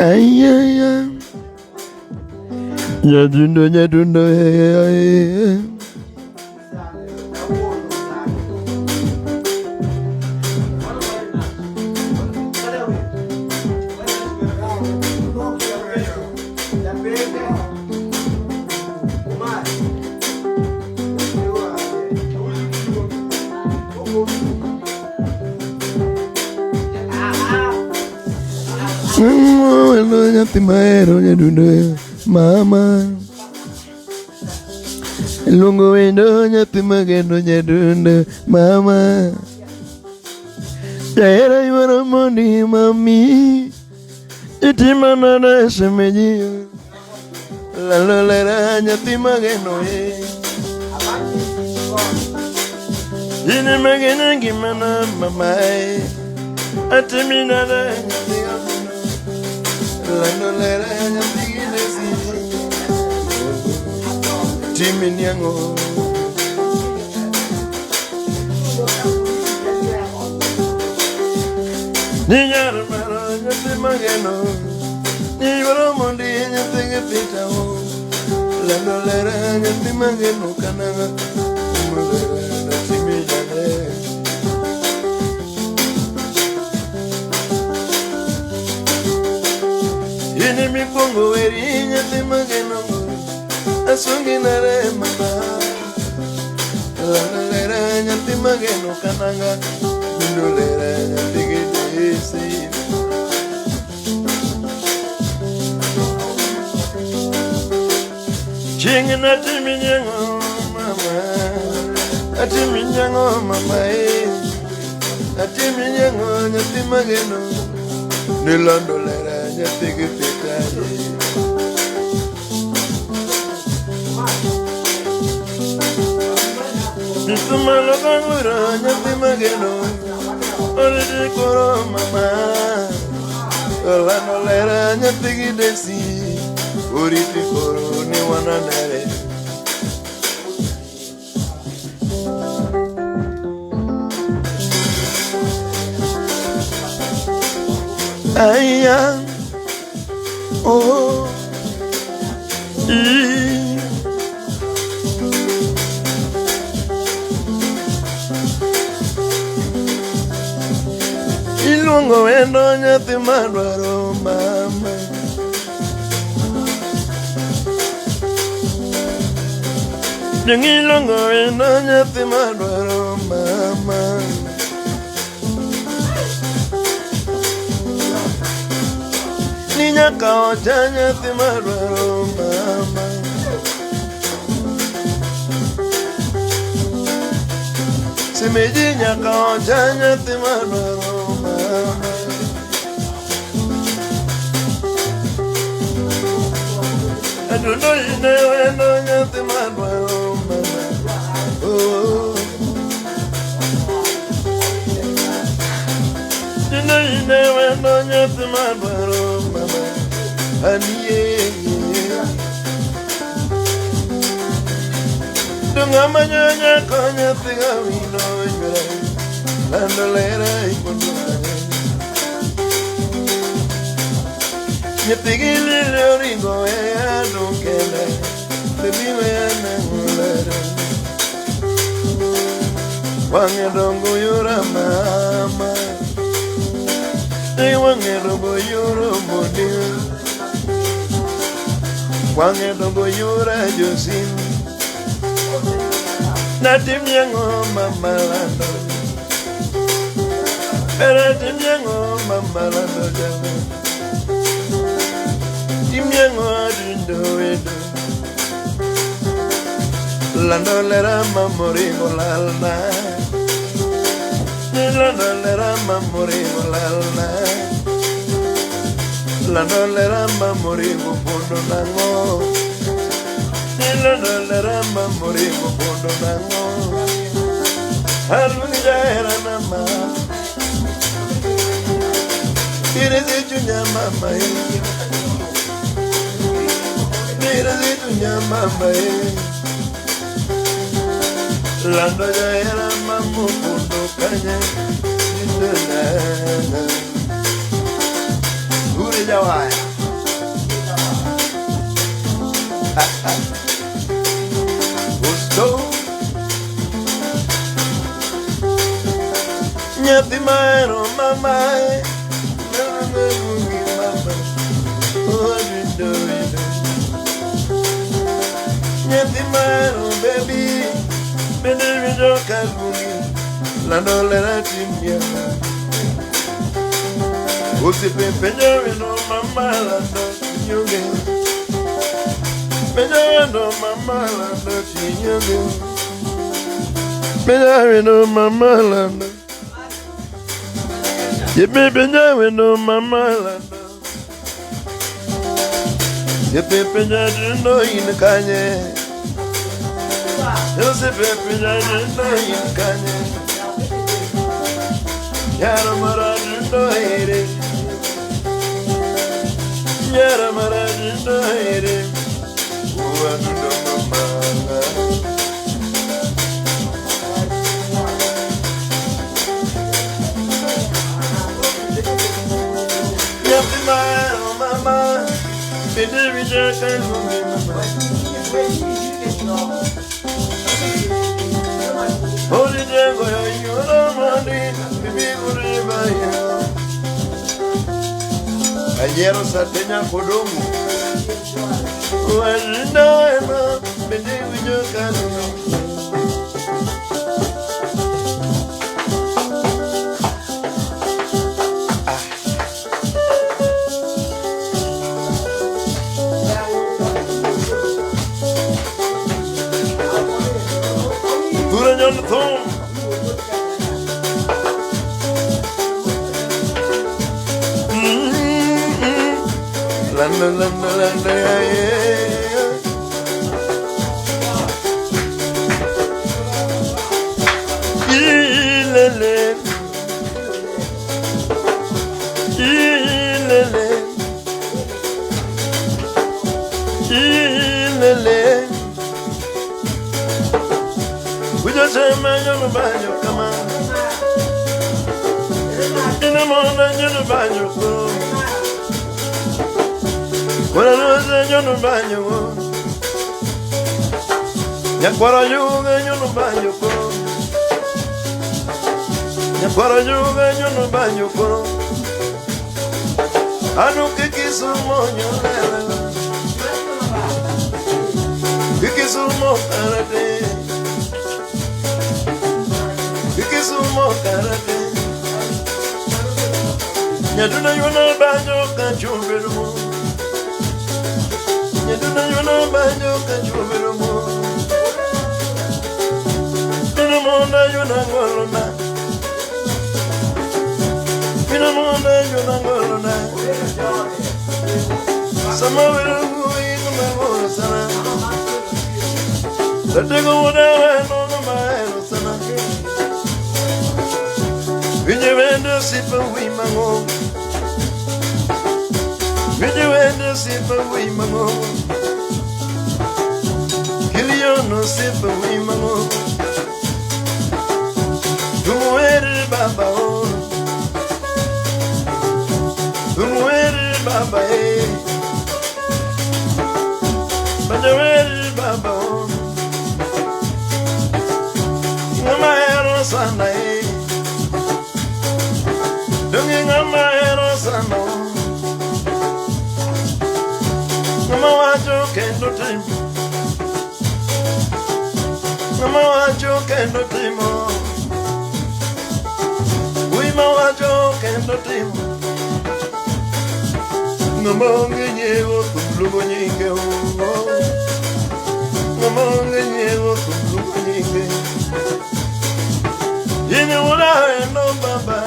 Ay, ay, ay. Nyadundo, nyadundo, ay, ay, ay. Nyathi mahero nyadundo mama. Luongo wendo nyathi mageno nyadundo mama. Jahera ywaro mondi mami. Itima nade shemeji. Lalo lera nyathi mageno e. In mageno ngimana mama e. Atimi nade nyathi mageno. Lando lera nyathi ginesi. Timi niang'o. Ninyar maro nyathi mageno. Niywaro mondi nyathi gi pita o. Lando lera nyathi mageno kananga. Lando lera timi jane. In mikwongo weri nyathi mageno. Asungi nare mama. Lando lera nyathi mageno kananga. Lando lera nyathi gi desi. Chieng' natimi nyang'o mama, atimi nyang'o mama e, atimi nyang'o nyathi mageno, nilando lera nyathi gi pita e. Nisumalo kanguro nyathi mageno, oriti koro mama, olando lera nyathi gi desi, oriti koro ni wananere. Aya, oh, e. Iluongo wendo nyathi madwaro mama. Dong iluongo wendo nyathi madwaro mama. Ni nyaka ocha nyathi madwaro mama. Simeji nyaka ocha nyathi madwaro mama. Adundo ine wendo nyathi madwaro mama. Oh. Ine ine wendo nyathi madwaro mama. Anie. Dunga manyanya konya tiga wino nywere. Lando lera ipondo. Nyathi gi lilo ringo e ado kende. Baby we anang'olere. Wang'e dongo yora mama. E wang'e dongo yoro modi. Wang'e dongo yora Josin. Natim nyang'o mama lando. Pero tim nyang'o mama lando jalo. Tim nyang'o adundo edo. Lando lera mamoringo lalna. Lando lera mamoringo lalna. Lando lera mamoringo pondo nang'o. Lando lera mamoringo pondo nang'o. Aluongi jahera na ma. Irezi chunya mama e. Irezi chunya mama e. Lando jahera mamo pondo kanye. Indana. Ure jawaya. Gusto. Nyathi mahero mama e. Naluongi mama. Oh, adundo edo. Nyathi mahero baby. Bende winjo ka luongi. Lando lera timia. Osiepe penjo wendo mama lando nyonge. Mejawendo mama lando chinyogo. Mejawendo mama lando. Yepe mejawendo mama lando. Yepe mejawendo in kanye. Yepe mejawendo in kanye. Yara marajindo here. Yara marajindo here. Uadundo mama. Nyathi mahero mama. Bende winjo ka iluongi mama. Ori jengo ya yuoro mondi. Bibi uri bayo. Ayiero sate nyakodongo. Uadundo ema. Bende winjo ka iluongi. Pura nyon thum. Lando lando lando ya ya. Ilele. Ilele. Ilele. Ujasema nyono banyo kama. Ina mona nyono banyo ko. Wana nuze nyono banyo ko. Nyakwara yuge nyono banyo ko. Nyakwara yuge nyono banyo ko. Anu kikisumo nyolela. Kikisumo karate. Kikisumo karate. Nyaduna yuna banyo kachumberumo. Nyaduna yuna banyo kachumberumo. Minamona yuna ngolona. Minamona yuna ngolona. Sama weru inu mangolo sana. Tatego wada weno no maelo sana. Winje wende sipa wi mango. Winje wende sipa wi mango. Kiliono sipa wi mango. Tumuere baba o. Tumuere baba e. Banjawere baba o. Ngama ero sana e. Dongi ngama ero sana o. Ngama wacho kendo timo. Ngama wacho kendo timo. Wima wacho kendo timo. Ngama onge nyiego thum luongo nyinge o. Ngama onge nyiego thum luongo nyinge. Yini wuda wendo baba.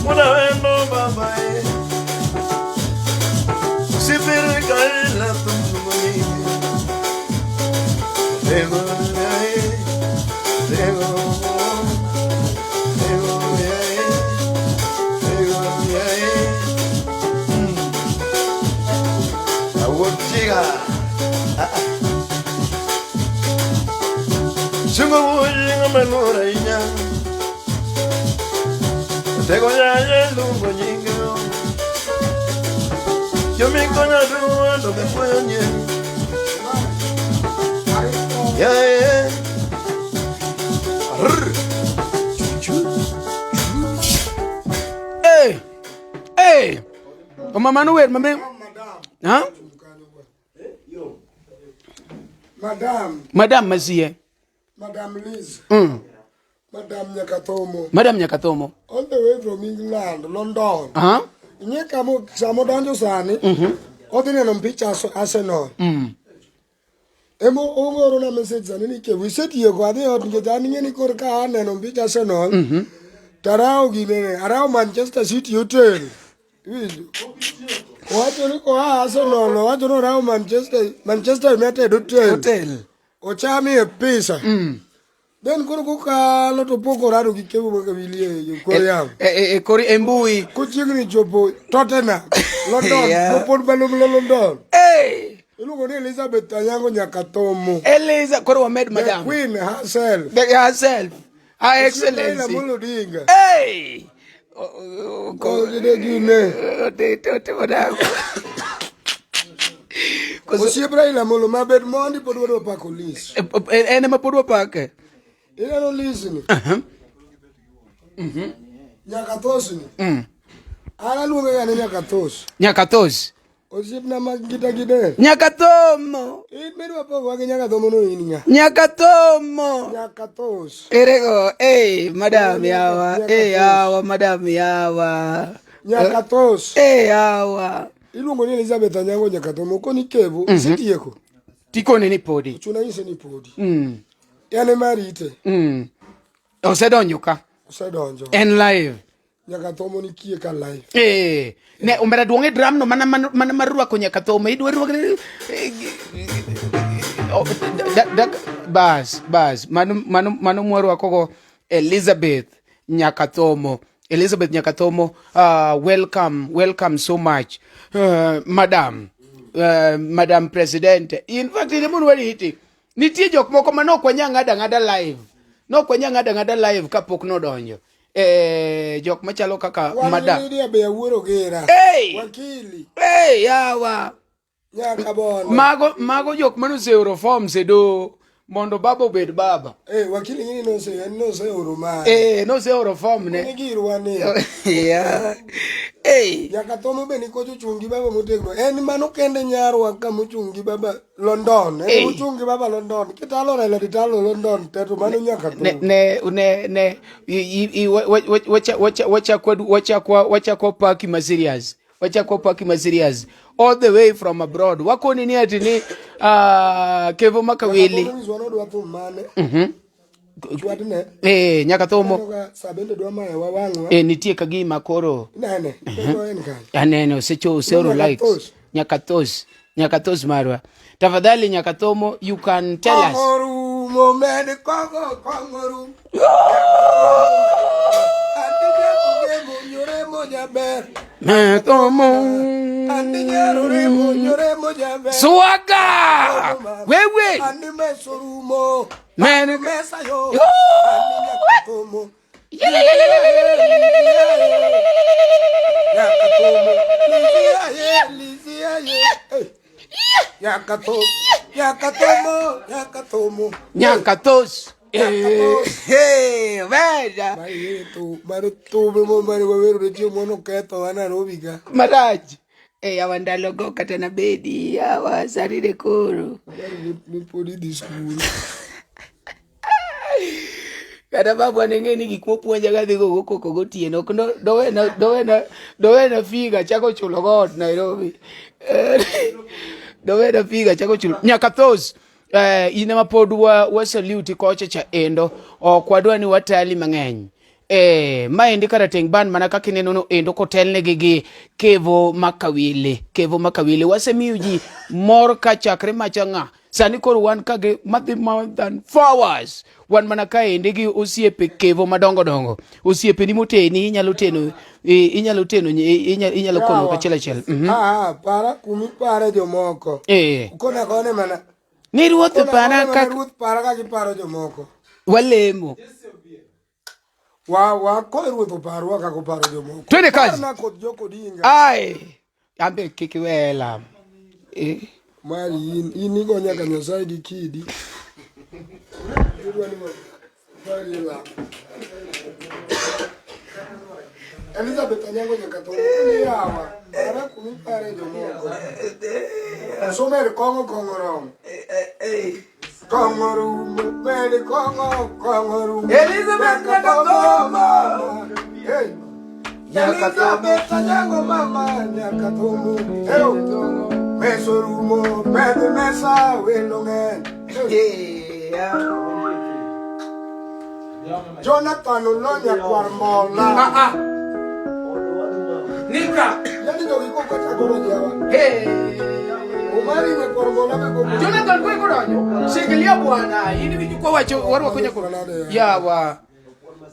Wuda wendo baba e. Sipiri kaila thum luongo nyinge. Lego ya e. Lego. Lego ya e. Lego ya e. Awuok chiga. Sungo wuoyi ng'ama luor ahinya. Tego yaye luongo nyinge. Jomiko nyaduwa to be puoyo nyien. Yaye. Arr. Chu, chu. Hey! Hey! O mama no wer mame. Ha? Madam, Madam Mazie. Madam Liz, Madam Nyakathomo, Madam Nyakathomo. all the way from England, London. Aha. Ing'e kama sama odonjo sani, Odhi neno mpich Arsenal. Emo ongoro na message sani ni kewu isetieko adhi ot nikech an ing'e ni kor ka aneno mpich Arsenal. Tarawo ginene, arawo Manchester City hotel. Iwinjo? Owacho ni koa Arsenal, owacho ni orawo Manchester United hotel. Hotel. Ochamie pisa. Then koro kokalo to pok orado gi Kevo Makawili e kor yamo. E kor e mbui. Kochiegni chopo Tottenham, London, Yeah. kopod malong'o London. Hey! Iluongo ni Elizabeth Anyango Nyakathomo. Eliza, koro wamed The madam. Queen herself. The herself. Her Raila Excellency. Amolo Odinga. Hey! Kogine gine. Osiep Raila Amolo mabed mondi pod wadwa pako Liz. En ema pod wapake. Ineno Liz ni? Nyakathos ni. An aluonge ga ni Nyakathos. Nyakathos. Osiepna ma gita gi del. Nyakathomo. In midwa pogowa gi Nyakathomo no in ng'a? Nyakathomo. Nyakathos. Erego, eh, madam yawa, eh, yawa, madam yawa. Nyakathos. Eh, yawa. Iluongo ni Elizabeth Anyango Nyakathomo koni Kevo isetieko. Tikone ni podi. Chuna nyise ni podi. En ema rite. Osedonjo ka. Osedonjo. En live. Nyakathomo nitie ka live. Eh, ne omera duong' e drum no mana mana mana mar rwako Nyakathomo idwa rwako bas bas mano mano mano mwarwako go Elizabeth Nyakathomo. Elizabeth Nyakathomo, welcome, welcome so much, madam, madam president. In fact, in mun wariti nitie jok moko ma nok wanya ng'ada ng'ada live, nok wanya ng'ada ng'ada live kapok nodonjo. Jok machalo kaka Wan madam. gi Lydia be awuoro gira. Hey! Wakili. Hey, yawa. Nyaka bono. Mago mago jok manoseoro forms e doho mondo baba obed baba. Eh, wakili ng'ini nose en noseoro mare. Eh, noseoro form Ni ne. girwa ni. Yeah. Hey. Nyakathomo be nikoch ochung' gi baba motegno. En mano kende nyarwa ka mochung' gi baba London. En Eh. mochung' gi baba London. Kitalo Raila titalo London te to mano Nyakathomo. Ne ne ne ne i i wacha wacha wacha kwa wacha kwa wacha kwa paki ma serious. Wacha kwa paki ma serious. All the way from abroad. Wakoni ni ati ni Kevo Makawili. Nyakathomo nyiswa nodwa thum mane. Chwadne. Eh, Nyakathomo. Aneno ka sa bende dwa mayowa wang'wa. Eh, nitie kagima koro. Nene. Koro en kanyo. Aneno secho osero likes. Nyakathos. Nyakathos marwa. Tafadhali Nyakathomo, you can tell us. Kong'o rumo med kong'o kong'o rumo. Nyakathomo. Swaga! Wewe! Men Nyakathos. Hey, weda. Maraj. Eh, yawa ndalogo kata nabedi yawa sarire koro. Kata babwa ne ng'e ni gik mopuonja kadhi gogo koko gotieno ok dowena figa chako chulo go ot Nairobi. Dowena figa chako chulo. Nyakathos. In ema pod wa salute kocha cha endo ok wadwa ni watali mang'eny. Maendi Karateng' Band mana kaka ineno no endo kotelnegi gi Kevo Makawili. Kevo Makawili wasemiyo ji mor ka chakre macha ng'a. Sani koro wan ka gi madhi more than 4 hours. Wan mana kaendi gi osiepe Kevo madongo dongo. Osiepe ni moteni inyalo teno inyalo teno inyalo kono kachiel achiel. Para kumi pare jomoko. Kona kone mana. Ni ruoth para kaka ruoth para ka giparo jomoko. Walemo. Wa ko ruoth oparwa kaka oparo jomoko. Twende kazi. Na kod Joko Odinga. Ai. Ambe kik iwela. Mari in igo nyaka Nyasaye gi kidi. Elizabeth Anyango Nyakathomo ni yawa. Para kumi pare jomoko. Somer kong'o kong'o romo. Kong'o rumo, med kong'o kong'o rumo. Elizabeth Nyakathomo. Hey. Elizabeth Anyango mama Nyakathomo. Pesa orumo, pedh mesa welo ng'eny. Jonathan Oloo nyakwar Mbola. Ah ah. Nika. Yani jogi koko chakoro jawa. Hey. Omari nyakwar Mbola be koko. Jonathan kwe kodonjo. Shikilia bwana. In winjo kwa wacho warwako nyako. Yawa.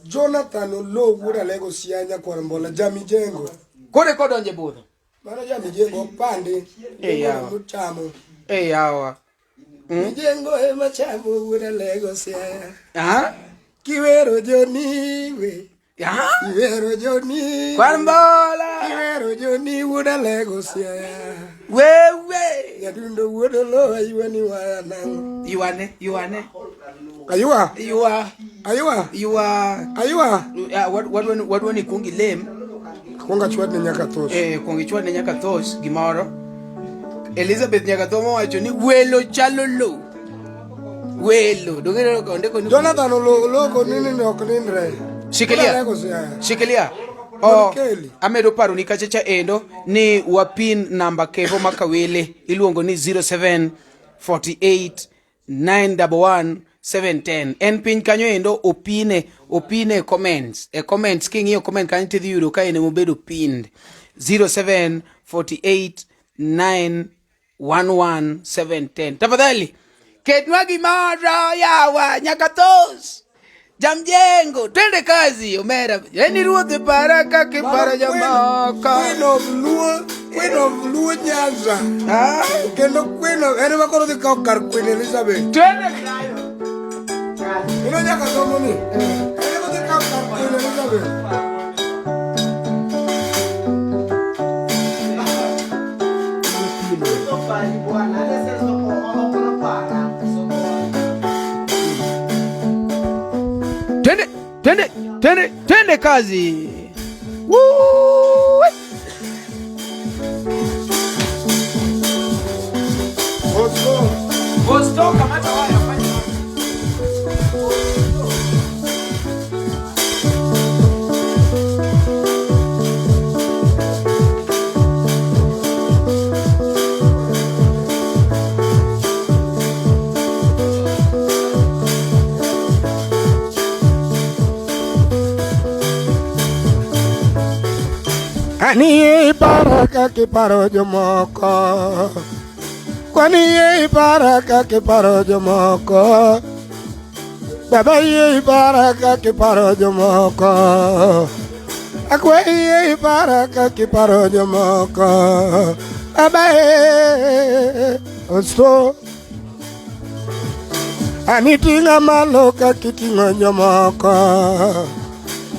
Jonathan Oloo wuod Alego Siaya nyakwar Mbola jamijengo. Kore kodonje budho. Mano jamijengo ok pandi. Eh, yawa. Chamo. Eh yawa. Mijengo ema chamo wuod Alego Siaya. Ah? Kiwero Joni we. Ah? Kiwero Joni. Kwar Mbola. Kiwero Joni wuod Alego Siaya. Wewe. Nyadundo wuod Oloo aywa ni waya nang'o. Yuane, yuane. Aywa. Yua. Aywa. Yua. Aywa. Ah, wadwa ni kuong ilem. Kuong achwadne nyaka thos. Eh, kuong ichwadne nyaka thos gimoro. Elizabeth nyaka tho mowacho ni welo chalo lo. Welo. Donge ineno ka ondiko ni Jonathan Oloo Oloo ni ni ok nindre. Shikilia. Wuod Alego Siaya. Shikilia. Oh, Keli. amedo paro ni kacha cha endo ni wapin namba kevo makawele iluongo ni 0748 911 710 en piny kanyo endo opine opine comments e comments king'iyo comment kanyo tidhi yudo ka en emobedo pinned 0748 911 710 tafadhali ketnwa gimoro yawa nyaka thos jamjengo twende kazi omera en ruoth para kaka iparo jomoko Queen of Luo, Queen of Luo Nyanza. Ah? Kendo Queen of en ema koro dhi kawo kar Queen Elizabeth. Twende Ino nyaka somo ni. En ema dhi kawo kar Queen Elizabeth. Twende, twende, twende, twende kazi. Woo! Oslo. Bosto kamata waya fanya. Ani iparo kaka iparo jomoko. Kwani yie ipara kaka iparo jomoko. Baba yie ipara kaka iparo jomoko. Akwe yie ipara kaka iparo jomoko. Baba e osto. Ani ting'a malo kaka iting'o jomoko.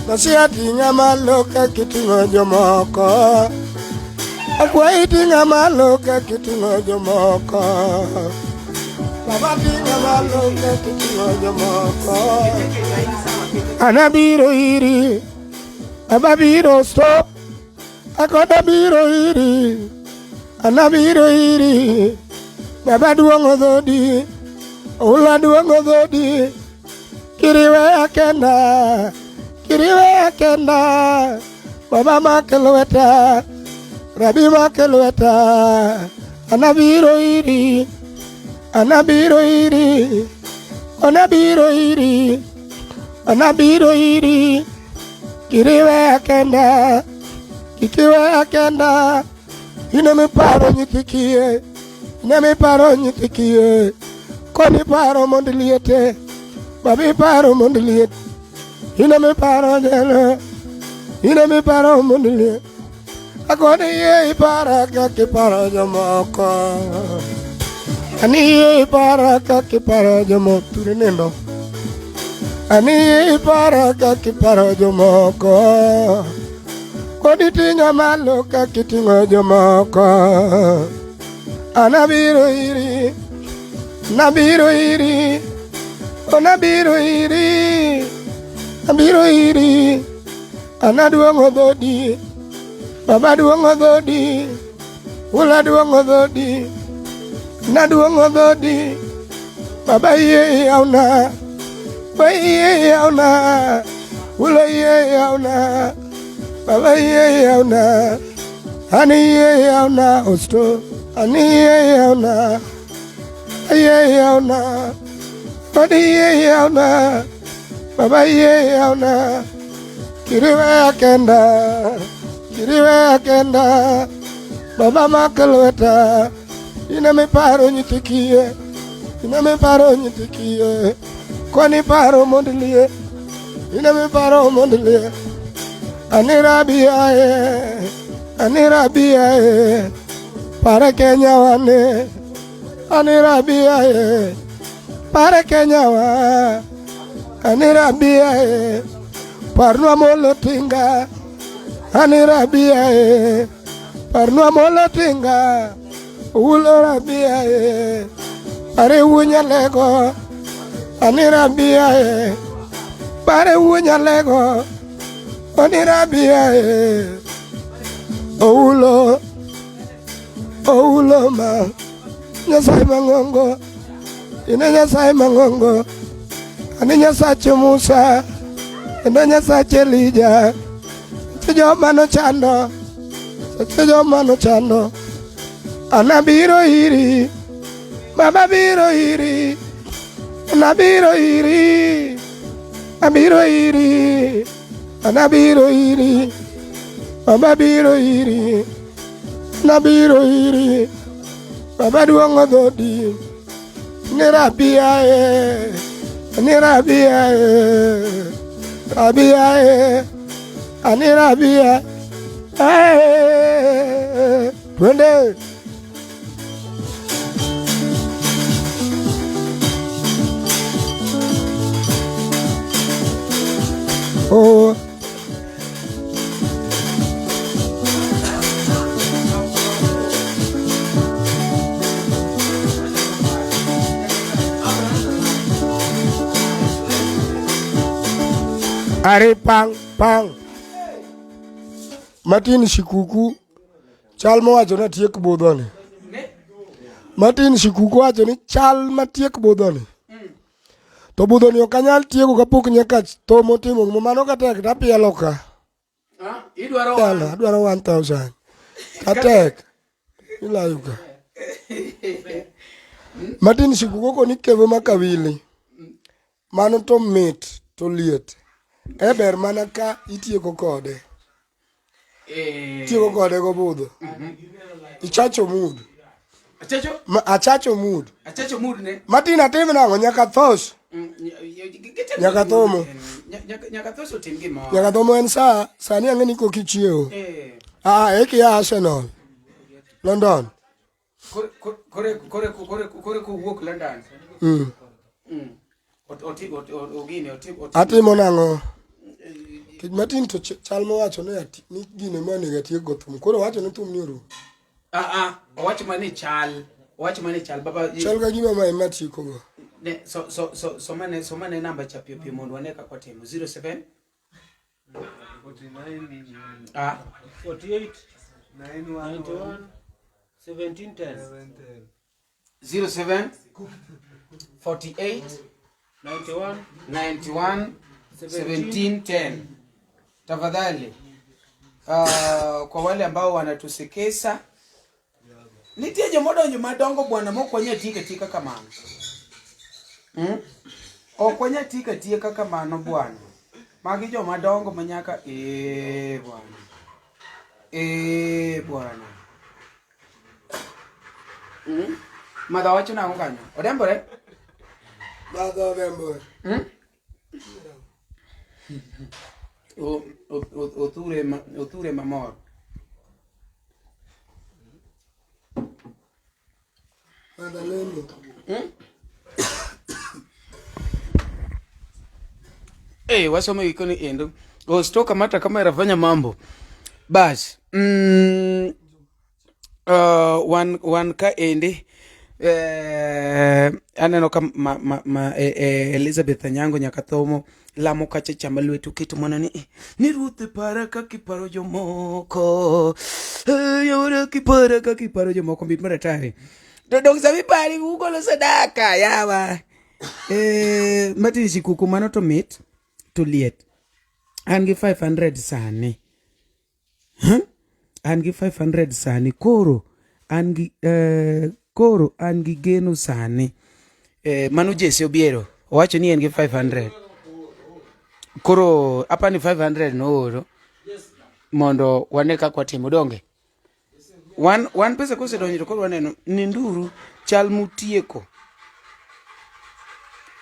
Masia ting'a malo kaka iting'o jomoko. Akwayi ting'a malo kaka iting'o jomoko. Baba ting'a malo kaka iting'o jomoko. Anabiro iri, Baba biro stop. Akoda biro iri, anabiro iri. Baba duong'o dhodi, Oula duong'o dhodi. Kiriweya kenda, kiriweya kenda. Baba mak lweta, Rabi mak lweta. Anabiro iri, anabiro iri, anabiro iri, anabiro iri. Kiriweya kenda, kikiweya kenda. In miparo nyithi kiye, in miparo nyithi kiye. Koni paro mondo liete, babi paro mondo liet. In miparo jelo, in miparo mondo liet. Akoni yie ipara kaka iparo jomoko. Ani yie ipara kaka iparo jomoko. Turi nindo. Ani yie ipara kaka iparo jomoko. Kodi ting'a malo kaka iting'o jomoko. Anabiro iri, nabiro iri, onabiro iri, abiro iri. Anaduong'o dhodi, baba duong'o dhodi, ula duong'o dhodi, naduong'o dhodi, baba yie yauna, baba yie yauna, ula yie yauna, baba yie yauna, ani yie yauna osto. Ani yie yawna. Yie yawna. Odi yie yawna. Baba yie yawna. Kiriwe akenda. Kiriwe akenda. Baba makalweta. Ina miparo nyithi kiye. Ina miparo nyithi kiye. Kwani paro mondo lie. Ina miparo mondo lie. Ani rabia e. Ani rabia e. Para Kenya wane. Ani rabia e. Para Kenya wa. Ani rabia e. Parnwa molo tinga. Ani rabia e. Parnwa molo tinga. Ulo rabia e. Pare wunya lego. Ani rabia e. Pare wunya lego. Ani rabia e. Oulo. Oulo ma. Nyasaye mang'ongo. Ine Nyasaye mang'ongo. Ani Nyasache Musa. Ine Nyasache Elija. Seche joma nochando. Seche joma nochando. Anabiro iri. Baba biro iri. Anabiro iri. Abiro iri. Anabiro iri. Baba biro iri. Anabiro iri. Baba duong'o dhodi. Ni rabia e. Ni rabia e. Rabia e. Ani rabia e. Twende. Oh. Are pang pang. Martin Shikuku chal mowacho ni atiek budhoni. Martin Shikuku wacho ni chal matiek budhoni. To budhoni ok anyal tieko kapok nyaka tho motimo gima mano katek to apielo ka. Idwaro Dala, adwaro 1000. Katek. Ilayo ka. Martin Shikuku koni kevo makawili. Mano to mit to liet. E ber mana ka itieko kode. Itieko kode gobudho. Ichacho mood. Achacho? Achacho mood. Achacho mood ne? Martin atim nang'o nyaka thos. Nyaka thomo. Nyaka thos otim gimoro. Nyaka thomo en saa, sani ang'e ni koki chiewo. Ah, eki ya Arsenal. London. Kore kowuok London. Atimo nang'o? Kech Martin to chal mowacho ni ati ni gine ma onego atiek go thum. Koro owacho ni thum ni orumo. Ah ah, owacho mana ni chal. Owacho mana ni chal baba. Chal ka gima ma ema atieko go. Ne so so so somane somane namba cha piyo piyo mondo wane kaka watimo. 07 49 ah 48 91 17 10 07 48 91 91 17 10. Tafadhali kwa wale ambao wanatusekesa, nitie jomodonjo madongo bwana mok wanyal tieko atieka kamano. Ok wanyal tieko atieka kamano bwana. Magi jomadongo manyaka bwana. Bwana. Madha wacho nang'o kanyo? Odembore? Madha odembore. Othure mamor. Madha lendo. Wasome gikoni endo. Usitoka mata kama inafanya mambo. Bas. Wan ka endi. Aneno ka Elizabeth Anyango nyaka thomo lamo kacha chama lwetu keto mana ni Ruoth para kaka iparo jomoko. Yore kipara kaka iparo jomoko mit mar atari. To dong sami pari ugolo sadaka yawa. Martin Shikuku mano to mit to liet. An gi 500 sani. Huh? An gi 500 sani koro An gi koro an gi geno sani. Mano Jesse Obiero owacho ni en gi 500. Koro apani 500 nooro mondo wane kaka watimo donge. Wan pesa kosedonjo to koro waneno ninduru chal mutieko.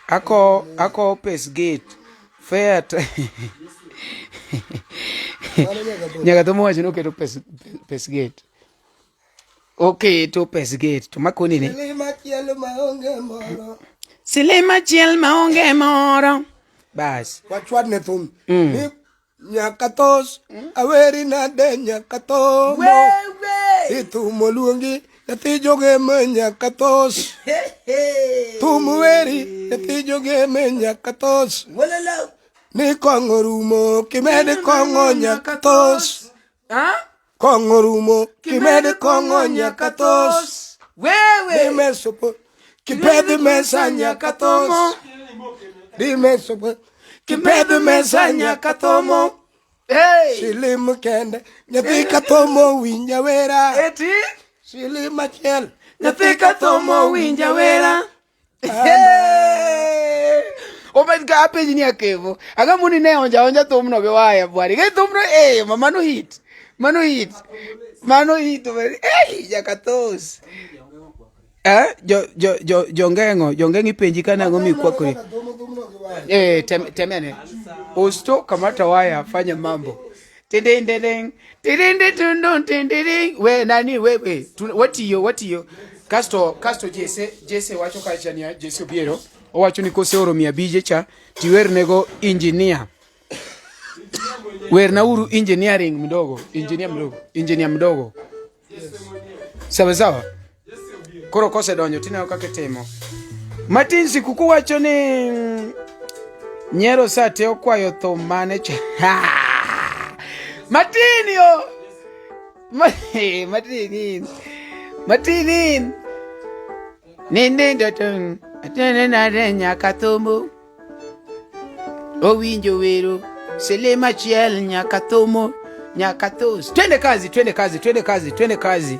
Ako pes gate fair nyaka to mowacho ni oketo pes gate. Oketo pes gate to makoni ni Silima chiel maonge moro. Silima chiel maonge moro. Bas. Wachwadne thum. Ni nyaka thos aweri nade nyaka tho. Ithum oluongi nyathi jogeme nyaka thos. Thum weri nyathi jogeme nyaka thos. Ni kong'o rumo kimed kong'o nyaka thos. Kong'o rumo kimed kong'o nyaka thos. Wewe. Dimesopo kipedh mesa nyaka thos. Dimesopo kipedh mesa nyaka thomo. Hey. Silim kende nyathi ka thomo winja wera. Eti. Silim achiel nyathi ka thomo winja wera. Hey. Obed ka apenji ni akevo. Ang'o muni ne onja onja thumno gi waya bwari. Ge thumno eh mano hit. Mano hit. Mano hit. Eh nyaka thos. Jo jongeng'o, jongeng'o ipenji ka nang'o mikwakori. Temene. Osto kamata waya fanya mambo. Tinding tinding tinding tinding tinding. We nani wewe watiyo watiyo. Kasto Jesse wacho kacha ni Jesse Obiero owacho ni koseoro 500 cha tiwernego engineer. Wernauru engineering mdogo, engineer mdogo, engineer mdogo. Sawa sawa. Koro kosedonjo tineno kaka itimo. Martin Sikuku wacho ni nyiero sa te okwayo thum mane cha. Martin yo. Martin. Martin. Ninde dotong. Atene nade nyaka thomo. Owinjo wero. Selema chiel nyaka thomo. Nyaka thos. Twende kazi, twende kazi, twende kazi, twende kazi.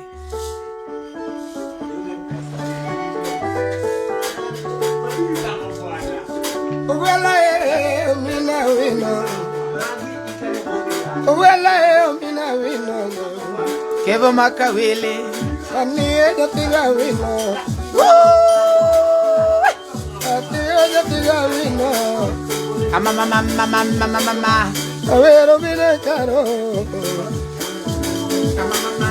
Owela e mina wino. Owela e mina wino. Kevo makawele. Ani e jatiga wino. Ati e jatiga wino. Ama mama mama mama mama. Awero mine karo. Ama mama.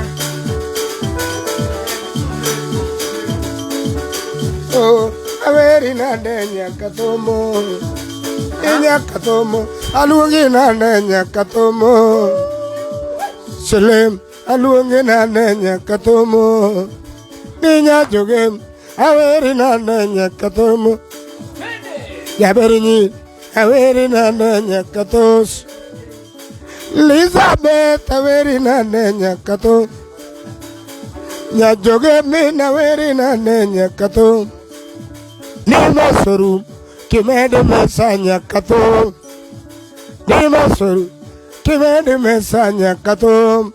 Oh, aweri nade nyaka thomo. Nyaka thomo. Aluongi nade nyaka thomo. Selem aluongi nade nyaka thomo. Ninya jogem aweri nade nyaka thomo. Jaberi nyi aweri nade nyaka thos. Elizabeth aweri nade nyaka tho. Nyajoge mina aweri nade nyaka tho. Ni masoru kimede mesa nyaka tho. Ni masoru kimede mesa nyaka tho.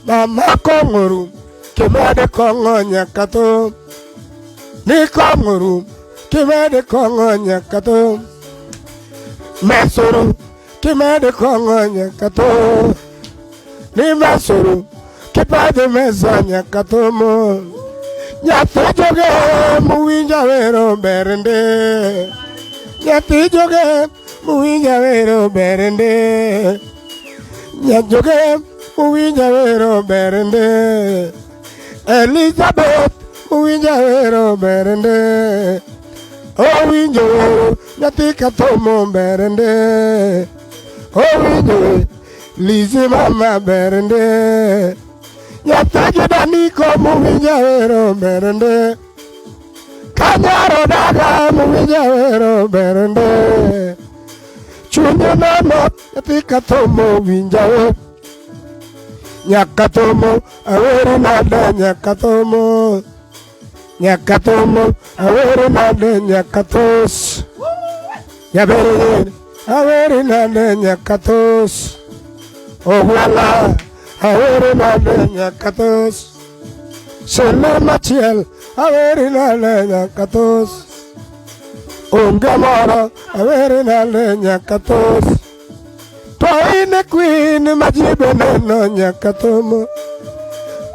Mama kong'oru kimede kong'o nyaka tho. Ni kong'oru kimede kong'o nyaka tho. Mesoru kimede kong'o nyaka tho. Ni masoru kipade mesa nyaka tho mo. Nyathi joge muwinja wero bernde. Nyathi joge muwinja wero bernde. Nyathi joge muwinja wero bernde. Elizabeth muwinja wero bernde. Owinjo wero nyathi kathomo bernde. Owinjo Lizzy mama bernde. Nyathi gidaniko muwinja wero bernde. Kanyaro daga muwinja wero bernde. Chunye nono nyathi kathomo winja wero. Nyaka thomo aweri nade nyaka thomo. Nyaka thomo aweri nade nyaka thos. Nyaberi aweri nade nyaka thos. Ogwala aweri nade nyaka thos. Sele machiel aweri nane nyaka thos. Onge moro aweri nane nyaka thos. To in e queen ma ji be neno nyaka thomo.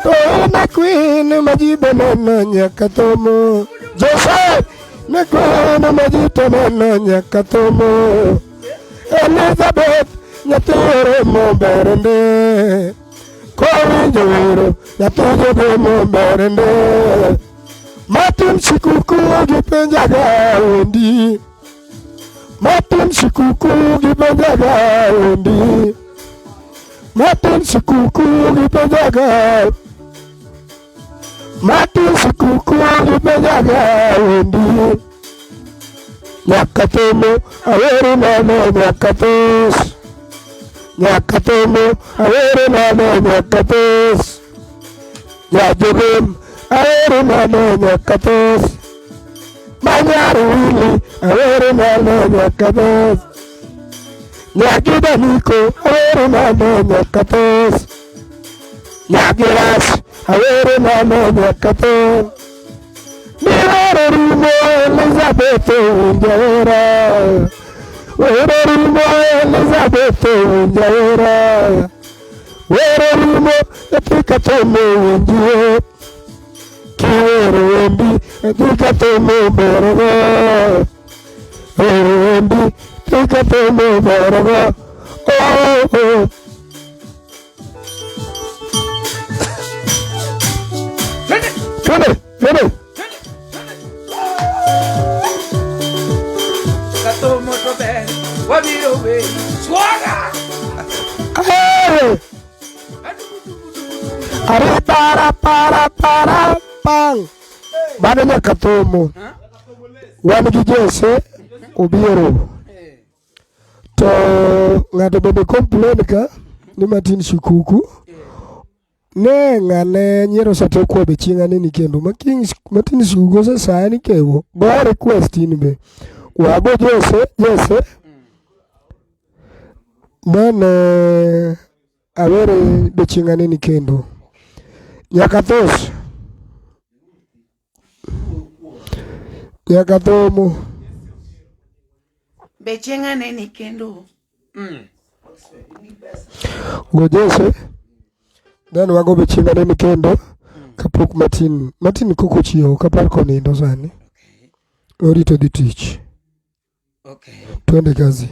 To in e queen ma ji be neno nyaka thomo. Jose ne queen ma ji to neno nyaka thomo. Elizabeth nyathi oremo berende. Kowinjo wero nyathi jogemo berende. Martin Shikuku gipenjaga wendi. Martin Shikuku gipenjaga wendi. Martin Shikuku gipenjaga. Martin Shikuku gipenjaga wendi. Nyakatemo aweri nane nyakatos. Nyakatemo aweri nane nyakatos. Nyajogem aweri nane nyakatos. Manyaru wili aweri nane nyakatos. Nyagidaniko aweri nane nyakatos. Nyagiras aweri nane nyakatos. Miwero rumo Elizabeth winjawera. Wero rumo Elizabeth winjawera. Wero rumo nyathi kathomo winjie. Kiwero wendi nyathi kathomo bergo. Wero wendi nyathi kathomo bergo. Oh oh. Twende, twende. Kathomo to ber, wabiro weri. Swaga! Hey! Are para para para pang. Mano nyaka thomo. Wan gi Jose obiro. To ng'ato bende complain ka ni Martin Shikuku. Ne ng'ane nyiero sate kwobe chieng' aneni kendo ma King Martin Shikuku osesaya ni kewo. Go request in be. Wago Jose, Jose. Nene awere be chieng' aneni kendo. Nyaka thos. Nyaka thomo. Be chieng' aneni kendo. Go Jose. Then wago be chieng' aneni kendo. Kapok Martin, Martin koko chiewo kapar konindo sani. Orito dhi tich. Okay. Twende kazi.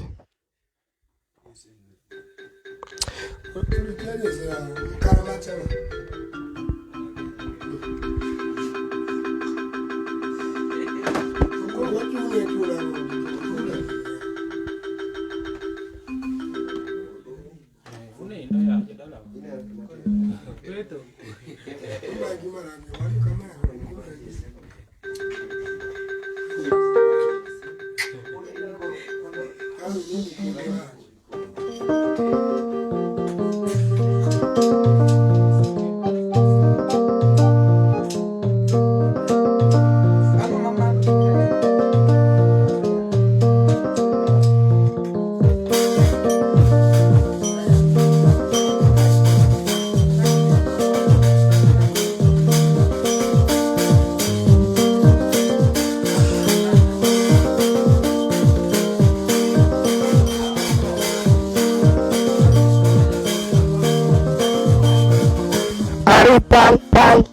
Ari pang pang.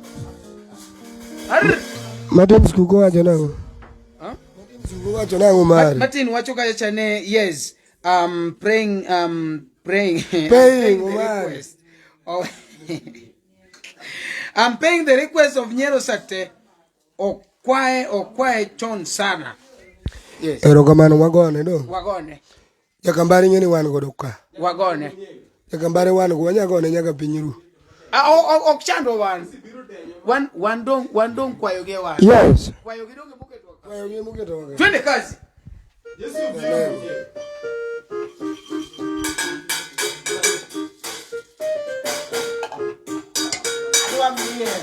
Martin Shikuku wacho nang'o? Huh? Martin Shikuku wacho nang'o mari? Martin wacho kacha cha ne yes. Praying praying Paying, I'm paying the Omar. request of I'm paying the request of Nyero Sate okwae okwae chon sana. Yes. Erokamano wagone do. Wagone. Jakambari ng'e ni wan godo ka. Wagone. Jakambari wan go wanyagone nyaka piny ru. Ah, ok chandwa wan. Wan wan dong wan dong kwayo gi wan. Yes. Kwayo gi donge moketwa ka. Kwayo gi moketwa ka. Twende kazi. Adwa miel.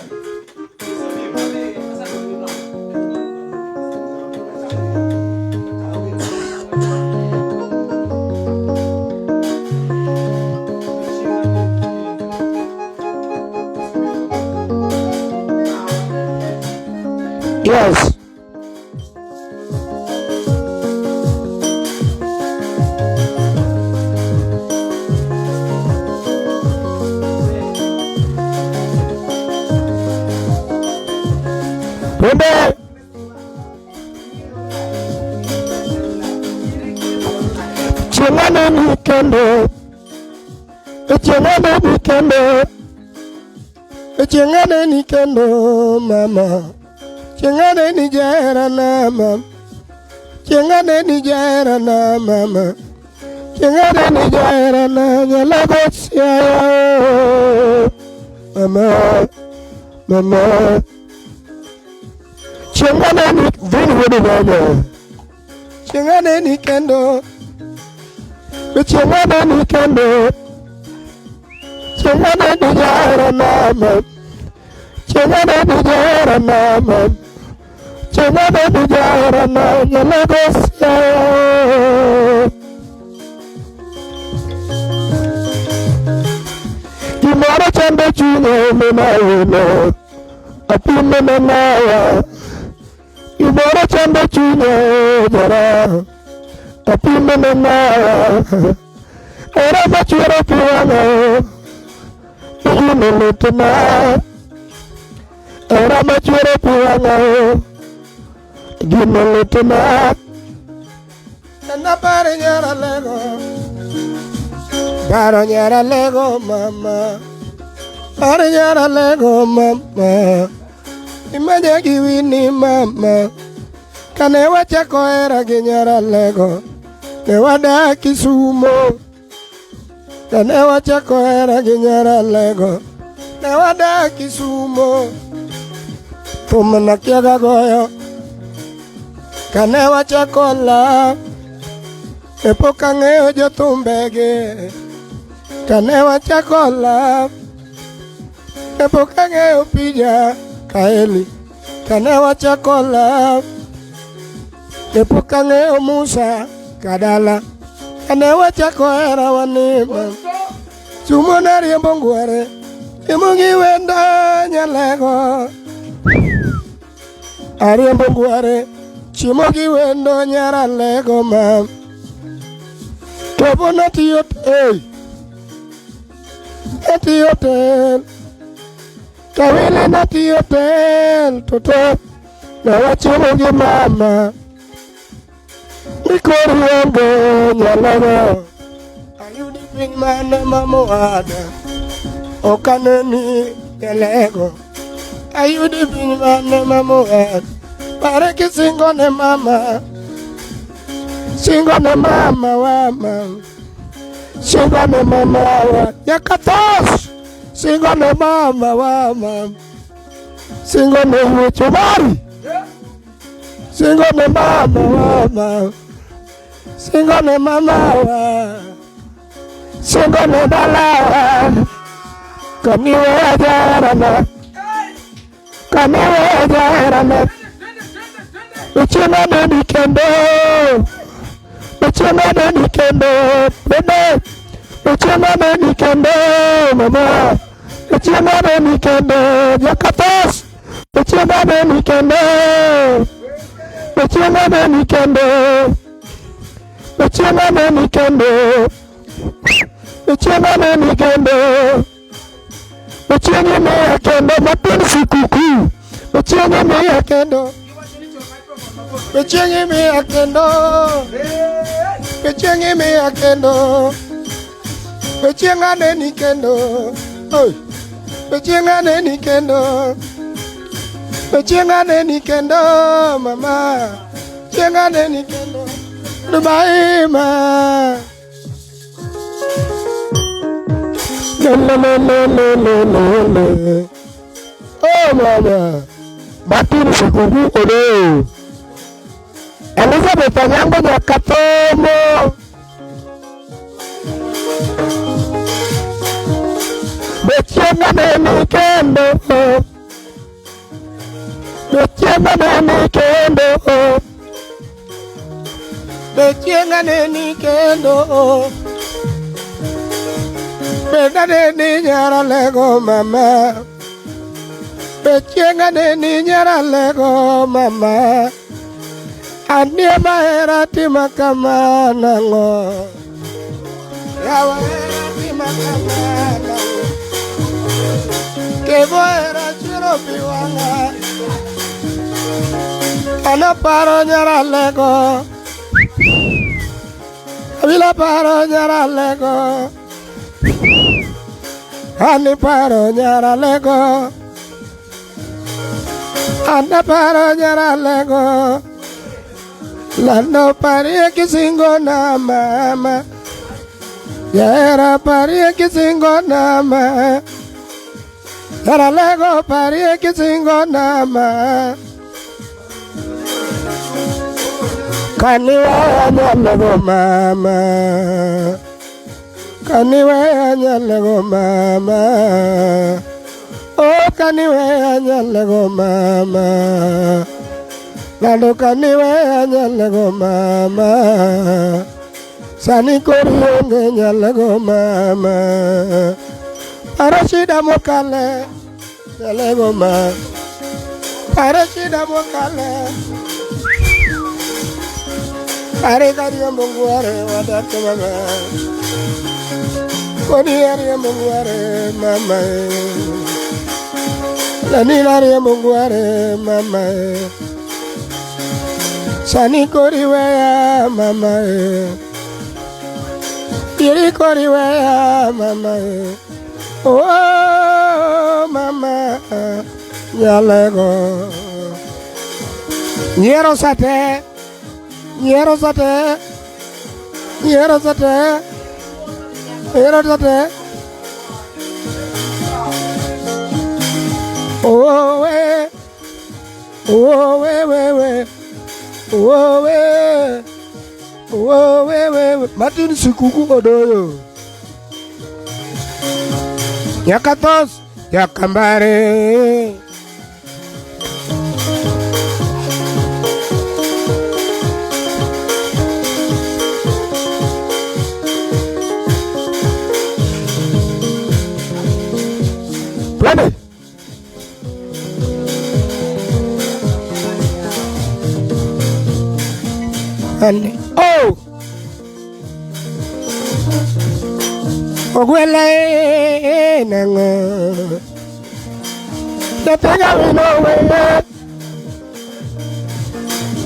Chieng' aneni kendo. Chieng' aneni kendo. Chieng' aneni kendo mama. Chieng' aneni jaherana mama. Chieng' aneni jaherana mama. Chieng' aneni jaherana nyalago siaya. Mama. Mama. Chieng' aneni vini wuod mama. Chieng' aneni kendo. Chieng' aneni kendo. Chieng' aneni jaherana mama. Chieng' aneni jaherana mama. Chieng' aneni jaherana nyalago siaya. Gimoro chando chunya minawino apime manawa. Gimoro chando chunya jara apime manawa. Era machwero pi wang'a gino litna. Era machwero pi wang'a gino litna. Naparo nyara lego, paro nyara lego mama, paro nyara lego mama. Imanya gi wini mama, kane wachako hera gi nyara lego, ne wadak Kisumo. Kane wachako hera gi nyara lego, ne wadak Kisumo. Thum nakiaga goyo, kane wachako la, ne pok ang'eyo jothumbegi. Kane wachako la, ne pok ang'eyo Pija Kaeli. Kane wachako la, ne pok ang'eyo Musa Kadala. Kane wachako hera wanima, Sumo nariembo ngwere, chiemo gi wenda nyalego. Ariembo ngwere, chiemo gi wendo nyaralego ma. Kevo natiyo ey, natiyo tel. Kawili natiyo tel, toto. Ne wachiemo gi mama. Nikori onge nyalego. Ayudi piny mane mamoada. Ok aneni nyalego. Ayudi piny mane mamoada. Pare kisingo ne mama. Singo ne mama wa mama. Singo ne mama wa. Nyakatos. Singo ne mama wa mama. Singo ne wuocho mari. Singo ne mama wa mama. Singo ne mama wa. Singo ne dalawa. Kamiwe ajarana. Kamiwe ajarana. Chieng' aneni kendo. Chieng' aneni kendo. Bebe. Chieng' aneni kendo. Mama. Chieng' aneni kendo. Jakatos. Chieng' aneni kendo. Chieng' aneni kendo. Chieng' aneni kendo. Chieng' aneni kendo. Chieng' imiya kendo matin sikuku. Chieng' imiya kendo. Chieng' imiya kendo. Chieng' imiya kendo. Chieng' aneni kendo. Oi. Chieng' aneni kendo. Chieng' aneni kendo mama. Chieng' aneni kendo. Dubai ma. Le le le le le le le le. Oh mama. Martin Sikuku Ode. Elizabeth Anyango Nyakathomo. Be chieng' aneni kendo. Be chieng' aneni kendo. Be chieng' aneni kendo. Be aneni nyara lego mama. Be chieng' aneni nyara lego mama. Anie mahera tima kama nang'o. Yawa hera tima kama nang'o. Kevo hera chwero pi wang'a. An aparo nyara lego. Awila paro nyaralego. Ani paro nyaralego. Ana paro nyaralego. Lando parie kisingo na mama. Yera parie kisingo na ma. Nyaralego parie kisingo na ma. Kaniwe nyalego mama. Kaniwe nyalego mama. Oh kaniwe nyalego mama. Lando kaniwe nyalego mama. Sani kori nyalego mama. Arashida mokale nyalego ma. Arashida mokale. Are kariya mungu are wadake mama. Koni ariya mungu are mama. Lani ariya mungu are mama. Sani kori weya mama. Iri kori weya mama. Oh mama nyalego. Nyiero sate. Nyiero sate. Nyiero sate. Nyiero sate. Oh we. Oh we we we. Oh we. Oh we we. Martin Sikuku odoyo. Nyakatos. Yakambare. Twende. And oh, Ogwele nanga. Natega wino we.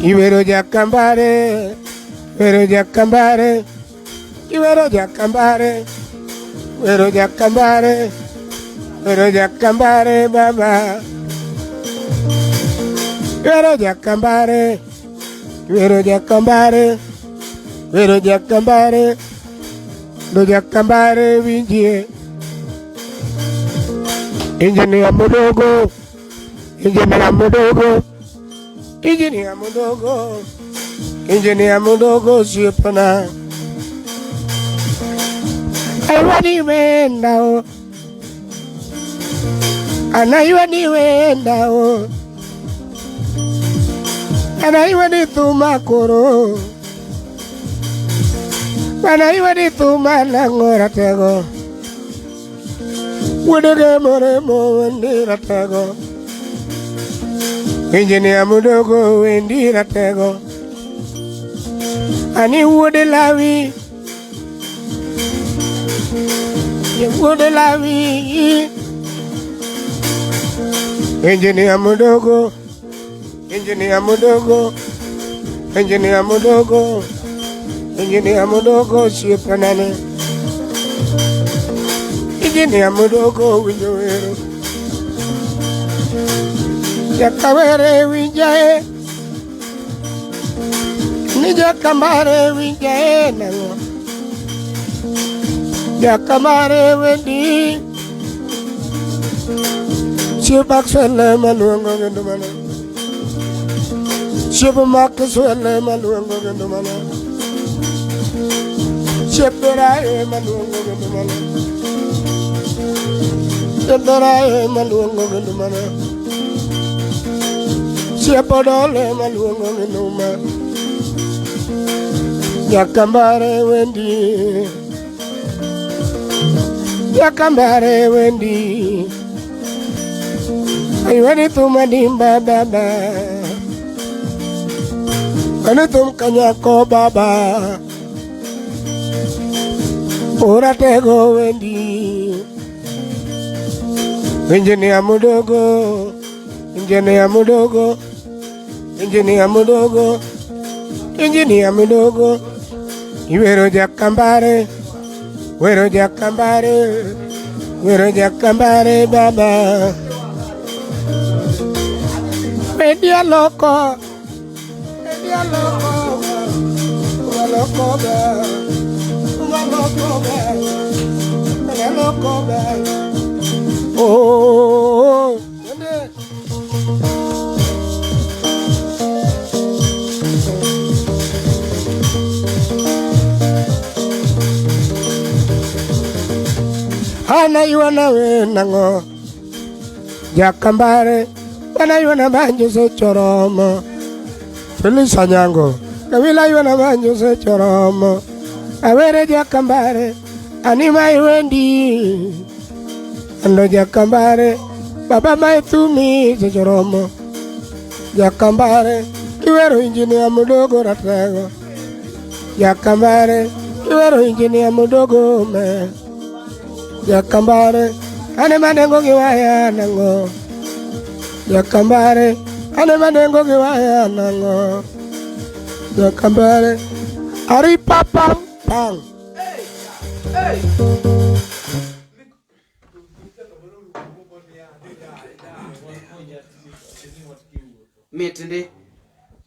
Ibero jakambare, ibero jakambare, ibero jakambare, ibero jakambare. Pero jakambare baba. Pero jakambare. Pero jakambare. Pero jakambare. Do jakambare winjie. Engineer mudogo. Engineer mudogo. Engineer mudogo. Engineer mudogo siepana. I want now. Anaiwa ni wenda o. Anaiwa ni thuma koro. Anaiwa ni thuma nangora tego. Wedege more mo wendira tego. Engineer mudogo wendira tego. Ani wode lawi. Ye wode lawi. Engineer mudogo, engineer mudogo, engineer mudogo, engineer mudogo siepanane. Engineer mudogo winjowero. Jakawere winjae, ni jakamare winjae nango. Jakamare wendi. Sipak swele maluongo gendo mana. Sipak swele maluongo gendo mana. Siperae maluongo gendo mana. Siperae maluongo gendo mana. Sipodole maluongo gendo mana. Jakambare wendi. Jakambare wendi. Ayuani tumadimba baba. Ani tum kanyako baba. Ora tego wendi. Engineer mudogo. Engineer mudogo. Engineer mudogo. Engineer mudogo. Iwero jakambare, wero jakambare, wero jakambare baba. Media loko, media loko, loko ba, loko ba, loko ba. Oh. Ana yuana we nango Jakambare Ana yuana banjo se choromo Feliz Anyango Kawila yuana banjo se choromo Awere Jakambare Anima iwendi Ando Jakambare Baba maithumi se choromo Jakambare Kiwero injinia mudogo ratego Jakambare Kiwero injinia mudogo me Jakambare ane manengo giwaya nango Jakambare ane manengo giwaya nango Jakambare ari papa pang. Hey, hey. Mitndi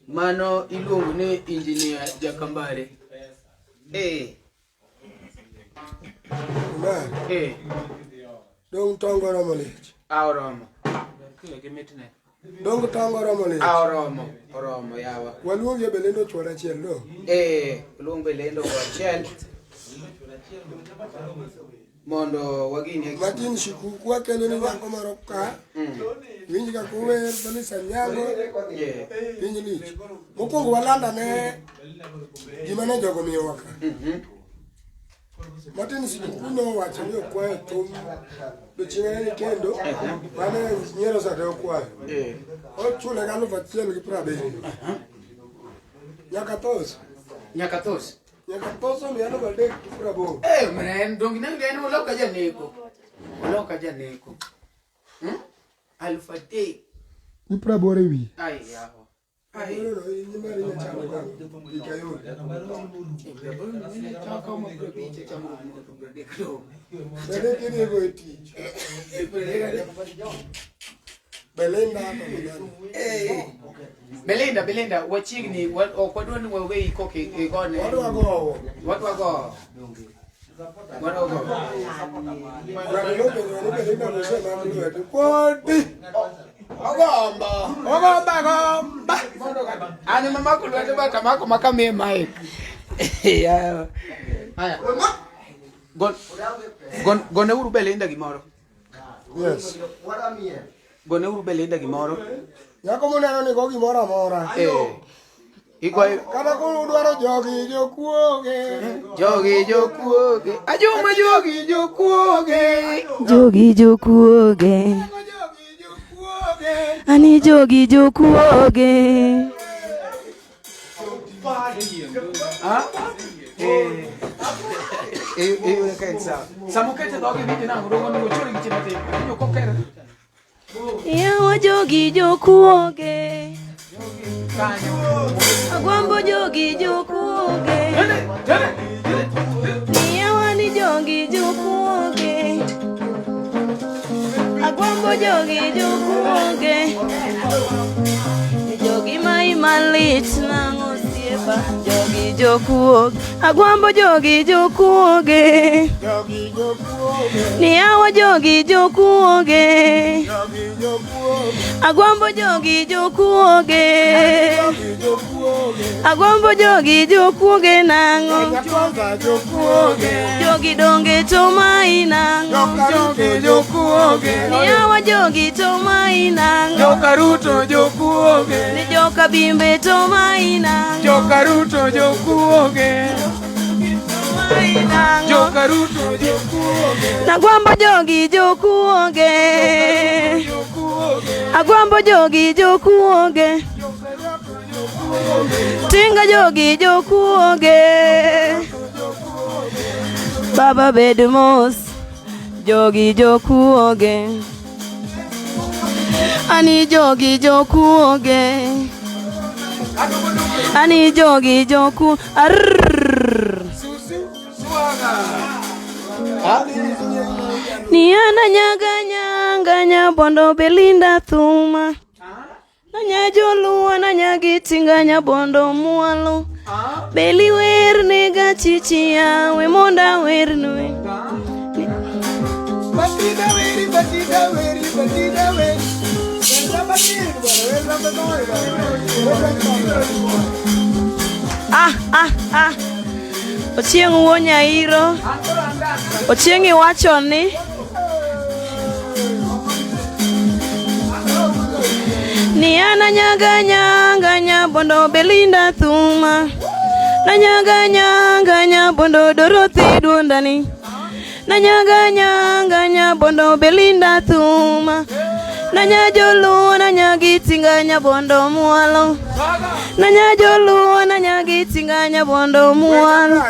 mano iluongo ni injinia Jakambare. Eh. Eh. Dong tongo romo lich. A oromo. Dong tongo romo lich. A oromo. Oromo yawa. Waluonge Belendo chuor achiel do. Eh, luong Belendo achiel. Mondo wagini. Martin Shikuku wakelo ni nyako moro ka. Winj kaka ower Felix Anyango. Yeah. Piny lich. Mokwongo walanda ne gima ne jogo miyowa ka. Martin Shikuku nowacho ni okwayo thum odiochieng' ne kendo mane nyiero sate okwayo. Ochule gi 1,070. Nyaka thos. Nyaka thos. Nyaka thos omiyo 3,080. Eh, mren dongi ne en oloka janeko. Oloka janeko. 3,000. Gi 80 e wiye. Ai yawa. Ai. Aboro no in mari nyachamo ka gikayud. Bende kidhigo e tich. Belinda to gi Belinda, Belinda, wachiegni ok wadwa ni waweyi koka igone. Wadwa gowo. Wadwa gowo. Wadwa gowo. Ng'ato nopenjo ni Belinda nosemak lwete. Podi! Ogombo. Ogomba gomba. An ema mako lwete but amako maka miye mic. Yeah. Haya. Goneuru Belinda gimoro. Yes. Goneuru Belinda gimoro. Nyako moneno ni go gimoro amora. Eh. Igoyo Kata koro udwaro jogi jokuoge. jogi jokuoge. Ajuma jogi jokuoge. Jogi jokuoge. Jogi jokuoge. Ani jogi jokuoge. Ha? Eh. Eh, eh, ka en sawa. Sama okete dhoge winjo nang'o romo ni ochore gi chiemo matin. Winjo kokere. Yawa jogi jokuoge. Kanyo. Agwambo jogi jokuoge. Twende, twende, twende. Yawa ni jogi jokuoge. Agwambo jogi jokuoge. Jogi mai malit nang'o osiepa. Jogi jokuoge. Agwambo jogi jokuoge. Jogi jokuoge. Ni yawa jogi jokuoge. Jogi jokuoge. Agwambo jogi jokuoge. Jogi jokuoge. Agwambo jogi jokuoge nang'o. Kenya kwanza jokuoge. Jogi donge to mai nang'o. Jokaruto jokuoge. Ni yawa jogi to mai nang'o. Jokaruto jokuoge. Ni joka bimbe to mai nang'o. Jokaruto jokuoge. Mai nang'o. Jokaruto jokuoge. Nagwambo jogi jokuoge. Agwambo jogi jokuoge. Tinga jogi jokuoge. Baba bed mos. Jogi jokuoge. Ani jogi jokuoge. Ani jogi joku. Arrrr. Ni ana nyaga nyanga nyabondo Belinda thuma. Nanya joluo nanya gitinga nyabondo mwalo. Beli wer nega chichi yawe monda wernwe. Batida weri, batida weri, batida weri. Werra batida, werra batida, werra batida. Ah ah ah. Ochieng' wuo Nyairo. Ochieng' iwacho ni Ni ana nyaga nyanga nyabondo Belinda thuma. Na nyaga nyanga nyabondo Dorothy duondani. Na nyaga nyanga nyabondo Belinda thuma. Na nyajoluo na nyagitinga nyabondo mwalo. Na nyajoluo na nyagitinga nyabondo mwalo.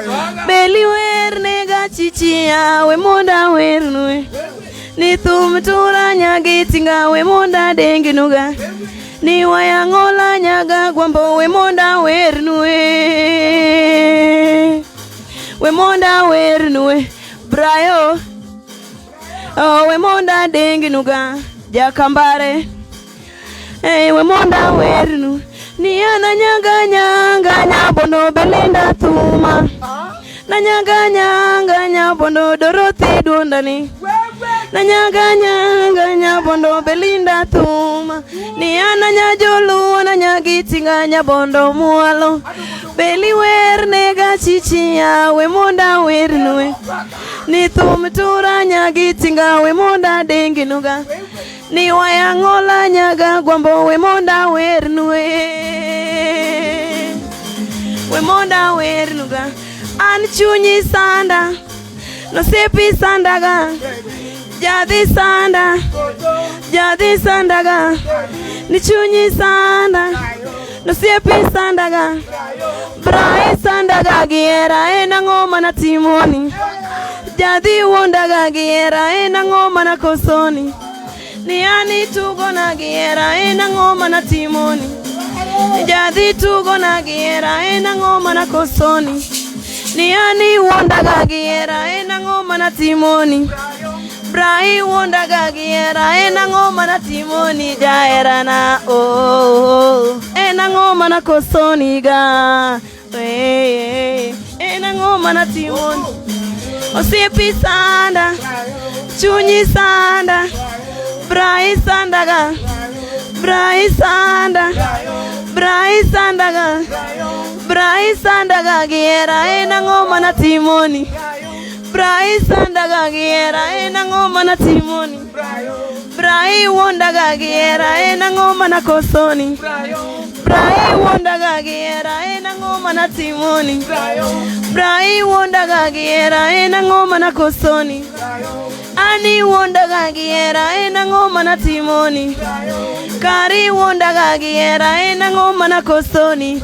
Beli wer nega chichi yawe monda wernwe. Ni thum tura nyagitinga we monda denginuga. Ni wayangola nyaga gwambo we monda wernwe. We monda wernwe. Brayo. Oh, we monda denginuga. Jakambare. Hey, we monda wernu. Ni ana nyaga nyanga nyabondo Belinda thuma. Na nyaga nyanga nyabondo Dorothy duondani. Na nyaga nyanga nyabondo Belinda thuma. Ni ana nyajoluo na nyagitinga nyabondo mwalo. Beli wer nega chichi yawe monda wernwe. Ni thum tura nyagitinga we monda denginuga. Ni wayangola nyaga gwambo we monda wernwe. We monda wernuga. An chunyi sanda. Nosiepi sandaga. Jadhi sanda. Jadhi sandaga. Ni chunyi sanda. Nosiepi sandaga. Brai sandaga giera ena ngoma na timoni. Jadhi wondaga giera ena ngoma na kosoni. Ni ani tugo na giera ena ngoma na timoni. Jadhi tugo na giera ena ngoma na kosoni. Ni ani wondaga giera ena ngoma na timoni. Brai wondaga giera ena ngoma na timoni jaera na oh ena ngoma na kosoni ga eh ena ngoma na timoni. Osiepi sanda chunyi sanda Brai sandaga Brai sanda Brai sandaga Brai sandaga giera ena ngoma na timoni. Brai sandaga giera ena ngoma na timoni. Brai wondaga giera ena ngoma na kosoni. Brai wondaga giera ena ngoma na timoni. Brai wondaga giera ena ngoma na kosoni. Ani wondaga giera ena ngoma na timoni. Kari wondaga giera ena ngoma na kosoni.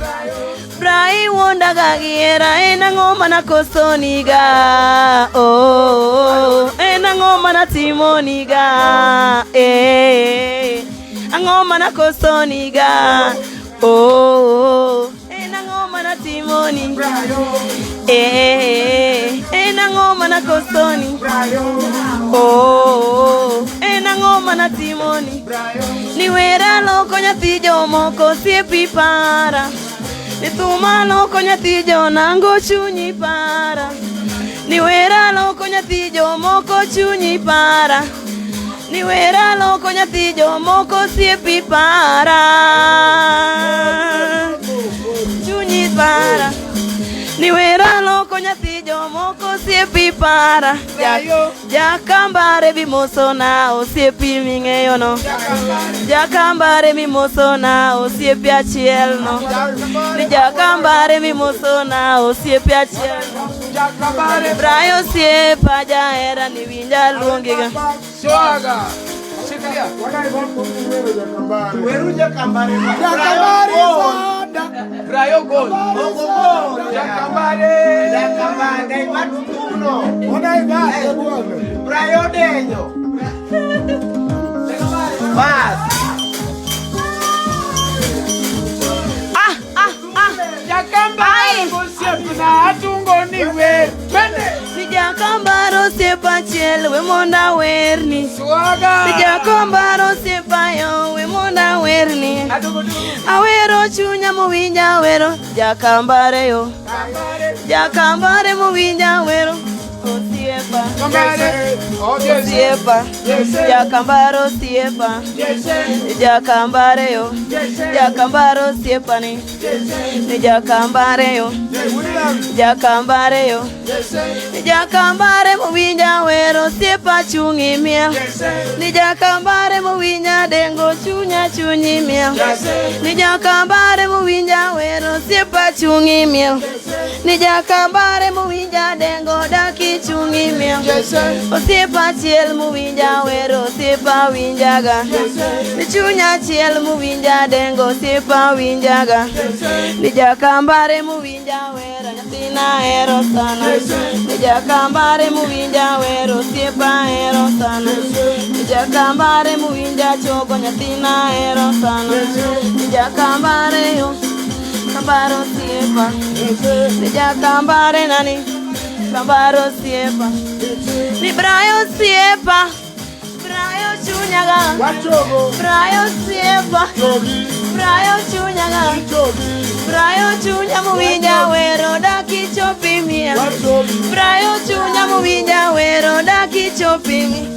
Brai wondaga giera ena ngoma na kosoni ga oh ena ngoma na timoni ga eh ngoma na kosoni ga oh ena ngoma na timoni eh ena ngoma na kosoni oh ena ngoma na timoni. Ni wera loko nyathi jomoko siepi para. Ni thuma loko nyathi jonango chunyi para. Ni wera loko nyathi jomoko chunyi para. Ni wera loko nyathi jomoko siepi para. Chunyi para. Ni wera loko nyathi jomoko siepi para. Jakambare bimoso na osiepi ming'eyo no. Jakambare mimoso na osiepi achiel no. Ni jakambare mimoso na osiepi achiel no. Brai osiepa jahera ni winja luongiga. Shikilia. Weru Jakambare. Jakambare sada. Brayo goal. Jakambare. Jakambare matuno. Ona ibase bwana. Brayo denyo. Bas. Ah ah ah. Jakambare osiepa atungo ni wer. Bende. Osiepa achiel we mondo awerni. Jakombaro osiepa yo we mondo awerni. Awero chunya mowinja awero jakambare yo. Jakambare mowinja awero osiepa. Osiepa. Jakambaro osiepa. Jakambare yo. Jakambaro osiepa ni. Ni jakambare yo. Jakambare yo. Ni jakambare mowinja wero osiepa chungi miel. Ni jakambare mowinja dengo chunya chunyi miel. Ni jakambare mowinja wero osiepa chungi miel. Ni jakambare mowinja dengo daki chungi miel. Osiepa achiel mowinja wero osiepa winjaga. Ni chunya achiel mowinja dengo osiepa winjaga. Ni jakambare mowinja wero nyathina ahero sana. Ni jakambare mowinja wero osiepa ahero sana. Ni jakambare mowinja chogo nyathina ahero sana. Ni jakambare yo kambaro osiepa. Ni jakambare nani kambaro osiepa. Ni Brayo osiepa. Brayo chunyaga. Wachogo. Brayo osiepa. Jogi. Brayo chunyaga. Jogi. Brayo chunya mowinja wero daki chopi mia. Wachogi. Brayo chunya mowinja wero daki chopi mi.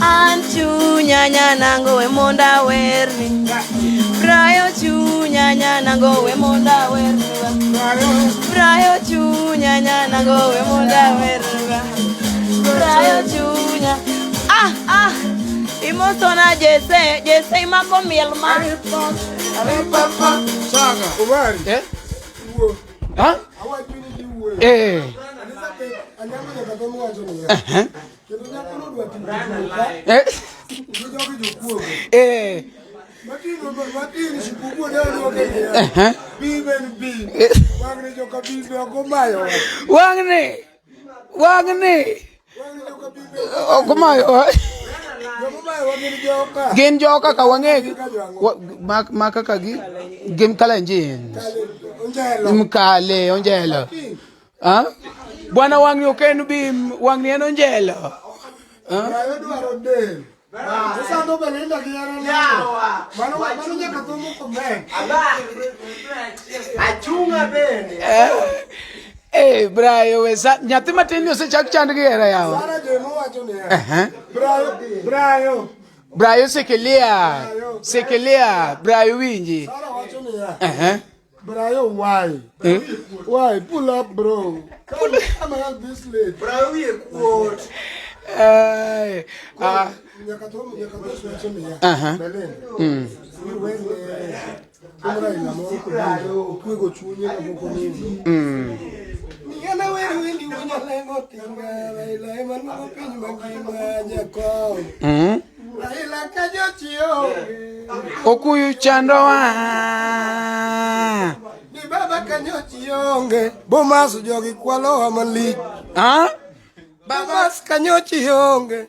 An chunya nyanango we monda werni. Brayo chunya nyanango we monda werni. Brayo chunya nyanango we monda werni. Brayo chunya. Ah ah. Imosona Jesse, Jesse imako miel ma. Saga. Omari. Eh? Wuo. Ha? Awacho ni ji wuoyo. Eh. Elizabeth, Anyango nyaka thum wacho niya. Kendo nyakono dwa timo juoka Eh. gi jogi jokuoge. Eh. Matin matin sikuku ne oduoke niya. Bim en bim. Wang'ni joka bimbe ok omayowa. Wang'ni. Wang'ni. Wang'ni joka bimbe Ok omayowa. joma omayowa gin joka. Gin joka ka wang'egi. Kaka joang'o. Ma kaka gi gin Kalenjin. Onjelo. Mkale onjelo. Ha? Bwana wang'ni ok en bim, wang'ni en onjelo. Brayo dwaro del. Osando Belinda gi hera nade? Mano mano nyaka thum comment. Achunga bende. Eh, Brayo we sa nyathi matin ni osechak chand gi hera yawa. Sara Jemo wacho niya. Eh. Brayo, Brayo. Brayo sekelia. Sekelia, Brayo winji. Sara wacho niya. Eh. Brayo why? Eh? Why? Pull up bro. Come, come out this late. Brayo wiye kuot. Eh. Ah. Nyaka thum nyaka thum wacho niya. Aha. Belinda. Ni wene. Thum Raila moro kobiro. Okwego chunye kapok onindo. Ni an awero wendi wuon Olengo Tinga. Raila ema luongo piny mangima jakom. Raila ka jochi onge. Okuyu chandowa. Ni baba ka nyochi onge. Bomas jogi kwalowa malich. Ah? Bomas ka nyochi onge.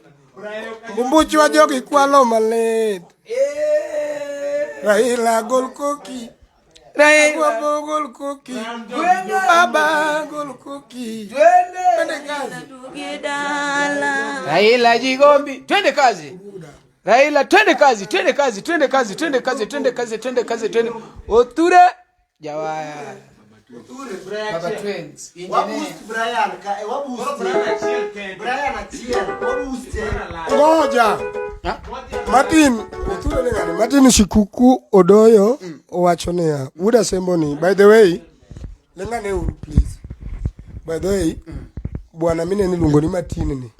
Bumbuchwa jogi kwalo malit. Raila gol koki. Raila. Agwambo gol koki. Baba gol koki. Twende kazi. Raila Jigombi, twende kazi. Raila twende kazi, twende kazi, twende kazi, twende kazi, twende kazi, twende kazi, twende. Oture Jawaya. Baba Twins, engineer. Waboost Brian ka e waboost. Brian achiel. Waboost. Ngoja. Martin, Othure ni ng'ani? Martin Shikuku Odoyo owacho niya, Wuod Asembo ni, by the way, ling'ane uru please. By the way, bwana minene iluongo ni Martin ni.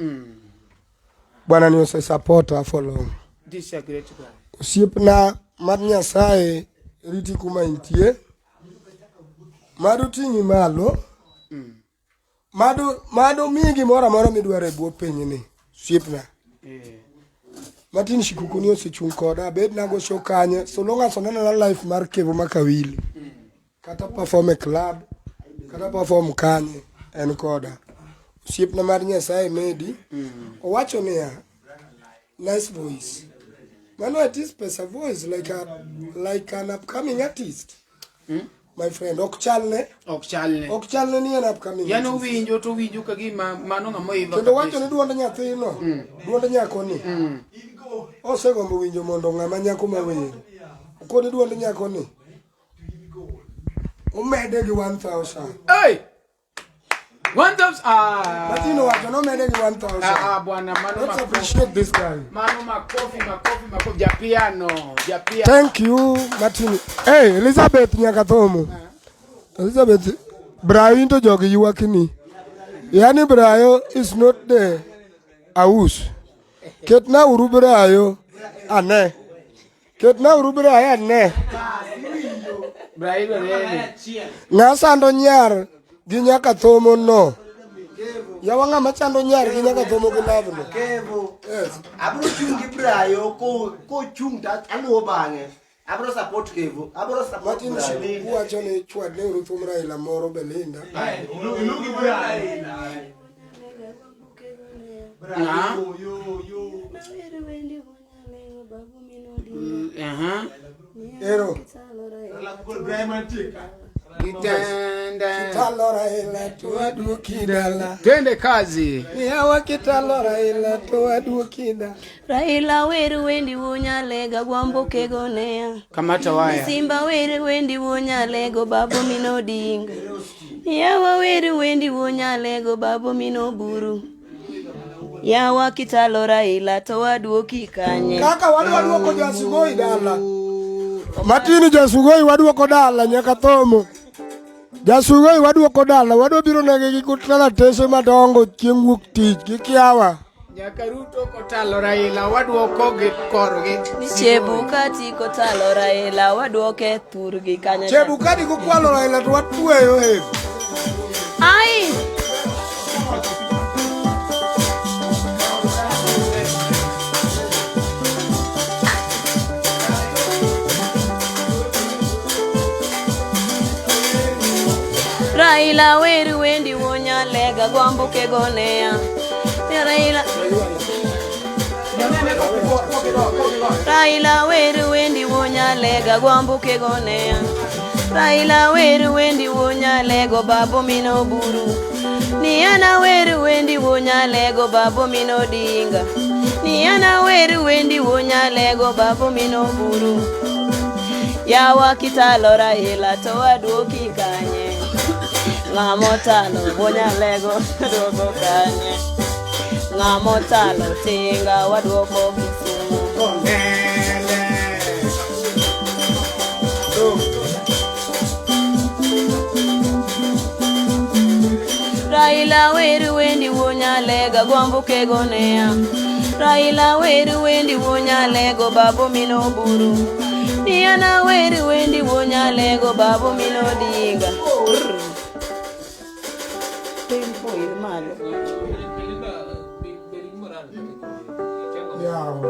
Bwana ni ose supporta for long. This is a great guy. Osiepna mar Nyasaye riti kuma intie. Mado ting'i malo. Mado mado miyi gimoro amora midwaro e bwo pinyni. Osiepna. Martin Shikuku ni osechung' koda abed nago show kanye so long as oneno na life mar Kevo Makawili. Kata perform e club, kata perform kanye en koda. Osiepna mar Nyasaye Medi owacho niya, nice voice. Mano artist pesa voice like a like an upcoming artist. My friend, ok chalne. Ok chalne. Ok chalne ni en upcoming. Yani owinjo to owinjo ka gima mano ng'ama oidho. Kendo wacho ni duond nyathino, duond nyakoni. Osegombo winjo mondo ng'ama nyako ma wer. Okoni duond nyakoni. Omede gi 1000. Hey! 1000 ah. Martin owacho nomede gi 1000. Ah, ah bwana mano Let's appreciate this guy. Mano makofi makofi makofi japiano, japiano. Thank you Martin. Hey, Elizabeth Nyakathomo. Elizabeth Brayo into jogi ywakni. Yani Brayo is not the aus. Ketna uru Brayo ane. Ketna uru Brayo ane. Brayo rene. Ng'a sando nyar gi Nyakathomo no. Yawa ng'ama chando nyar gi Nyakathomo gi love no. Kevo. Yes. Abro chung' gi Brayo kochung' to aluwo bang'e. Abro support Kevo. Abro support Martin Brayo. Shikuku wacho ni chwadne uru thum Raila moro Belinda. Ng'a? Aha. Ero. Kitanda. Kitalo Raila to waduoki dala. Twende kazi. Yawa kitalo Raila to waduoki dala. Raila wer wendi wonyalega gwambo kegonea. Kamata waya. Simba wer wendi wonyalego babo mino dinga. Yawa wer wendi wonyalego babo mino buru. Yawa kitalo Raila to waduoki kanye. Kaka wadwa duoko Jasugoi dala. Martin Jasugoi waduoko dala nyaka thomo. Jasugoi waduoko dala, wadwa biro nege gi kalatese madongo chieng' wuok tich gi kiawa. Nyaka Ruto kotalo Raila waduoko gi korgi. Chebukati kotalo Raila waduoke thurgi kanye. Chebukati kokwalo Raila to watweyo he. Ai! Raila wer wendi wonyalega gwambo kegonea. Raila Raila wer wendi wonyalega gwambo kegonea. Raila wer wendi wonyalego babo mino buru. Niana wer wendi wonyalego babo mino dinga. Niana wer wendi wonyalego babo mino buru. Yawa kitalo Raila to waduoki kanye. Ng'amo talo wonyalego duoko kanye. Ng'amo talo tinga waduoko Kisumu. Raila wer wendi wonyalega gwambo kegonea. Raila wer wendi wonyalego babo mino buru. Niana wer wendi wonyalego babo mino dinga. Tempo ir malo. Yawa.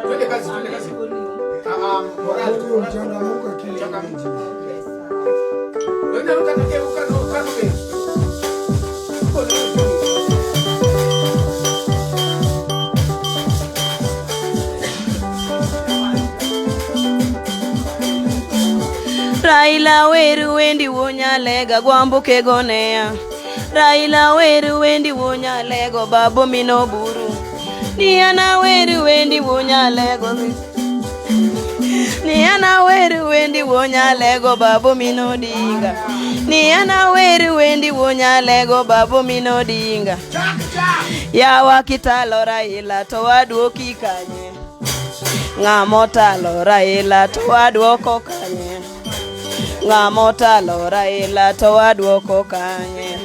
Twende kazi, twende kazi. Ah, moral. Huyu mchangamuka kila mji. Wenda ruka tuke ruka ruka ruka. Raila wer wendi wonyalega gwambo kegonea. Raila wer wendi wonyalego babo mino buru. Niana wer wendi wonyalego. Niana wer wendi wonyalego babo mino dinga. Niana wer wendi wonyalego babo mino dinga. Yawa kitalo Raila to waduoki kanye. Ng'amo talo Raila to waduoko kanye. Ng'amo talo Raila to waduoko kanye.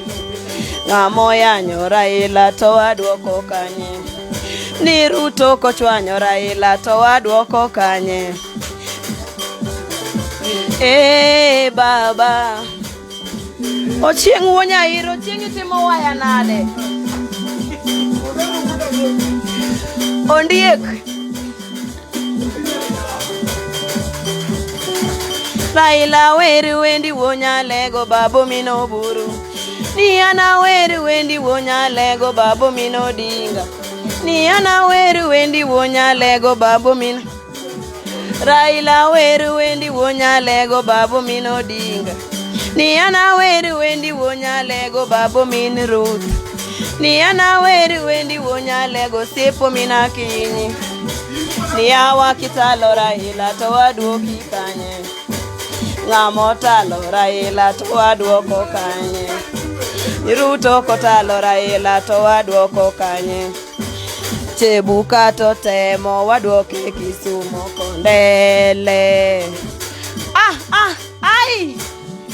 Ng'amo yanyo Raila to waduoko kanye. Ni Ruto kochwanyo Raila to waduoko kanye. Eh baba. Ochieng' wuo Nyairo, ochieng' itimo waya nade? Ondiek. Raila wer wendi wonyalego babo mino buru. Niana wer wendi wonyalego babo mino dinga. Niana wer wendi wonyalego babo mino. Raila wer wendi wuo Nyalego babo min Odinga. Ni an awer wendi wuo Nyalego babo min Ruth. Ni an awer wendi wuo Nyalego siepo min Akinyi. Ni awa kitalo Raila to waduoki kanye. Ng'ama otalo Raila to waduoko kanye. Ruto kotalo Raila to waduoko kanye. Chebuka to temo waduoke Kisumo kondele. Ah, ah, ai!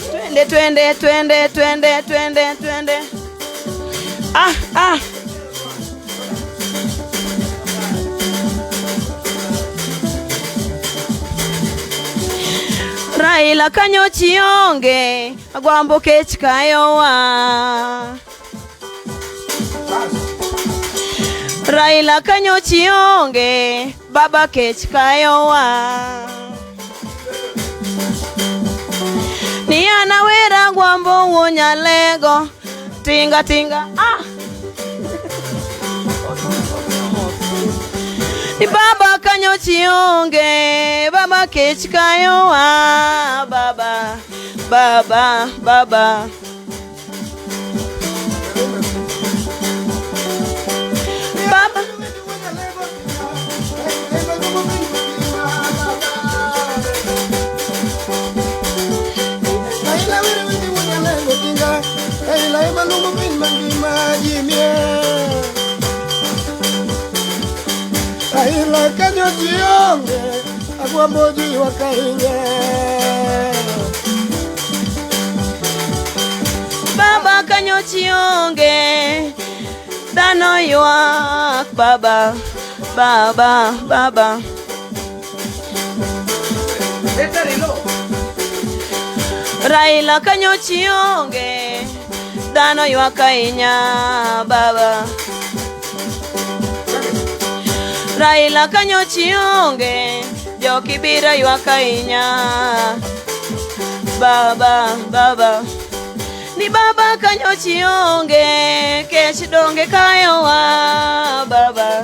Twende, twende, twende, twende, twende, twende. Ah, ah. Raila kanyo chionge, agwambo kech kayowa. Raila kanyo chionge, baba kech kayowa. Ni anawera gwambo wuo Nyalego, tinga tinga ah. Ni baba kanyo chionge, baba kech kayowa, baba, baba, baba. Baba. Raila were wendi wuo Nyalego tinga. Raila ema luongo piny mangima ji miel. Raila kanyo ji onge, agwambo ji ywak ahinya. Baba kanyo chionge, dhano ywak baba, baba, baba. Raila kanyo chionge, dhano ywak ahinya baba. Raila kanyo chionge, jokibira ywak ahinya baba, baba. Ni baba kanyo chionge, kech donge kayowa baba.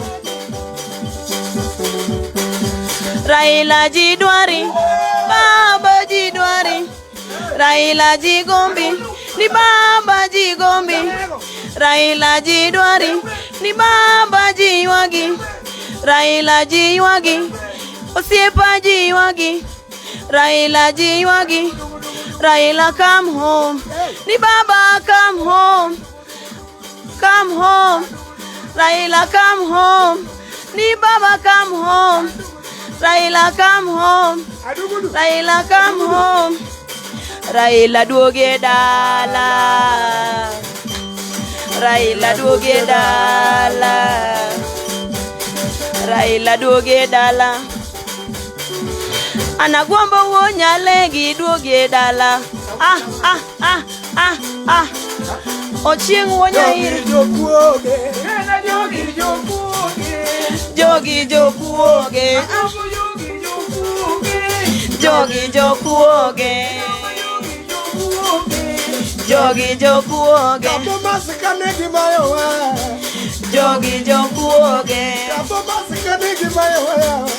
Raila ji dwari, baba ji dwari, Raila ji gombi, ni baba ji gombi, Raila ji dwari, ni baba ji ywagi, Raila ji ywagi, osiepa ji ywagi, Raila ji ywagi, Raila come home, ni baba come home, come home, Raila come home, ni baba come home, Raila come home, Raila come home, Raila duoge dala, Raila duoge dala, Raila duoge dala. Anagwambo wuo Nyalegi duoge dala. Ah, ah, ah, ah, ah. Ochieng wuo Nyairi. Jokuoge. Jogi jokuoge. Ah. Jogi jokuoge. Jogi jokuoge. Kabo masika ne gimayowa. Jogi jokuoge. Kabo masika ne gimayowa.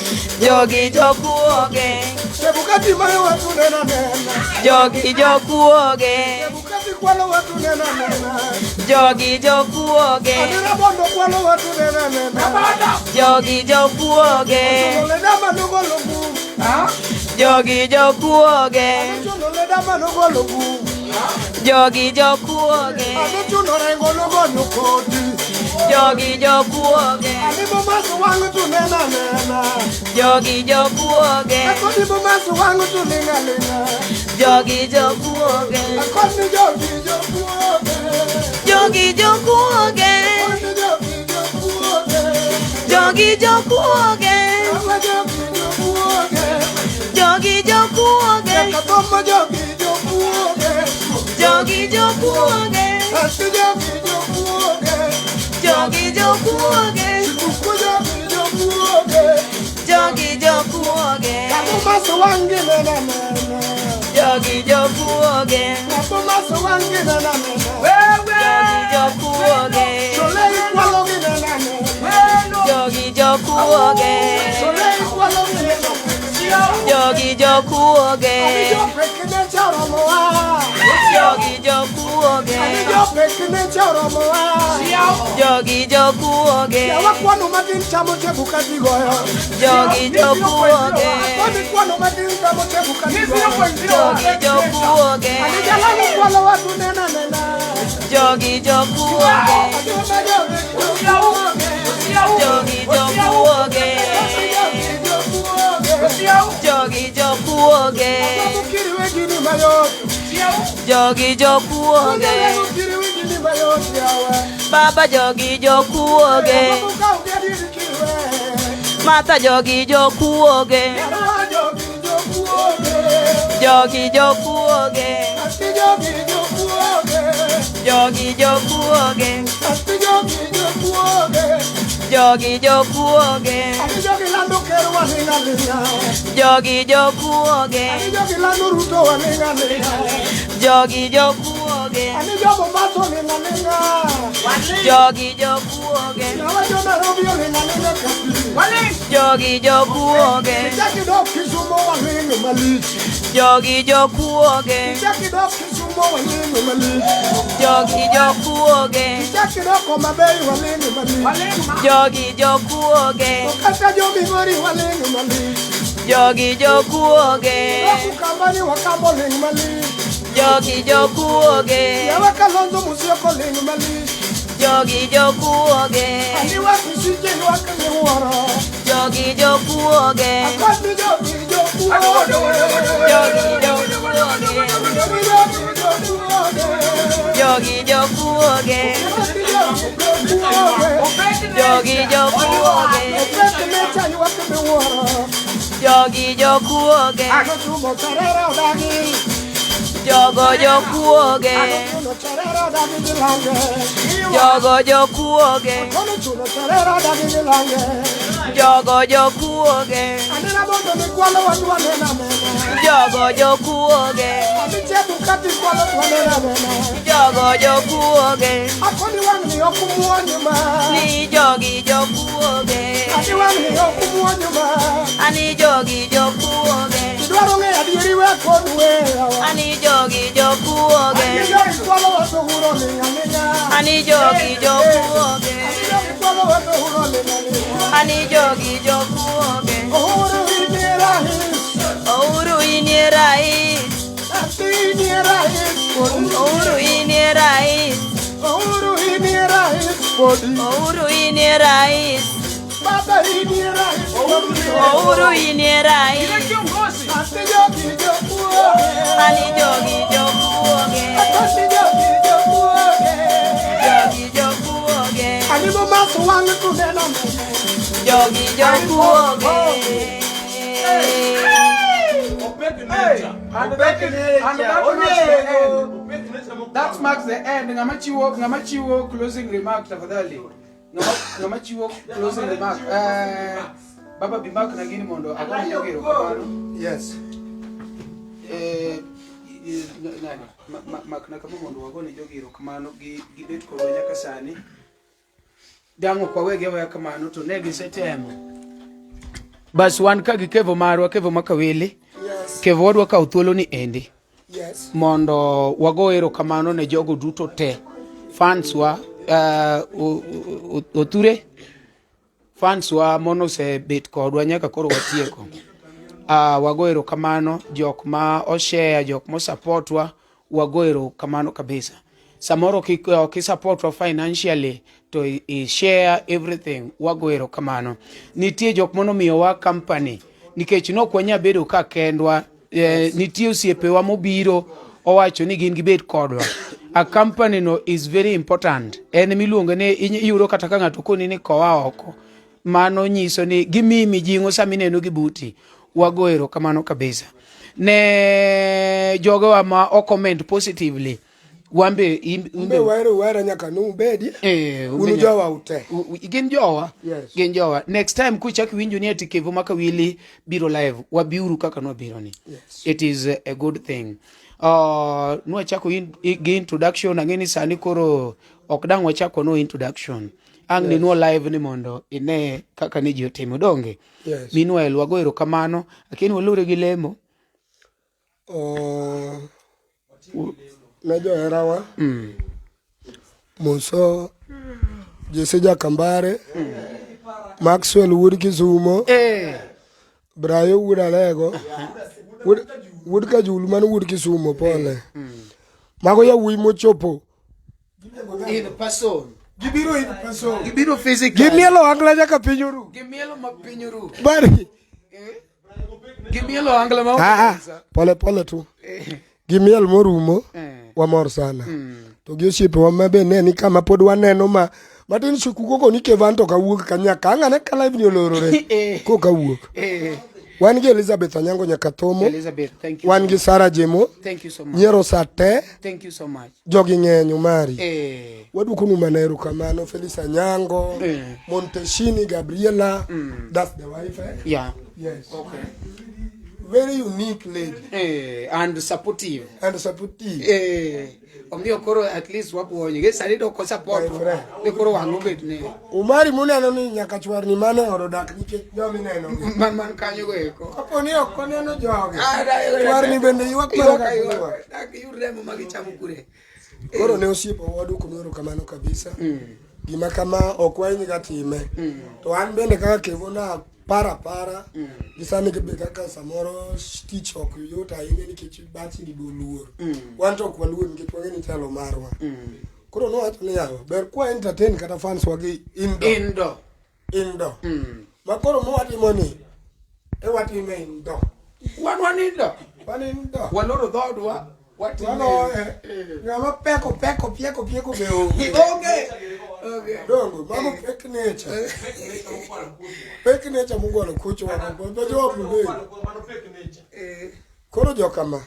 Jogi jokuoge. Chebukati mayowa tunena nena. Jogi jokuoge. Chebukati kwalo watu nena nena. Jogi jokuoge. Adira bondo kwalo watu nena nena. Jogi jokuoge. Chuno leda manogolo bu. Jogi jokuoge. Chuno leda manogolo bu. Jogi jokuoge. Ani chuno rengo nogono kodi. Jogi jokuoge. Ani bomasu wangu tunena nena. Jogi jokuoge. Akoni bomasu wangu tulinga linga. Jogi jokuoge. Akoni jogi jokuoge. Jogi jokuoge. Akoni jogi jokuoge. Jogi jokuoge. Awa jogi jokuoge. Jogi jokuoge. Yakatomo jogi jokuoge. Jogi jokuoge. Asi jogi jokuoge. Jogi jokuoge. Sikuku jogi jokuoge. Jogi jokuoge. Kabomasu wangi nena nena. Jogi jokuoge. Kabomasu wangi nena nena. Jogi jokuoge. Sole ikwalo gi nena nena. Jogi jokuoge. Sole ikwalo gi nena nena. Jogi jokuoge. Jogi jokuoge. Jogi jokuoge. Wakwano matin chamo chebukati goyo. Jogi jokuoge. Akoni kwano matin chamo chebukati goyo. Jogi jokuoge. Anijalalo kwalo watu nena nena. Jogi jokuoge. Jogi jokuoge. Jogi jokuoge. Jogi jokuoge. Baba jogi jokuoge. Mata jogi jokuoge. Jogi jokuoge. Jogi jokuoge. Jogi jokuoge. Jogi jokuoge. Jogi jokuoge. Jogi jokuoge. Jogi jokuoge. Jogi jokuoge. Jogi jokuoge. Jogi jokuoge. Jogi jokuoge. Jogi jokuoge. Jogi jokuoge. Jogi jokuoge. Jogi jokuoge. Jogi jokuoge. Jogi jokuoge. Jogi jokuoge. Jogo jokuoge. Jogo jokuoge. Jogo jokuoge. Jogo jokuoge. Jogo jokuoge. Ni jogi jokuoge. Ani jogi jokuoge. Ani jogi jokuoge. Ani jogi jokuoge. Ani jogi jokuoge. Uhuru inie rais. Uhuru inie rais. Uhuru inie rais. Uhuru inie rais. Ani jogi jokuoge. Jogi jokuoge. Jogi jokuoge. And that marks the end. That marks the end. Ng'ama chiwo ng'ama chiwo closing remark tafadhali. Ng'ama ng'ama chiwo closing remark. Baba bimak na gini mondo agone jogi erokamano. Yes. Nani? Mak na kama mondo wagone jogi erokamano gi gibet kodwa nyaka sani. Dang' ok wawegi aweya kamano to ne gisetemo. Bas wan ka gi Kevo marwa, Kevo ma Kawili. Yes. Kevo wadwa kawo thuolo ni endi. Yes. Mondo wago erokamano ne jogo duto te fans wa othure fans wa mono osebet kodwa nyaka koro watieko. Wago erokamano jok ma oshare, jok mo support wa, wago erokamano kabisa. Samoro ok i-support wa financially to i share everything, wago erokamano. Nitie jok monomiyowa company nikech nok wanya bedo ka kendwa. Nitie osiepewa mobiro owacho ni gin gibed kodwa. A company no is very important. En miluongo ni iyudo kata ka ng'ato koni ni kowa oko. Mano nyiso ni gimiyi mijing'o sama ineno gi buti. Wago erokamano kabisa. Ne jogewa ma o comment positively. Wambe Umbe wahero wahera nyaka nubedi. Umbe Un jowa ute. Gin jowa. Yes. Gin jowa. Next time kuchak iwinjo ni ati Kevo ma Kawili biro live, wabiuru kaka nwabiro ni. Yes. It is a good thing. Nwachako gi introduction, ang'e ni sani koro ok dang' wachako no introduction. Ang' ninwo live ni mondo ine kaka ne ji otimo donge. Yes. Meanwhile wago erokamano, lakini walure gi lemo. Oh, ne joherawa Muso Jesse Jakambare Maxwell wuod Kisumo Eh, Brayo wuod Alego wuod Kajulu mano wuod Kisumo pole mago yawuoyi mochopo in person. gibiro in person Gibiro physically. gimielo angla nyaka piny oru Gimielo ma piny oru. bari Gimielo angla ma Ah, ah, pole pole tu gimiel morumo Eh. wamor sana to gi osiepewa ma be ne ni kama pod waneno ma matin suku koko ni kevan to kawuok ka nyaka ang' ane ka live ni olorore Eh. koka wuok Eh, wan gi Elizabeth Anyango nyaka thomo Elizabeth, thank you. wan gi Sara Jemo Thank you so much. nyiero sa te Thank you so much. jogi ng'eny Umari Eh, waduokonu mana erokamano Felix Anyango Eh. Monteshini Gabriela that's the wife eh? yeah. yes okay very unique lady Eh, and supportive. and supportive Eh, omiyo koro at least wapuonyo. Gi sani dok support. My friend. Ni koro wang' obet ne. Umari muneno ni nyaka chwarni mane od odak nikech joma ineno gi. Man man kanyo go eko. Kapo ni ok oneno jogi, Ah, da- chwarni bende ywak mana Ywak kaka aywaka. ywak. Dak yud remo ma gichamo kure. Koro ne osiepa waduoko erokamano kabisa. Gima kama ok wahiny ga time. To an bende kaka Kevo na para para gi sani be kaka samoro tich ok yot ahinya nikech bachni be oluor. Wan to ok waluor nikech wang'e ni telo marwa. Koro nowacho ni yawa ber kwa entertain kata fans wa gi indoor. Indo. Indo. Ma koro mwatimo ni e watime indo. Wan wanindo. Wan indo. Waloro dhoodwa. Watime. Wano ng'ama peko peko pieko pieko be onge. Onge. Onge. Dongo, mago pek nature. Pek nature mugwalo kucho wako. Bejo wapu Koro jokama.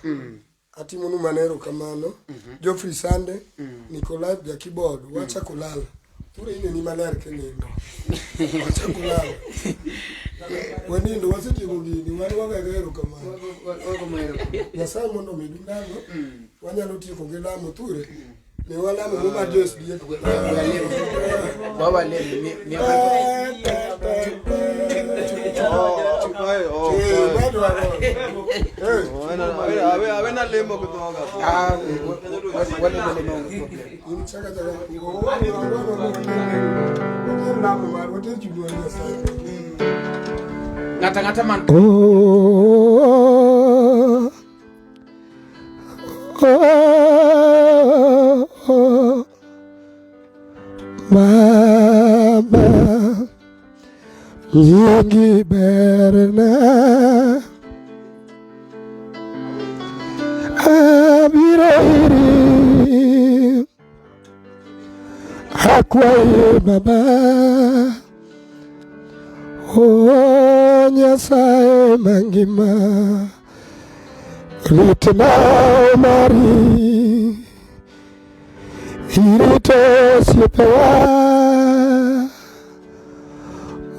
Atimonu mana erokamano. Geoffrey Sande, Nicolai ja keyboard, wacha kulala. Ture ineni maler kinindo. Wacha kulala. Wanindo wasetieko gini, wan wagaga erokamano. Nyasaye mondo omedu ndalo, wanyalo tieko gi lamo ture. Miwa lamo mo mar jo SDA. Baba lem mi mi Awena lemo kutoka. ah wale wale no problem. In chaka chaka. Watem lamo mar, watem chunywa Nyasaye. Ng'ata ng'ata man Oh, oh, oh, Baba, nyingi berna abiro iri akwayi Baba. Oh, Nyasaye mangima ritna mari irito osiepewa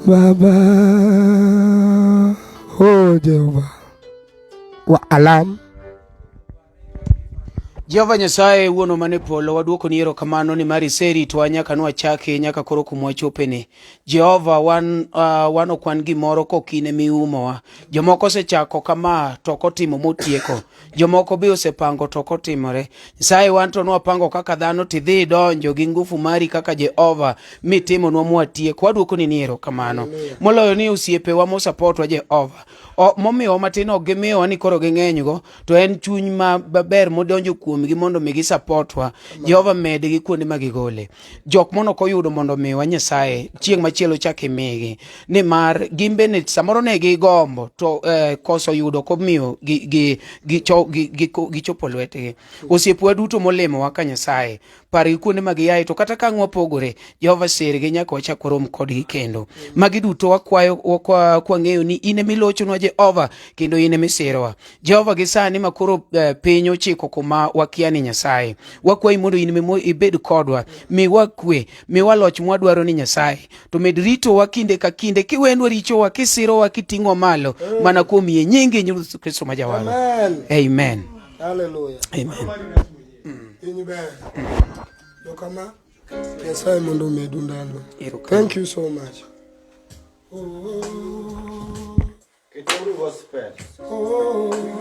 Baba. Oh, Jehova wa alam. Jehova Nyasaye wuono mane polo waduokoni erokamano ni mar iseritowa nyaka nwachaki nyaka koro kuma wachopeni. Jehova wan, wan ok wan gimoro kok in ema iumowa. Jomoko osechako kama to ok otimo motieko. Jomoko be osepango to ok otimore. Nyasaye wan to nwapango kaka dhano tidhi idonjo gi ngufu mari kaka Jehova mitimonwa mwatieko. Waduokoni ni erokamano. Moloyo ni osiepewa mosapotwa Jehova. Momiyowa matin ok gimiyowa ni koro ging'enygo to en chuny maber modonjo kuomgi mondo mi gisapotwa. Jehova medgi kuonde ma gigole. Jok mono ok oyudo mondo omiwa Nyasaye chieng' machielo chak imigi. Nimar gin bende samoro ne gigombo to koso yudo ok omiyo gichopo lwetgi. Osiepwa duto molimowa ka Nyasaye pargi kuonde ma giaye to kata ka ang' wapogore Jehova sirgi nyaka wachak warom kodgi kendo. Magi duto wakwayo kwang'eyo ni in ema ilochonwa Jehova kendo in ema isirowa. Jehova gi sani ma koro piny ochiko kuma wakia ni Nyasaye. Wakwayi mondo in ema ibed kodwa, miwa kwe, miwa loch mwadwaro ni Nyasaye. To med ritowa kinde ka kinde kiwenwa richowa, kisirowa, kiting'wa malo mana kuom yie nyingi Yesu Kristo ma Jawarwa. Amen. Amen. Hallelujah. Amen. Piny ber. Jokama Nyasaye mondo omedu ndalo. Erokamano. Thank you so much. Keturu gospel. Oh.